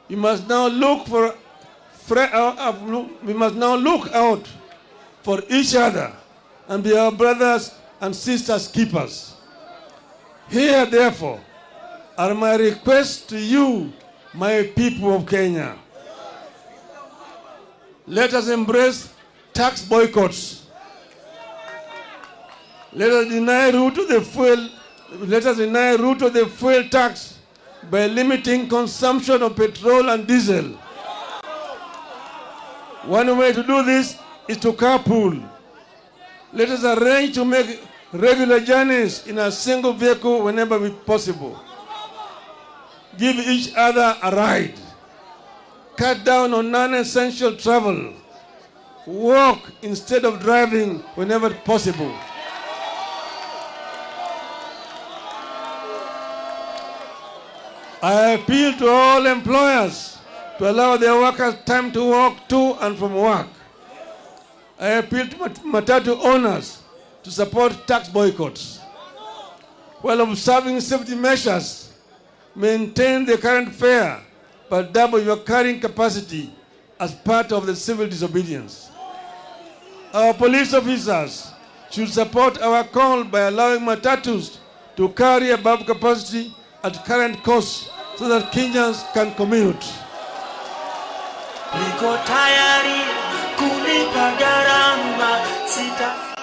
Speaker 21: You must now look for we must now look out for each other and be our brothers and sisters keepers. Here, therefore, are my requests to you, my people of Kenya. Let us embrace tax boycotts. Let us deny Ruto the fuel. Let us deny Ruto the fuel tax by limiting consumption of petrol and diesel. One way to do this is to carpool. Let us arrange to make regular journeys in a single vehicle whenever possible. Give each other a ride. Cut down on non-essential travel. Walk instead of driving whenever possible. I appeal to all employers to allow their workers time to walk to and from work. I appeal to matatu owners to support tax boycotts. While observing safety measures, maintain the current fare, but double your carrying capacity as part of the civil disobedience. Our police officers should support our call by allowing matatus to carry above capacity at current costs so that Kenyans can commute.
Speaker 12: Niko tayari kulipa gharama sita.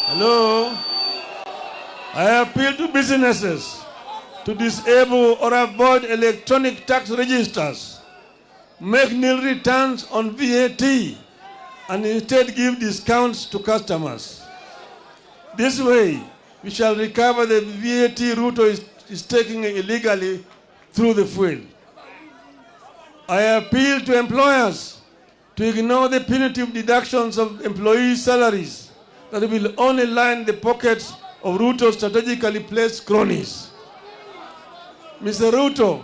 Speaker 21: Hello? I appeal to businesses to disable or avoid electronic tax registers, make nil returns on VAT, and instead give discounts to customers. This way, we shall recover the VAT Ruto is taking illegally through the fuel. I appeal to employers to ignore the punitive deductions of employees' salaries that will only line the pockets of Ruto's strategically placed cronies. Mr. Ruto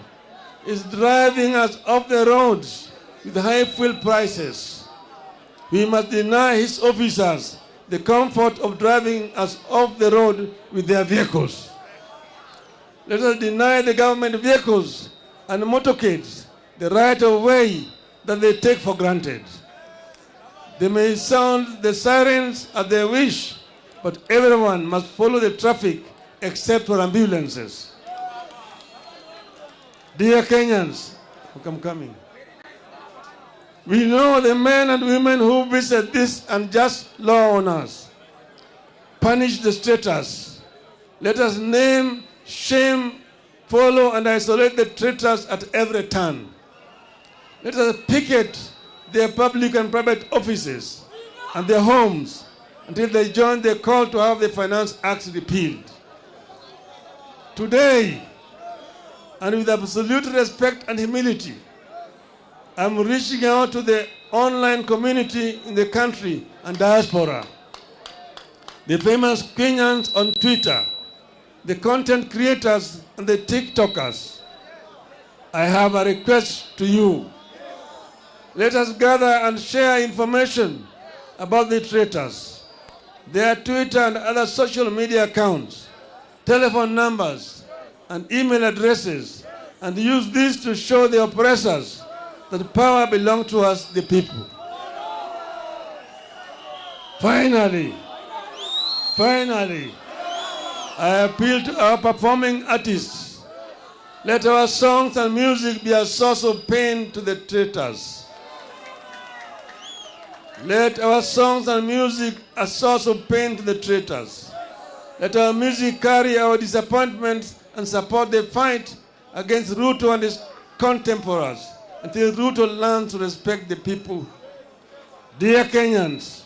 Speaker 21: is driving us off the roads with high fuel prices. We must deny his officers the comfort of driving us off the road with their vehicles. Let us deny the government vehicles and motorcades the right of way that they take for granted. They may sound the sirens at their wish, but everyone must follow the traffic except for ambulances. Dear Kenyans, I'm coming. We know the men and women who visit this unjust law on us. Punish the traitors. Let us name, shame, follow, and isolate the traitors at every turn. Let us picket their public and private offices and their homes until they join the call to have the Finance Act repealed. Today, and with absolute respect and humility, I'm reaching out to the online community in the country and diaspora, the famous Kenyans on Twitter, the content creators and the TikTokers. I have a request to you. Let us gather and share information about the traitors, their Twitter and other social media accounts, telephone numbers, and email addresses, and use this to show the oppressors that power belongs to us, the people. Finally, finally, I appeal to our performing artists. Let our songs and music be a source of pain to the traitors. Let our songs and music a source of pain to the traitors. Let our music carry our disappointments and support the fight against Ruto and his contemporaries until Ruto learns to respect the people. Dear Kenyans,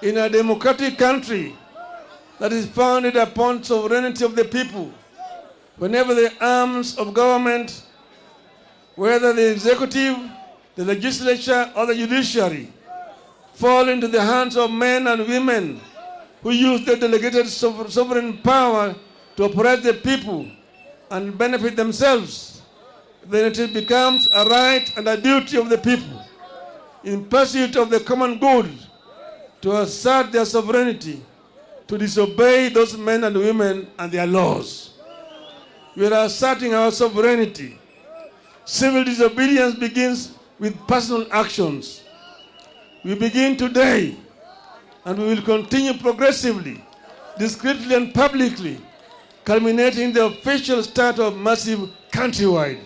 Speaker 21: in a democratic country that is founded upon sovereignty of the people, whenever the arms of government, whether the executive, the legislature, or the judiciary, fall into the hands of men and women who use their delegated sovereign power to oppress the people and benefit themselves, then it becomes a right and a duty of the people, in pursuit of the common good, to assert their sovereignty, to disobey those men and women and their laws. We are asserting our sovereignty. Civil disobedience begins with personal actions. We begin today, and we will continue progressively, discreetly and publicly, culminating in the official start of massive countrywide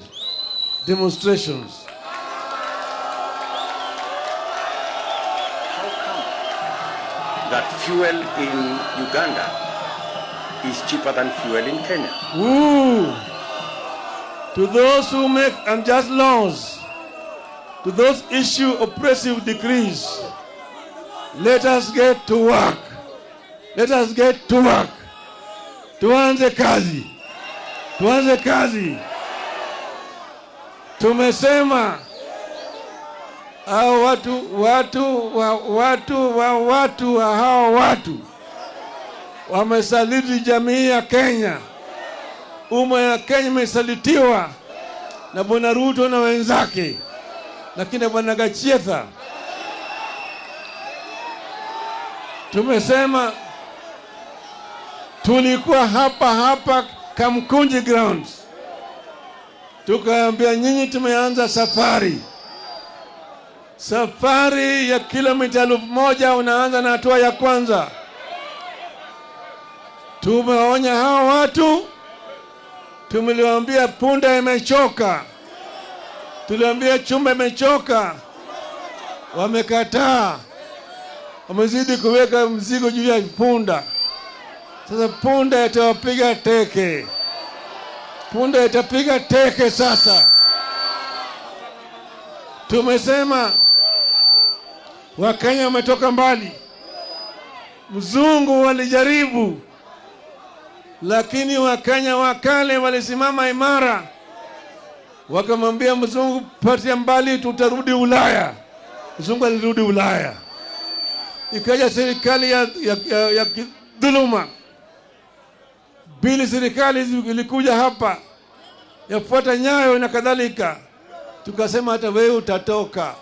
Speaker 21: demonstrations.
Speaker 9: That fuel in Uganda is cheaper than fuel in Kenya.
Speaker 21: Ooh. To those who make unjust laws, to those issue oppressive decrees, let us get to work. Let us get to work. Tuanze kazi. Tuanze kazi. Tumesema hao watu, watu, wa, watu, wa, watu wa hao watu wamesaliti jamii ya Kenya. Umma ya Kenya imesalitiwa na Bwana Ruto na wenzake, lakini Bwana Gachietha. Tumesema tulikuwa hapa hapa Kamkunji Grounds, tukaambia nyinyi tumeanza safari, safari ya kilomita 1000 unaanza na hatua ya kwanza. Tumeonya hao watu, tumeliwaambia punda imechoka, tuliambia chumba imechoka, wamekataa, wamezidi kuweka mzigo juu ya punda. Sasa punda itawapiga teke, punda itapiga teke. Sasa tumesema Wakenya wametoka mbali, mzungu walijaribu, lakini Wakenya wa kale walisimama imara, wakamwambia mzungu, patia mbali, tutarudi Ulaya. Mzungu alirudi Ulaya, ikaja serikali ya dhuluma, Pili, serikali ilikuja hapa yafuata Nyayo na kadhalika, tukasema hata wewe utatoka.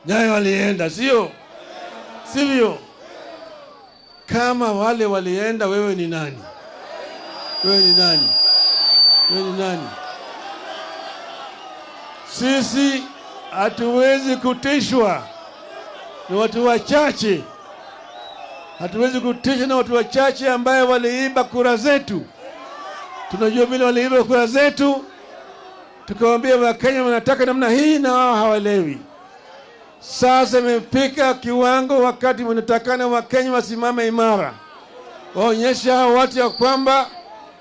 Speaker 21: Nyayo alienda, sio sivyo? Kama wale walienda, wewe ni nani? Wewe ni nani? Wewe ni nani? Sisi hatuwezi kutishwa ni watu wachache, hatuwezi kutishwa na watu wachache ambaye waliiba kura zetu. Tunajua vile waliiba kura zetu, tukawaambia Wakenya wanataka namna hii na wao hawaelewi. Sasa imefika kiwango wakati wanatakana Wakenya wasimame imara, waonyeshe hao watu ya kwamba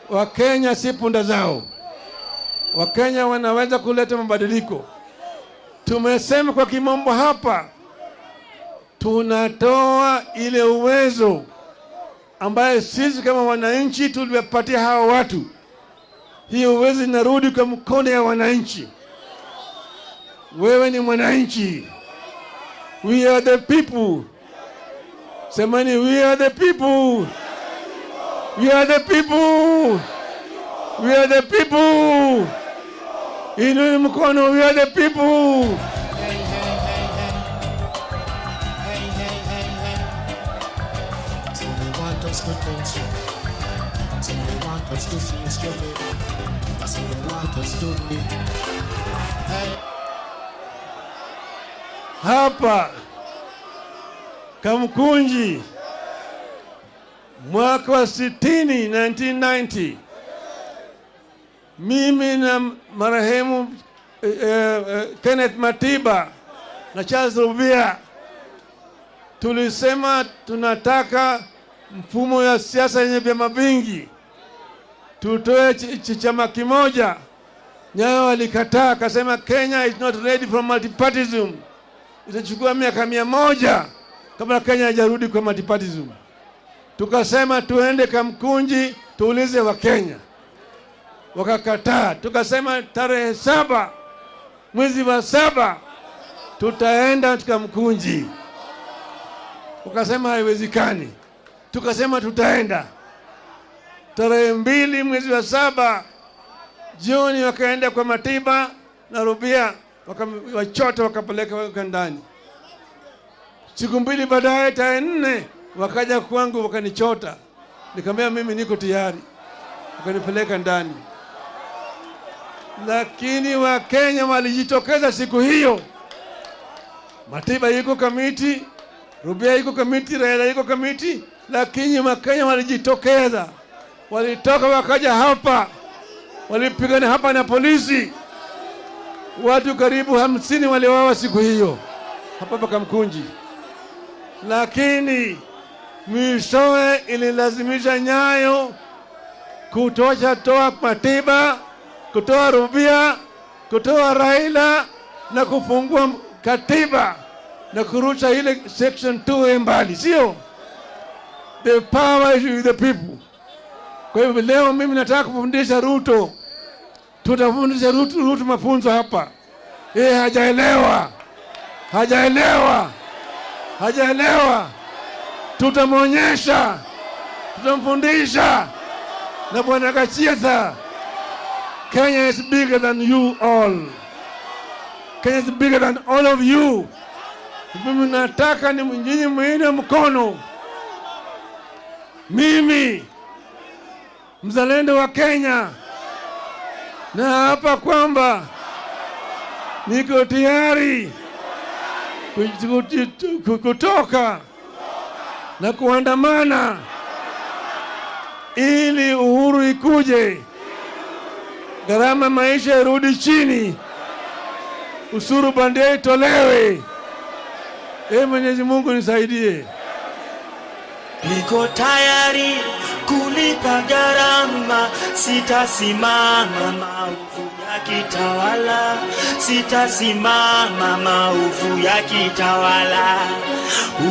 Speaker 21: Wakenya si punda zao. Wakenya wanaweza kuleta mabadiliko. Tumesema kwa kimombo hapa, tunatoa ile uwezo ambaye sisi kama wananchi tuliwapatia hawa watu. Hiyo uwezo inarudi kwa mkono ya wananchi. Wewe ni mwananchi. We are the people. Semeni, we are the people. We are the people. We are the people. Inueni mkono, we are the people.
Speaker 2: So they want us to tension. So they want us to feel stupid. That's what they want us to be. Hey.
Speaker 21: Hapa Kamkunji mwaka wa 60, 1990, mimi na marehemu Kenneth Matiba na Charles Rubia tulisema tunataka mfumo ya siasa yenye vyama vingi, tutoe chama kimoja. Nyayo alikataa, akasema Kenya is not ready for multipartyism. Itachukua miaka 100 kabla Kenya haijarudi kwa multipartyism. Tukasema tuende Kamkunji tuulize Wakenya, wakakataa. Tukasema tarehe 7 mwezi wa 7 tutaenda Kamkunji, wakasema haiwezekani. Tukasema tutaenda tarehe 2 mwezi wa 7 jioni, wakaenda kwa Matiba na Rubia, wakawachota wakapeleka ndani. Siku 2 baadaye, tarehe 4 wakaja kwangu wakanichota, nikamwambia mimi niko tayari, wakanipeleka ndani. Lakini Wakenya walijitokeza siku hiyo. Matiba yuko Kamiti, Rubia yuko Kamiti, Raila yuko Kamiti, lakini Wakenya walijitokeza, walitoka wakaja hapa, walipigana hapa na polisi. Watu karibu 50 waliuawa siku hiyo hapa Kamkunji. Lakini mwishowe ililazimisha Nyayo kutoa Matiba, kutoa Rubia, kutoa Raila na kufungua katiba na kurusha ile section 2 mbali, sio? The power is with the people. Kwa hivyo leo mimi nataka kufundisha Ruto. Tutafundisha Ruto mafunzo hapa. Yeye hajaelewa. Hajaelewa. Hajaelewa. Tutamwonyesha. Tutamfundisha. Na Bwana Gachagua, Kenya is bigger than you all. Kenya is bigger than all of you. Mimi nataka ni nyinyi muine mkono. Mimi mzalendo wa Kenya, na hapa kwamba niko tayari kutoka na kuandamana ili uhuru ikuje, gharama maisha irudi chini, ushuru bandia itolewe. Ee Mwenyezi Mungu nisaidie.
Speaker 12: Niko tayari kulipa gharama, sitasimama maovu yakitawala, sitasimama maovu yakitawala.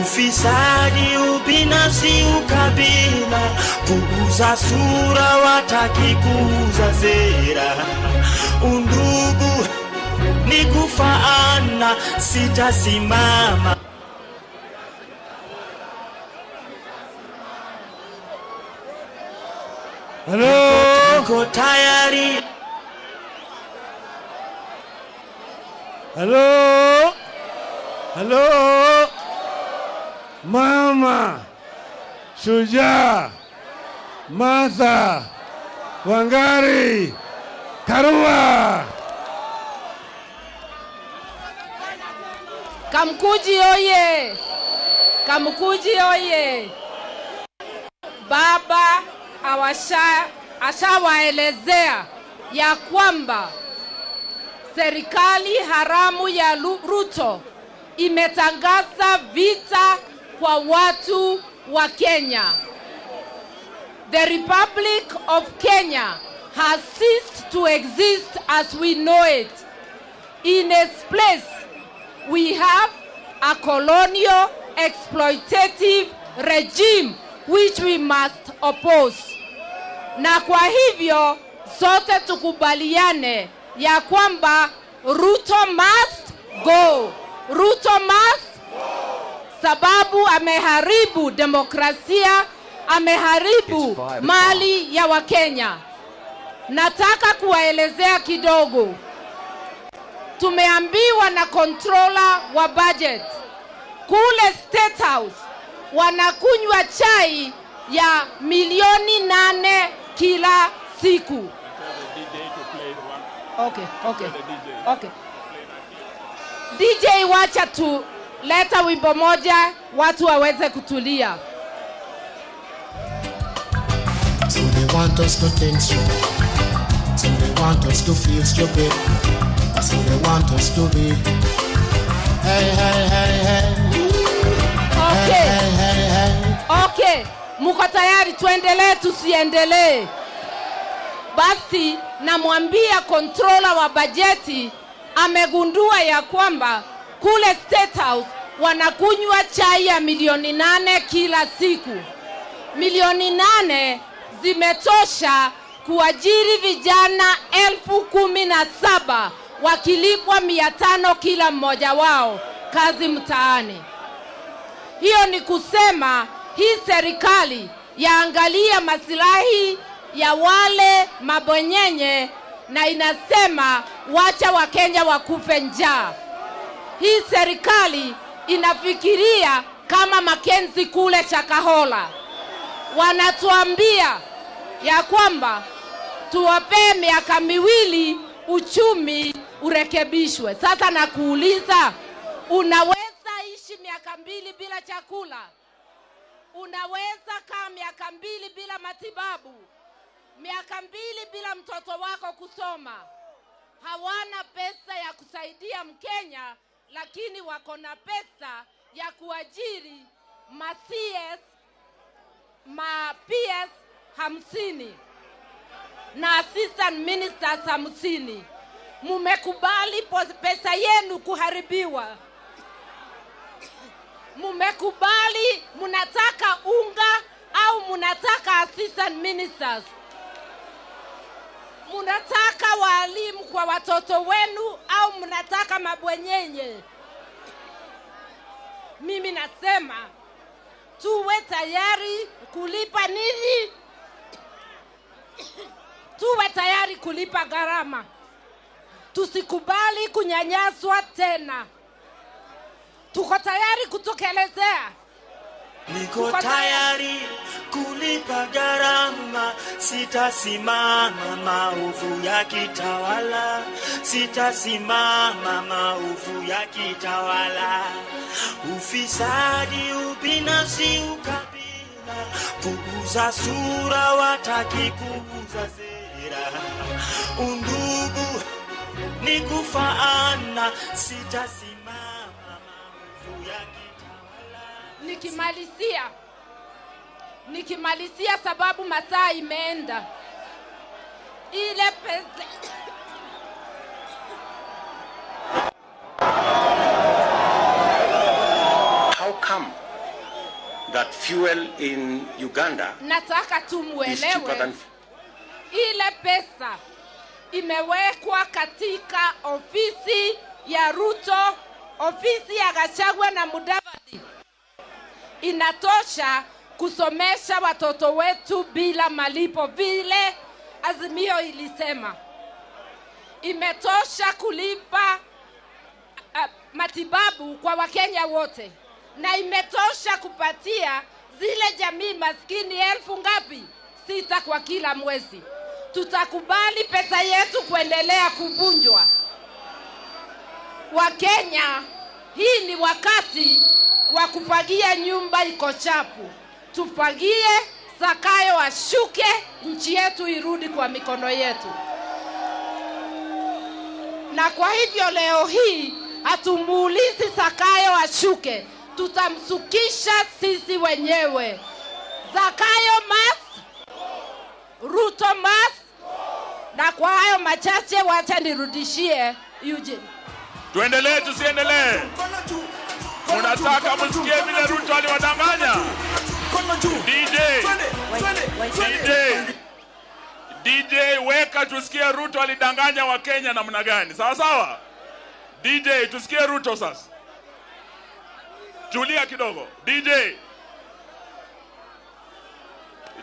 Speaker 12: Ufisadi, ubinafsi, ukabila, kuuza sura, wataki kuuza sera. Undugu ni kufaana, sitasimama.
Speaker 21: Hello.
Speaker 12: Niko tayari.
Speaker 21: Hello. Hello. Mama Shujaa Martha Wangari Karua.
Speaker 13: Kamkuji oye! Kamkuji oye! Baba ashawaelezea ya kwamba serikali haramu ya Ruto imetangaza vita kwa watu wa Kenya. The Republic of Kenya has ceased to exist as we know it. In its place, we have a colonial exploitative regime which we must oppose. Na kwa hivyo sote tukubaliane ya kwamba Ruto must go. Ruto must go. Sababu ameharibu demokrasia, ameharibu mali ya Wakenya. Nataka kuwaelezea kidogo. Tumeambiwa na controller wa budget kule State House wanakunywa chai ya 8 milioni kila siku. Okay. DJ, wacha tu leta wimbo moja watu waweze kutulia.
Speaker 2: So they want us to think straight. So they want us to feel stupid. That's how they want us to be. Hey, hey, hey, hey.
Speaker 13: Okay.
Speaker 2: Hey, hey, hey.
Speaker 13: Okay, muko tayari tuendelee tusiendelee? Basi namwambia controller wa bajeti amegundua ya kwamba kule State House wanakunywa chai ya 8 milioni kila siku. 8 milioni zimetosha kuajiri vijana 17,000 wakilipwa 500 kila mmoja wao kazi mtaani. Hiyo ni kusema hii serikali yaangalia masilahi ya wale mabwenyenye na inasema wacha Wakenya wakufe njaa. Hii serikali inafikiria kama Makenzi kule Shakahola. Wanatuambia ya kwamba tuwapee miaka 2 uchumi urekebishwe. Sasa nakuuliza, unaweza ishi miaka 2 bila chakula? Unaweza kaa miaka 2 bila matibabu? Miaka 2 bila mtoto wako kusoma? Hawana pesa ya kusaidia Mkenya, lakini wako na pesa ya kuajiri ma CS, ma PS 50 na assistant ministers 50. Mumekubali pesa yenu kuharibiwa. Mumekubali, munataka unga au munataka assistant ministers? Munataka walimu kwa watoto wenu au mnataka mabwenyenye? Mimi nasema tuwe tayari kulipa nini? Tuwe tayari kulipa gharama. Tusikubali kunyanyaswa tena. Tuko tayari kutokelezea.
Speaker 12: Niko tayari kulipa gharama, sitasimama maovu yakitawala, sitasimama maovu yakitawala. Ufisadi, ubinafsi, ukabila, kuuza sura, wataki kuuza sera. Undugu ni kufaana, sitasimama maovu yakitawala.
Speaker 13: Nikimalizia sababu masaa imeenda, ile pesa
Speaker 9: How come that fuel in Uganda
Speaker 13: nataka tu
Speaker 9: is cheaper
Speaker 13: muelewe
Speaker 9: than
Speaker 13: ile pesa imewekwa katika ofisi ya Ruto, ofisi ya Gachagua na Mudavadi, inatosha
Speaker 6: kusomesha watoto wetu bila malipo vile Azimio ilisema. Imetosha kulipa matibabu kwa Wakenya wote, na imetosha kupatia zile jamii maskini 6,000 ngapi? 6 kwa kila mwezi. Tutakubali pesa yetu kuendelea kuvunjwa? Wakenya, hii ni wakati wa kufagia nyumba iko chafu. Tufagie, Zakayo ashuke, nchi yetu irudi kwa mikono yetu. Na kwa hivyo leo hii hatumuulizi Zakayo ashuke, tutamsukisha sisi wenyewe. Zakayo must, Ruto must. Na kwa hayo machache wacha nirudishie Eugene.
Speaker 20: Tuendelee tusiendelee? Unataka msikie vile Ruto aliwadanganya? DJ, DJ, DJ, weka tusikie Ruto alidanganya Wakenya namna gani. Sawa sawa? DJ, tusikie Ruto sasa. Tulia kidogo. DJ.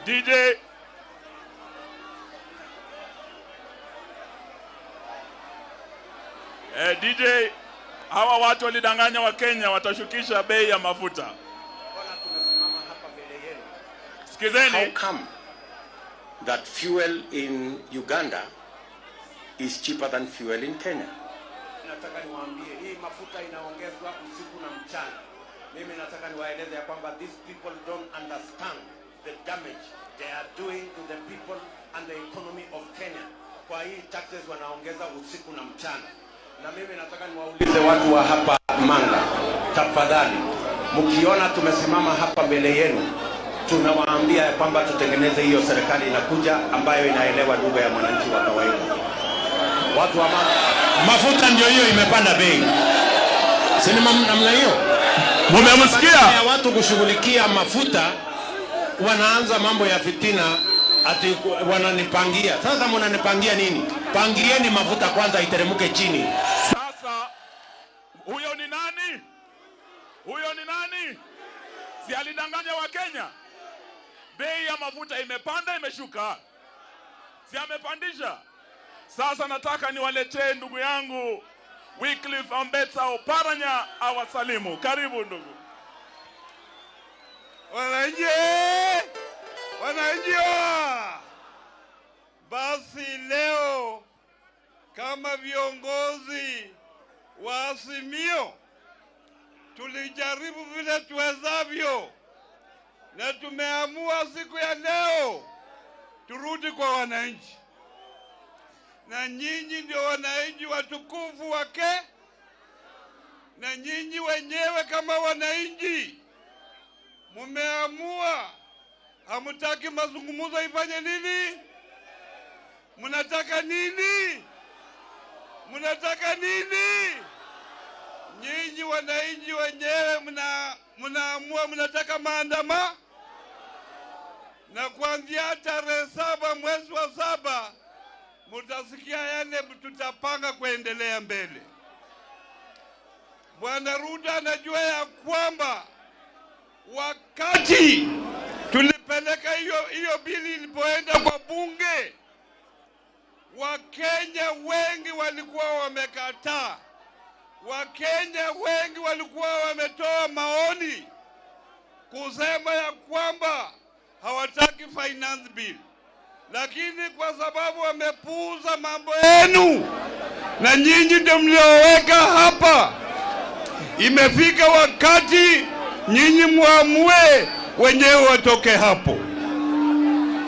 Speaker 20: DJ. DJ, hawa watu walidanganya Wakenya watashukisha bei ya mafuta. Sikizeni.
Speaker 9: How come that fuel in Uganda is cheaper than fuel in Kenya?
Speaker 22: Nataka niwaambie hii mafuta inaongezwa usiku na mchana. Mimi nataka niwaeleze ya kwamba these people don't understand the damage they are doing to the people and the economy of Kenya. Kwa hii taxes wanaongeza usiku na mchana. Na mimi nataka niwaulize watu wa hapa Manga, tafadhali, mkiona tumesimama hapa mbele yenu, tunawaambia ya kwamba tutengeneze hiyo serikali inakuja ambayo inaelewa lugha ya mwananchi wa kawaida. Watu wa Manga,
Speaker 23: mafuta ndio hiyo imepanda bei. Si ni namna hiyo?
Speaker 20: Mumemsikia?
Speaker 23: Badala ya watu kushughulikia mafuta, wanaanza mambo ya fitina ati wananipangia. Sasa mnanipangia nini? Pangieni mafuta kwanza iteremke chini.
Speaker 20: Sasa huyo ni nani? Huyo ni nani? Si alidanganya wa Kenya? Bei ya mafuta imepanda, imeshuka. Si amepandisha? Sasa nataka niwaletee ndugu yangu Wycliffe Ambetsa Oparanya awasalimu. Karibu ndugu.
Speaker 24: Wananchi, wananchi, basi leo kama viongozi wa Azimio tulijaribu vile tuwezavyo na tumeamua siku ya leo turudi kwa wananchi. Na nyinyi ndio wananchi watukufu wake, na nyinyi wenyewe kama wananchi mumeamua hamutaki mazungumzo ifanye nini? Mnataka nini? Mnataka nini? Nyinyi wananchi wenyewe mnaamua mnataka maandamano. Na kuanzia tarehe 7 mwezi wa 7 mtasikia yale tutapanga kuendelea mbele. Bwana Ruto anajua ya kwamba wakati tulipeleka hiyo bili ilipoenda kwa bunge, Wakenya wengi walikuwa wamekataa. Wakenya wengi walikuwa wametoa maoni kusema ya kwamba hawataki finance bill. Lakini kwa sababu wamepuuza mambo yenu na nyinyi ndio mlioweka hapa, imefika wakati nyinyi muamue wenyewe watoke hapo.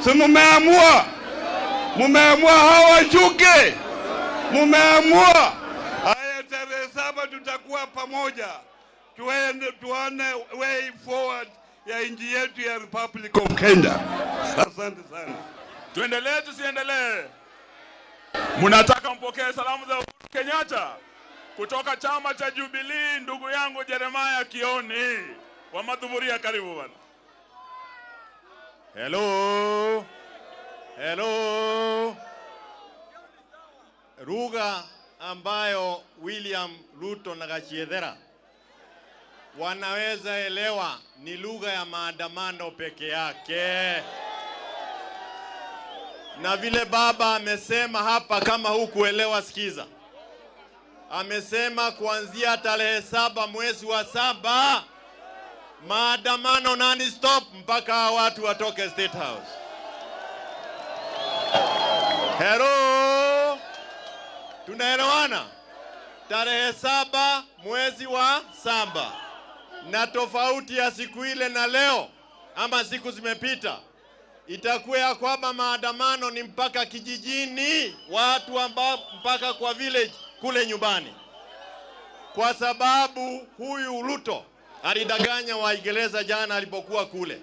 Speaker 24: Si mumeamua? Mumeamua hawashuke? Mumeamua? Haya, tarehe 7 tutakuwa pamoja, tuone way forward ya nchi yetu ya Republic of Kenya. Asante sana.
Speaker 20: Tuendelee tusiendelee? Mnataka mpokee salamu za Uhuru Kenyatta kutoka chama cha Jubilee, ndugu yangu Jeremiah Kioni wa Madhuburia, karibu bwana.
Speaker 25: Hello. Hello. Lugha ambayo William Ruto na Gachiedhera
Speaker 24: Wanaweza elewa ni lugha ya maandamano peke yake. Na vile baba amesema hapa, kama hukuelewa sikiza. Amesema kuanzia tarehe 7 mwezi wa 7 maandamano non stop mpaka hawa watu watoke State House. Hello, tunaelewana? Tarehe 7 mwezi wa 7. Na tofauti ya siku ile na leo, ama siku zimepita, itakuwa ya kwamba maandamano ni mpaka kijijini, watu ambao mpaka kwa village kule nyumbani, kwa sababu huyu Ruto alidanganya Waingereza jana alipokuwa kule.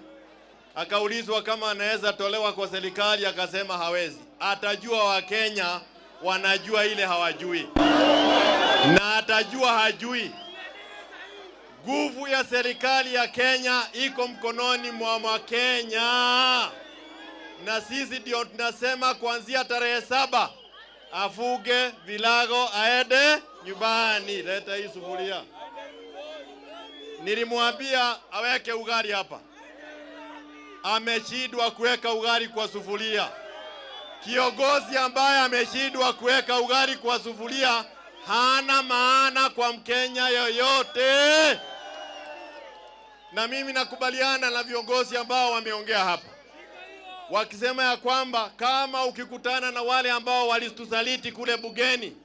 Speaker 24: Akaulizwa kama anaweza tolewa kwa serikali, akasema hawezi. Atajua Wakenya wanajua ile hawajui, na atajua hajui. Nguvu ya serikali ya Kenya iko mkononi mwa Wakenya, na sisi ndio tunasema kuanzia tarehe 7 afuge vilago aende nyumbani. Leta hii sufuria. Nilimwambia aweke ugali hapa, ameshindwa kuweka ugali kwa sufuria. Kiongozi ambaye ameshindwa kuweka ugali kwa sufuria hana maana kwa Mkenya yoyote. Na mimi nakubaliana na viongozi ambao wameongea hapa wakisema ya kwamba kama ukikutana na wale ambao walitusaliti kule bugeni,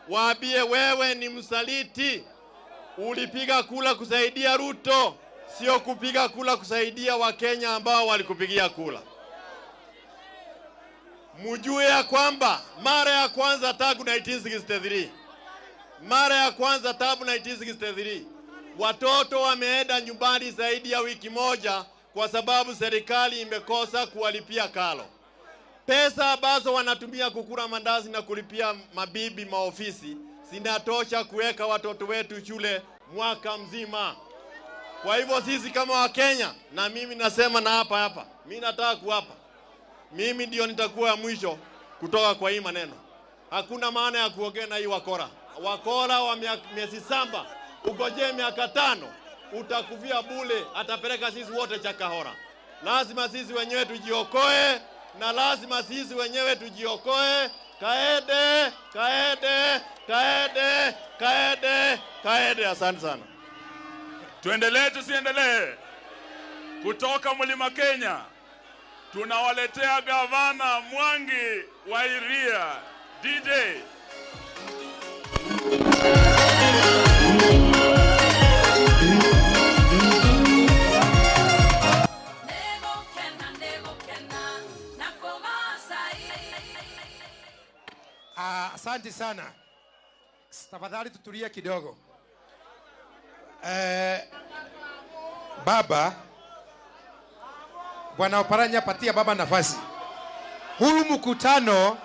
Speaker 24: waambie wewe ni msaliti, ulipiga kula kusaidia Ruto, sio kupiga kula kusaidia Wakenya ambao walikupigia kula. Mjue ya kwamba mara ya kwanza tangu 1963, mara ya kwanza tangu 1963 watoto wameenda nyumbani zaidi ya wiki moja kwa sababu serikali imekosa kuwalipia karo. Pesa ambazo wanatumia kukula mandazi na kulipia mabibi maofisi zinatosha kuweka watoto wetu shule mwaka mzima. Kwa hivyo sisi kama Wakenya, na mimi nasema na hapa hapa, mimi nataka kuapa, mimi ndio nitakuwa ya mwisho kutoka kwa hii maneno. Hakuna maana ya kuongea na hii wakora. Wakora wa miezi 7, ugojee miaka 5, utakufia bule, atapeleka sisi wote Chakahora. Lazima sisi wenyewe tujiokoe, na lazima sisi wenyewe tujiokoe. Kaede, kaede, kaede, kaede, kaede. Asante sana.
Speaker 20: Tuendelee tusiendelee? Kutoka Mlima Kenya tunawaletea Gavana Mwangi wa Iria, DJ.
Speaker 3: Asante sana. Tafadhali tutulie kidogo. Baba Bwana Oparanya, patia baba nafasi. Huu mkutano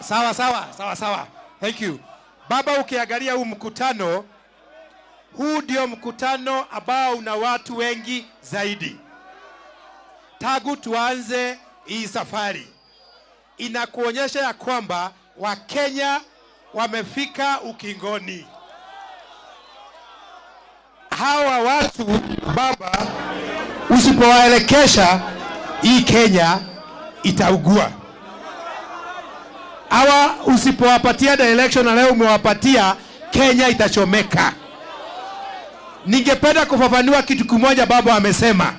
Speaker 3: sawa sawa sawa sawa. Thank you. Baba, ukiangalia huu mkutano, huu ndio mkutano ambao una watu wengi zaidi tangu tuanze hii safari. Inakuonyesha ya kwamba Wakenya wamefika ukingoni. Hawa watu baba, usipowaelekesha hii Kenya itaugua. Hawa usipowapatia direction na leo umewapatia, Kenya itachomeka. Ningependa kufafanua kitu kimoja baba amesema.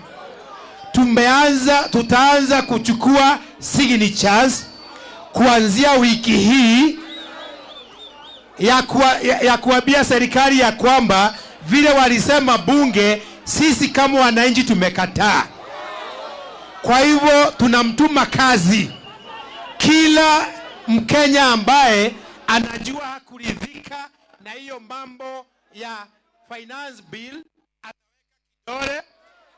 Speaker 3: Tutaanza kuchukua signatures kuanzia wiki hii ya kuambia serikali ya kwamba vile walisema bunge, sisi kama wananchi tumekataa. Kwa hivyo tunamtuma kazi kila Mkenya ambaye anajua hakuridhika na hiyo mambo ya finance bill, ataweka kidole,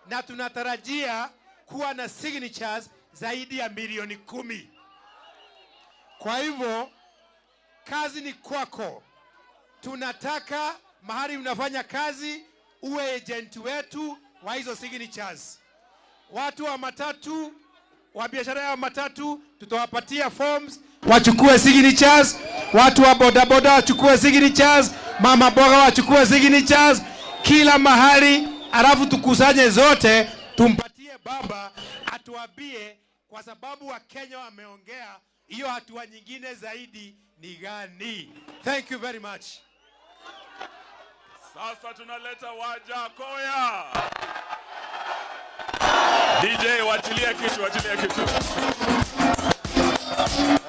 Speaker 3: na tunatarajia kuwa na signatures zaidi ya milioni 10. Kwa hivyo kazi ni kwako. Tunataka mahali unafanya kazi uwe agent wetu wa hizo signatures. Watu wa matatu, wa biashara ya matatu, tutawapatia forms, Wachukue signatures, watu wa bodaboda wachukue signatures, mama boga wachukue signatures kila mahali, alafu tukusanye zote tumpatie baba atuambie, kwa sababu Wakenya wameongea, hiyo hatua nyingine zaidi ni gani? Thank you very much.
Speaker 20: Sasa tunaleta Wajakoya. DJ, wachilia kitu, wachilia kitu.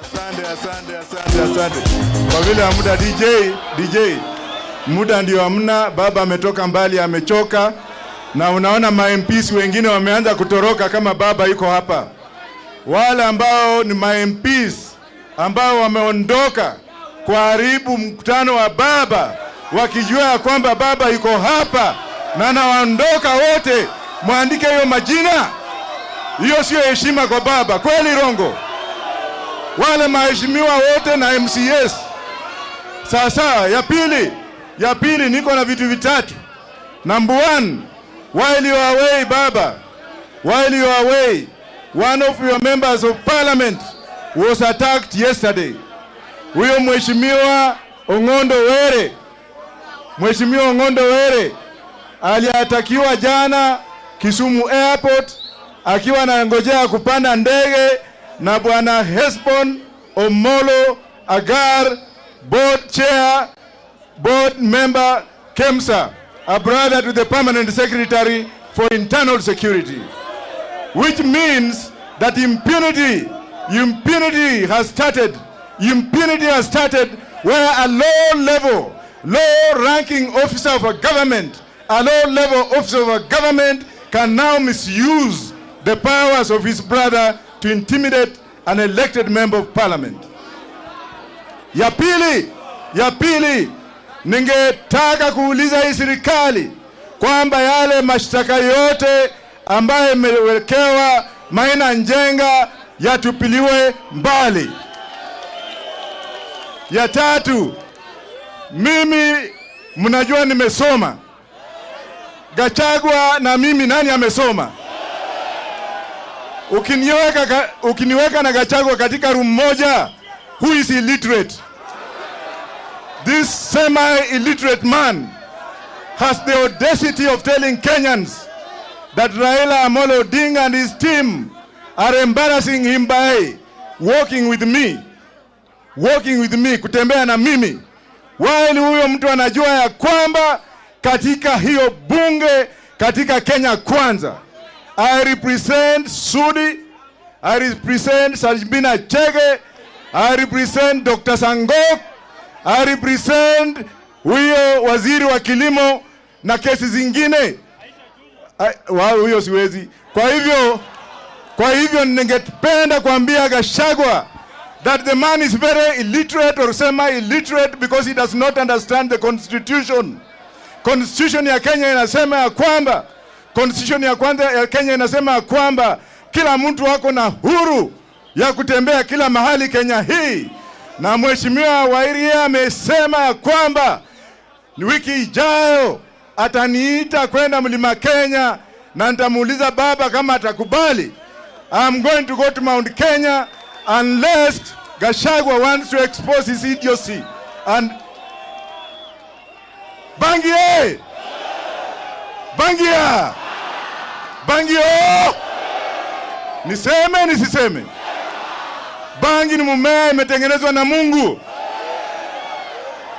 Speaker 7: Asante, asante, asante, asante. Kwa vile ya muda DJ, DJ, muda ndio hamna. Baba ametoka mbali, amechoka, na unaona ma MPs wengine wameanza kutoroka kama baba yuko hapa. Wale ambao ni ma MPs ambao wameondoka kuharibu mkutano wa baba, wakijua ya kwamba baba yuko hapa na nawaondoka wote, mwandike hiyo majina. Hiyo sio heshima kwa baba, kweli Rongo? Wale maheshimiwa wote na MCS. Sasa ya pili niko na vitu vitatu. Number one, while you are away baba, while you are away, one of your members of parliament was attacked yesterday. Huyo mheshimiwa Ong'ondo Were, Mheshimiwa Ong'ondo Were aliatakiwa jana Kisumu Airport akiwa anangojea kupanda ndege na bwana Hesbon Omolo Agar, board chair, board member KEMSA, a brother to the permanent secretary for internal security, which means that impunity has started. Impunity has started where a low level, low ranking officer of a government, a low level officer of a government can now misuse the powers of his brother to intimidate an elected member of parliament. Ya pili, ningetaka kuuliza hii serikali kwamba yale mashtaka yote ambayo imewekewa Maina Njenga yatupiliwe mbali. Ya tatu, mimi mnajua nimesoma. Gachagua na mimi nani amesoma? Ukiniweka na Gachagua katika room moja, who is illiterate? This semi-illiterate man has the audacity of telling Kenyans that Raila Amolo Odinga and his team are embarrassing him by walking with me, walking with me, kutembea na mimi, while huyo mtu anajua ya kwamba katika hiyo bunge, katika Kenya Kwanza, I represent Sudi, I represent Sabina Chege, I represent Dr. Sangok, I represent huyo waziri wa kilimo na kesi zingine. Huyo siwezi. Kwa hivyo ningependa kuambia Gachagua that the man is very illiterate or semi-illiterate because he does not understand the constitution. Constitution ya Kenya inasema ya kwamba, constitution ya kwanza ya Kenya inasema ya kwamba kila mtu ako na huru ya kutembea kila mahali Kenya hii, na Mheshimiwa Wa Iria amesema ya kwamba ni wiki ijayo ataniita kwenda Mlima Kenya na nitamuuliza baba kama atakubali. I'm going to go to Mount Kenya unless Gachagua wants to expose his idiocy. And Bangi eh! Bangia! Bangi oh! Niseme nisiseme? Bangi ni mmea imetengenezwa na Mungu.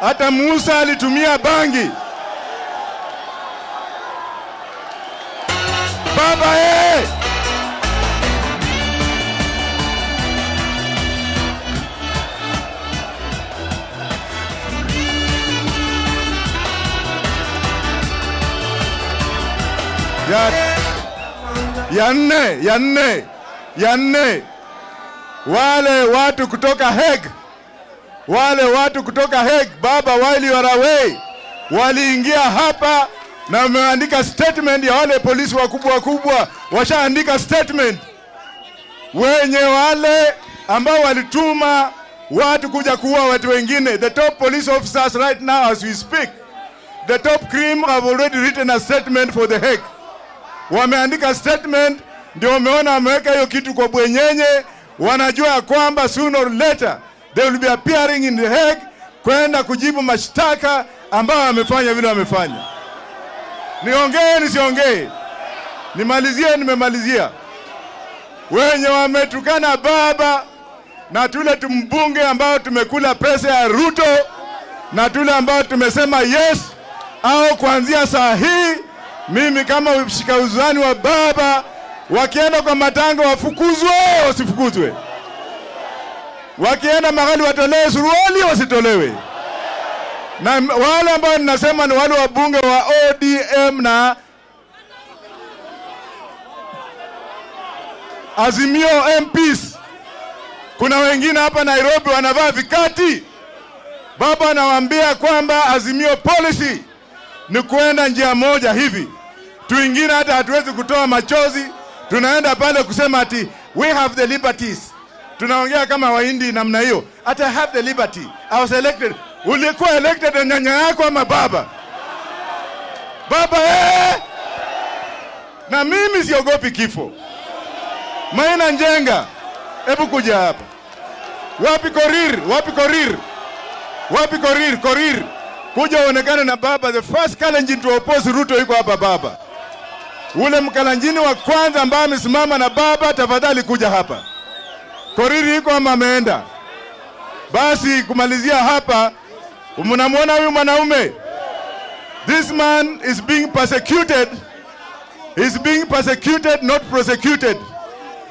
Speaker 7: Hata Musa alitumia bangi. Baba eh! Ya nne, ya nne, ya nne, wale watu kutoka Hague, wale watu kutoka Hague, baba, while you are away, waliingia hapa na wameandika statement ya wale polisi wakubwa wakubwa, washaandika statement wenye wale ambao walituma watu kuja kuua watu wengine. The top police officers right now as we speak, the top cream have already written a statement for the Hague. Wameandika statement, ndio wameona wameweka hiyo kitu kwa bwenyenye.
Speaker 4: Wanajua kwamba sooner or later they will be appearing in The Hague kwenda kujibu mashtaka ambayo wamefanya vile wamefanya. Niongee nisiongee? Nimalizie? Nimemalizia. Wenye wametukana baba na tule tumbunge ambao tumekula pesa ya Ruto na tule ambao tumesema yes, au kuanzia saa hii mimi kama mshika uzani wa baba, wakienda kwa matanga wafukuzwe, wasifukuzwe? Wakienda mahali watolewe suruali, wasitolewe? Na wale ambao ninasema ni wale wabunge wa ODM na Azimio MPs. Kuna wengine hapa Nairobi wanavaa vikati. Baba anawaambia kwamba Azimio policy ni kuenda njia moja hivi. Tuingine hata hatuwezi kutoa machozi, tunaenda pale kusema ati we have the liberties. Tunaongea kama Wahindi namna hiyo. Ati I have the liberty. I was elected. Ulikuwa elected na nyanya yako ama baba? Baba Na mimi siogopi kifo. Maina Njenga, hebu kuja hapa. Wapi Korir? Wapi Korir? Wapi Korir? Korir. Kuja uonekane na baba. The first Kalenjin to oppose Ruto yuko hapa baba. Ule Mkalenjini wa kwanza ambaye amesimama na baba, tafadhali kuja hapa. Korir yuko ama ameenda? Basi kumalizia hapa, mnamwona huyu mwanaume? This man is being persecuted. He's being persecuted, not prosecuted.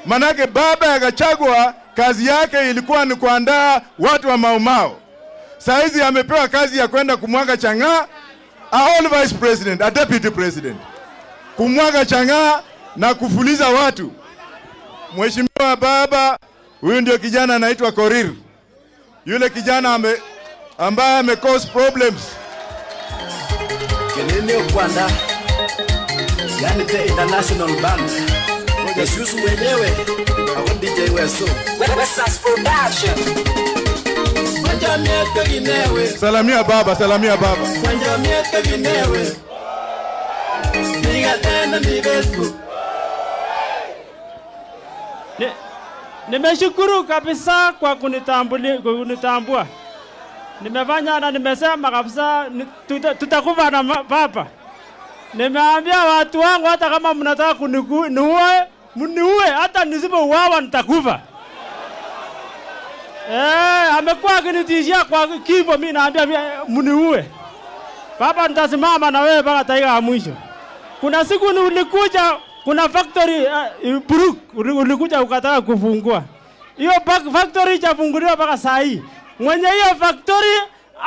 Speaker 4: Manake baba ya Gachagua kazi yake ilikuwa ni kuandaa watu wa Mau Mau. Saizi amepewa kazi ya kwenda kumwaga chang'aa, a all vice president, a deputy president. Kumwaga chang'aa na kufuliza watu. Mheshimiwa baba, huyu ndio kijana anaitwa Korir. Yule kijana ambaye ame cause problems.
Speaker 8: Kenene Kwanda, yani the international band. Jesus mwenyewe, ako DJ Weso.
Speaker 5: Wesas Production.
Speaker 4: Salamia baba, salamia baba.
Speaker 11: Nimeshukuru kabisa kwa kunitambua. Nimefanya na nimesema kabisa tutakufa na baba. Nimeambia watu wangu hata kama mnataka kuniue, mniue, hata nisipouawa nitakufa. Amekuwa akinitishia kwa kifo, mimi naambia mniue. Baba, nitasimama na wewe mpaka dakika ya mwisho. Kuna siku ulikuja, kuna factory Brook, ulikuja ukataka kufungua. Hiyo factory haijafunguliwa mpaka saa hii. Mwenye hiyo factory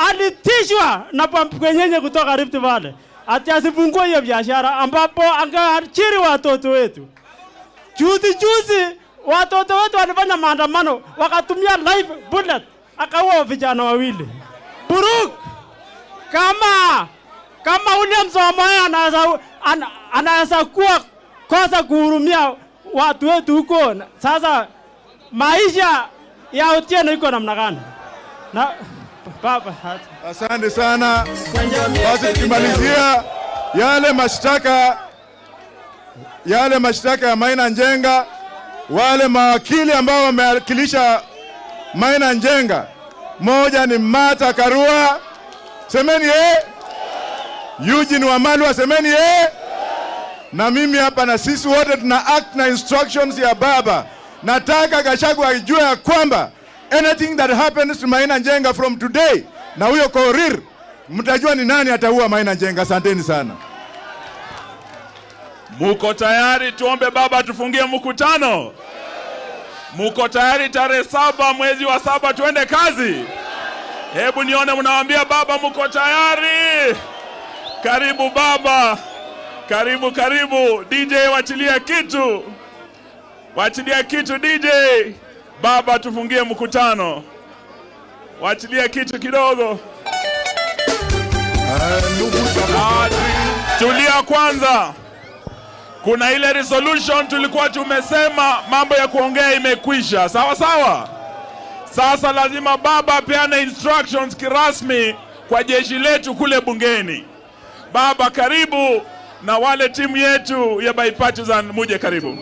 Speaker 11: alitishwa na pampenyenye kutoka Rift Valley ati asifungue hiyo biashara, ambapo angeajiri watoto wetu. Juzi juzi watoto wetu walifanya maandamano, wakatumia live bullet, akaua vijana wawili. Buruk, kama William Samoei anaweza kuwa kosa kuhurumia watu wetu huko, sasa maisha ya Otieno iko namna gani? Na baba,
Speaker 4: asante sana. Basi tukimalizia yale mashtaka ya Maina Njenga, wale mawakili ambao wamewakilisha Maina Njenga, moja ni Martha Karua, semeni Eugene Wamalwa, semeni Na mimi hapa na sisi wote tuna act na instructions ya baba. Nataka Gachagua ajue ya kwamba anything that happens to Maina Njenga from today, na huyo Korir, mtajua ni nani ataua Maina Njenga. Asanteni sana.
Speaker 20: Muko tayari tuombe baba tufungie mkutano? Muko tayari tarehe 7 mwezi wa 7 tuende kazi? Hebu nione mnawaambia baba muko tayari. Karibu baba. Karibu, karibu. DJ wachilia kitu. Wachilia kitu DJ. Baba tufungie mkutano. Wachilia kitu kidogo. Tulia kwanza. Kuna ile resolution tulikuwa tumesema mambo ya kuongea imekwisha. Sawa sawa? Sasa lazima baba apeane instructions kirasmi kwa jeshi letu kule bungeni. Baba karibu, na wale timu yetu ya bipartisan muje karibu.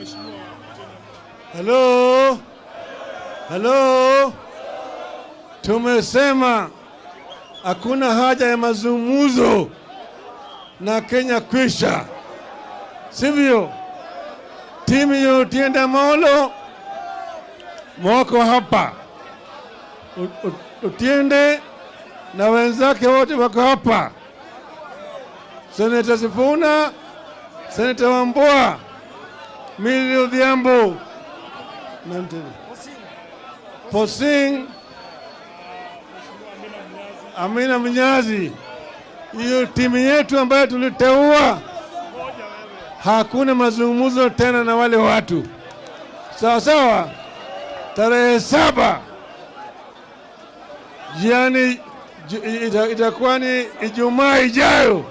Speaker 21: Hello. Halo, tumesema hakuna haja ya mazungumzo na Kenya kwisha, sivyo? Timu ya Otiende Amollo wako hapa, Otiende na wenzake wote wako hapa, Seneta Sifuna, Seneta Wambua, Millie Odhiambo, nani tena? Posing, Amina Mnyazi. Hiyo timu yetu ambayo tuliteua, hakuna mazungumzo tena na wale watu. Sawa sawa, tarehe 7 yani itakuwa ni Ijumaa ijayo,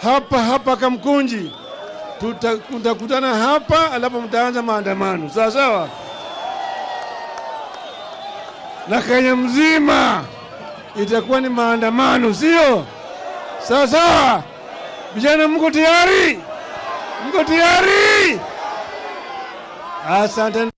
Speaker 21: hapa hapa Kamkunji tutakutana hapa, alafu mtaanza maandamano. Sawa sawa, na Kenya mzima itakuwa ni maandamano, sio? Sawa sawa, vijana, mko tayari? Mko tayari? Asante.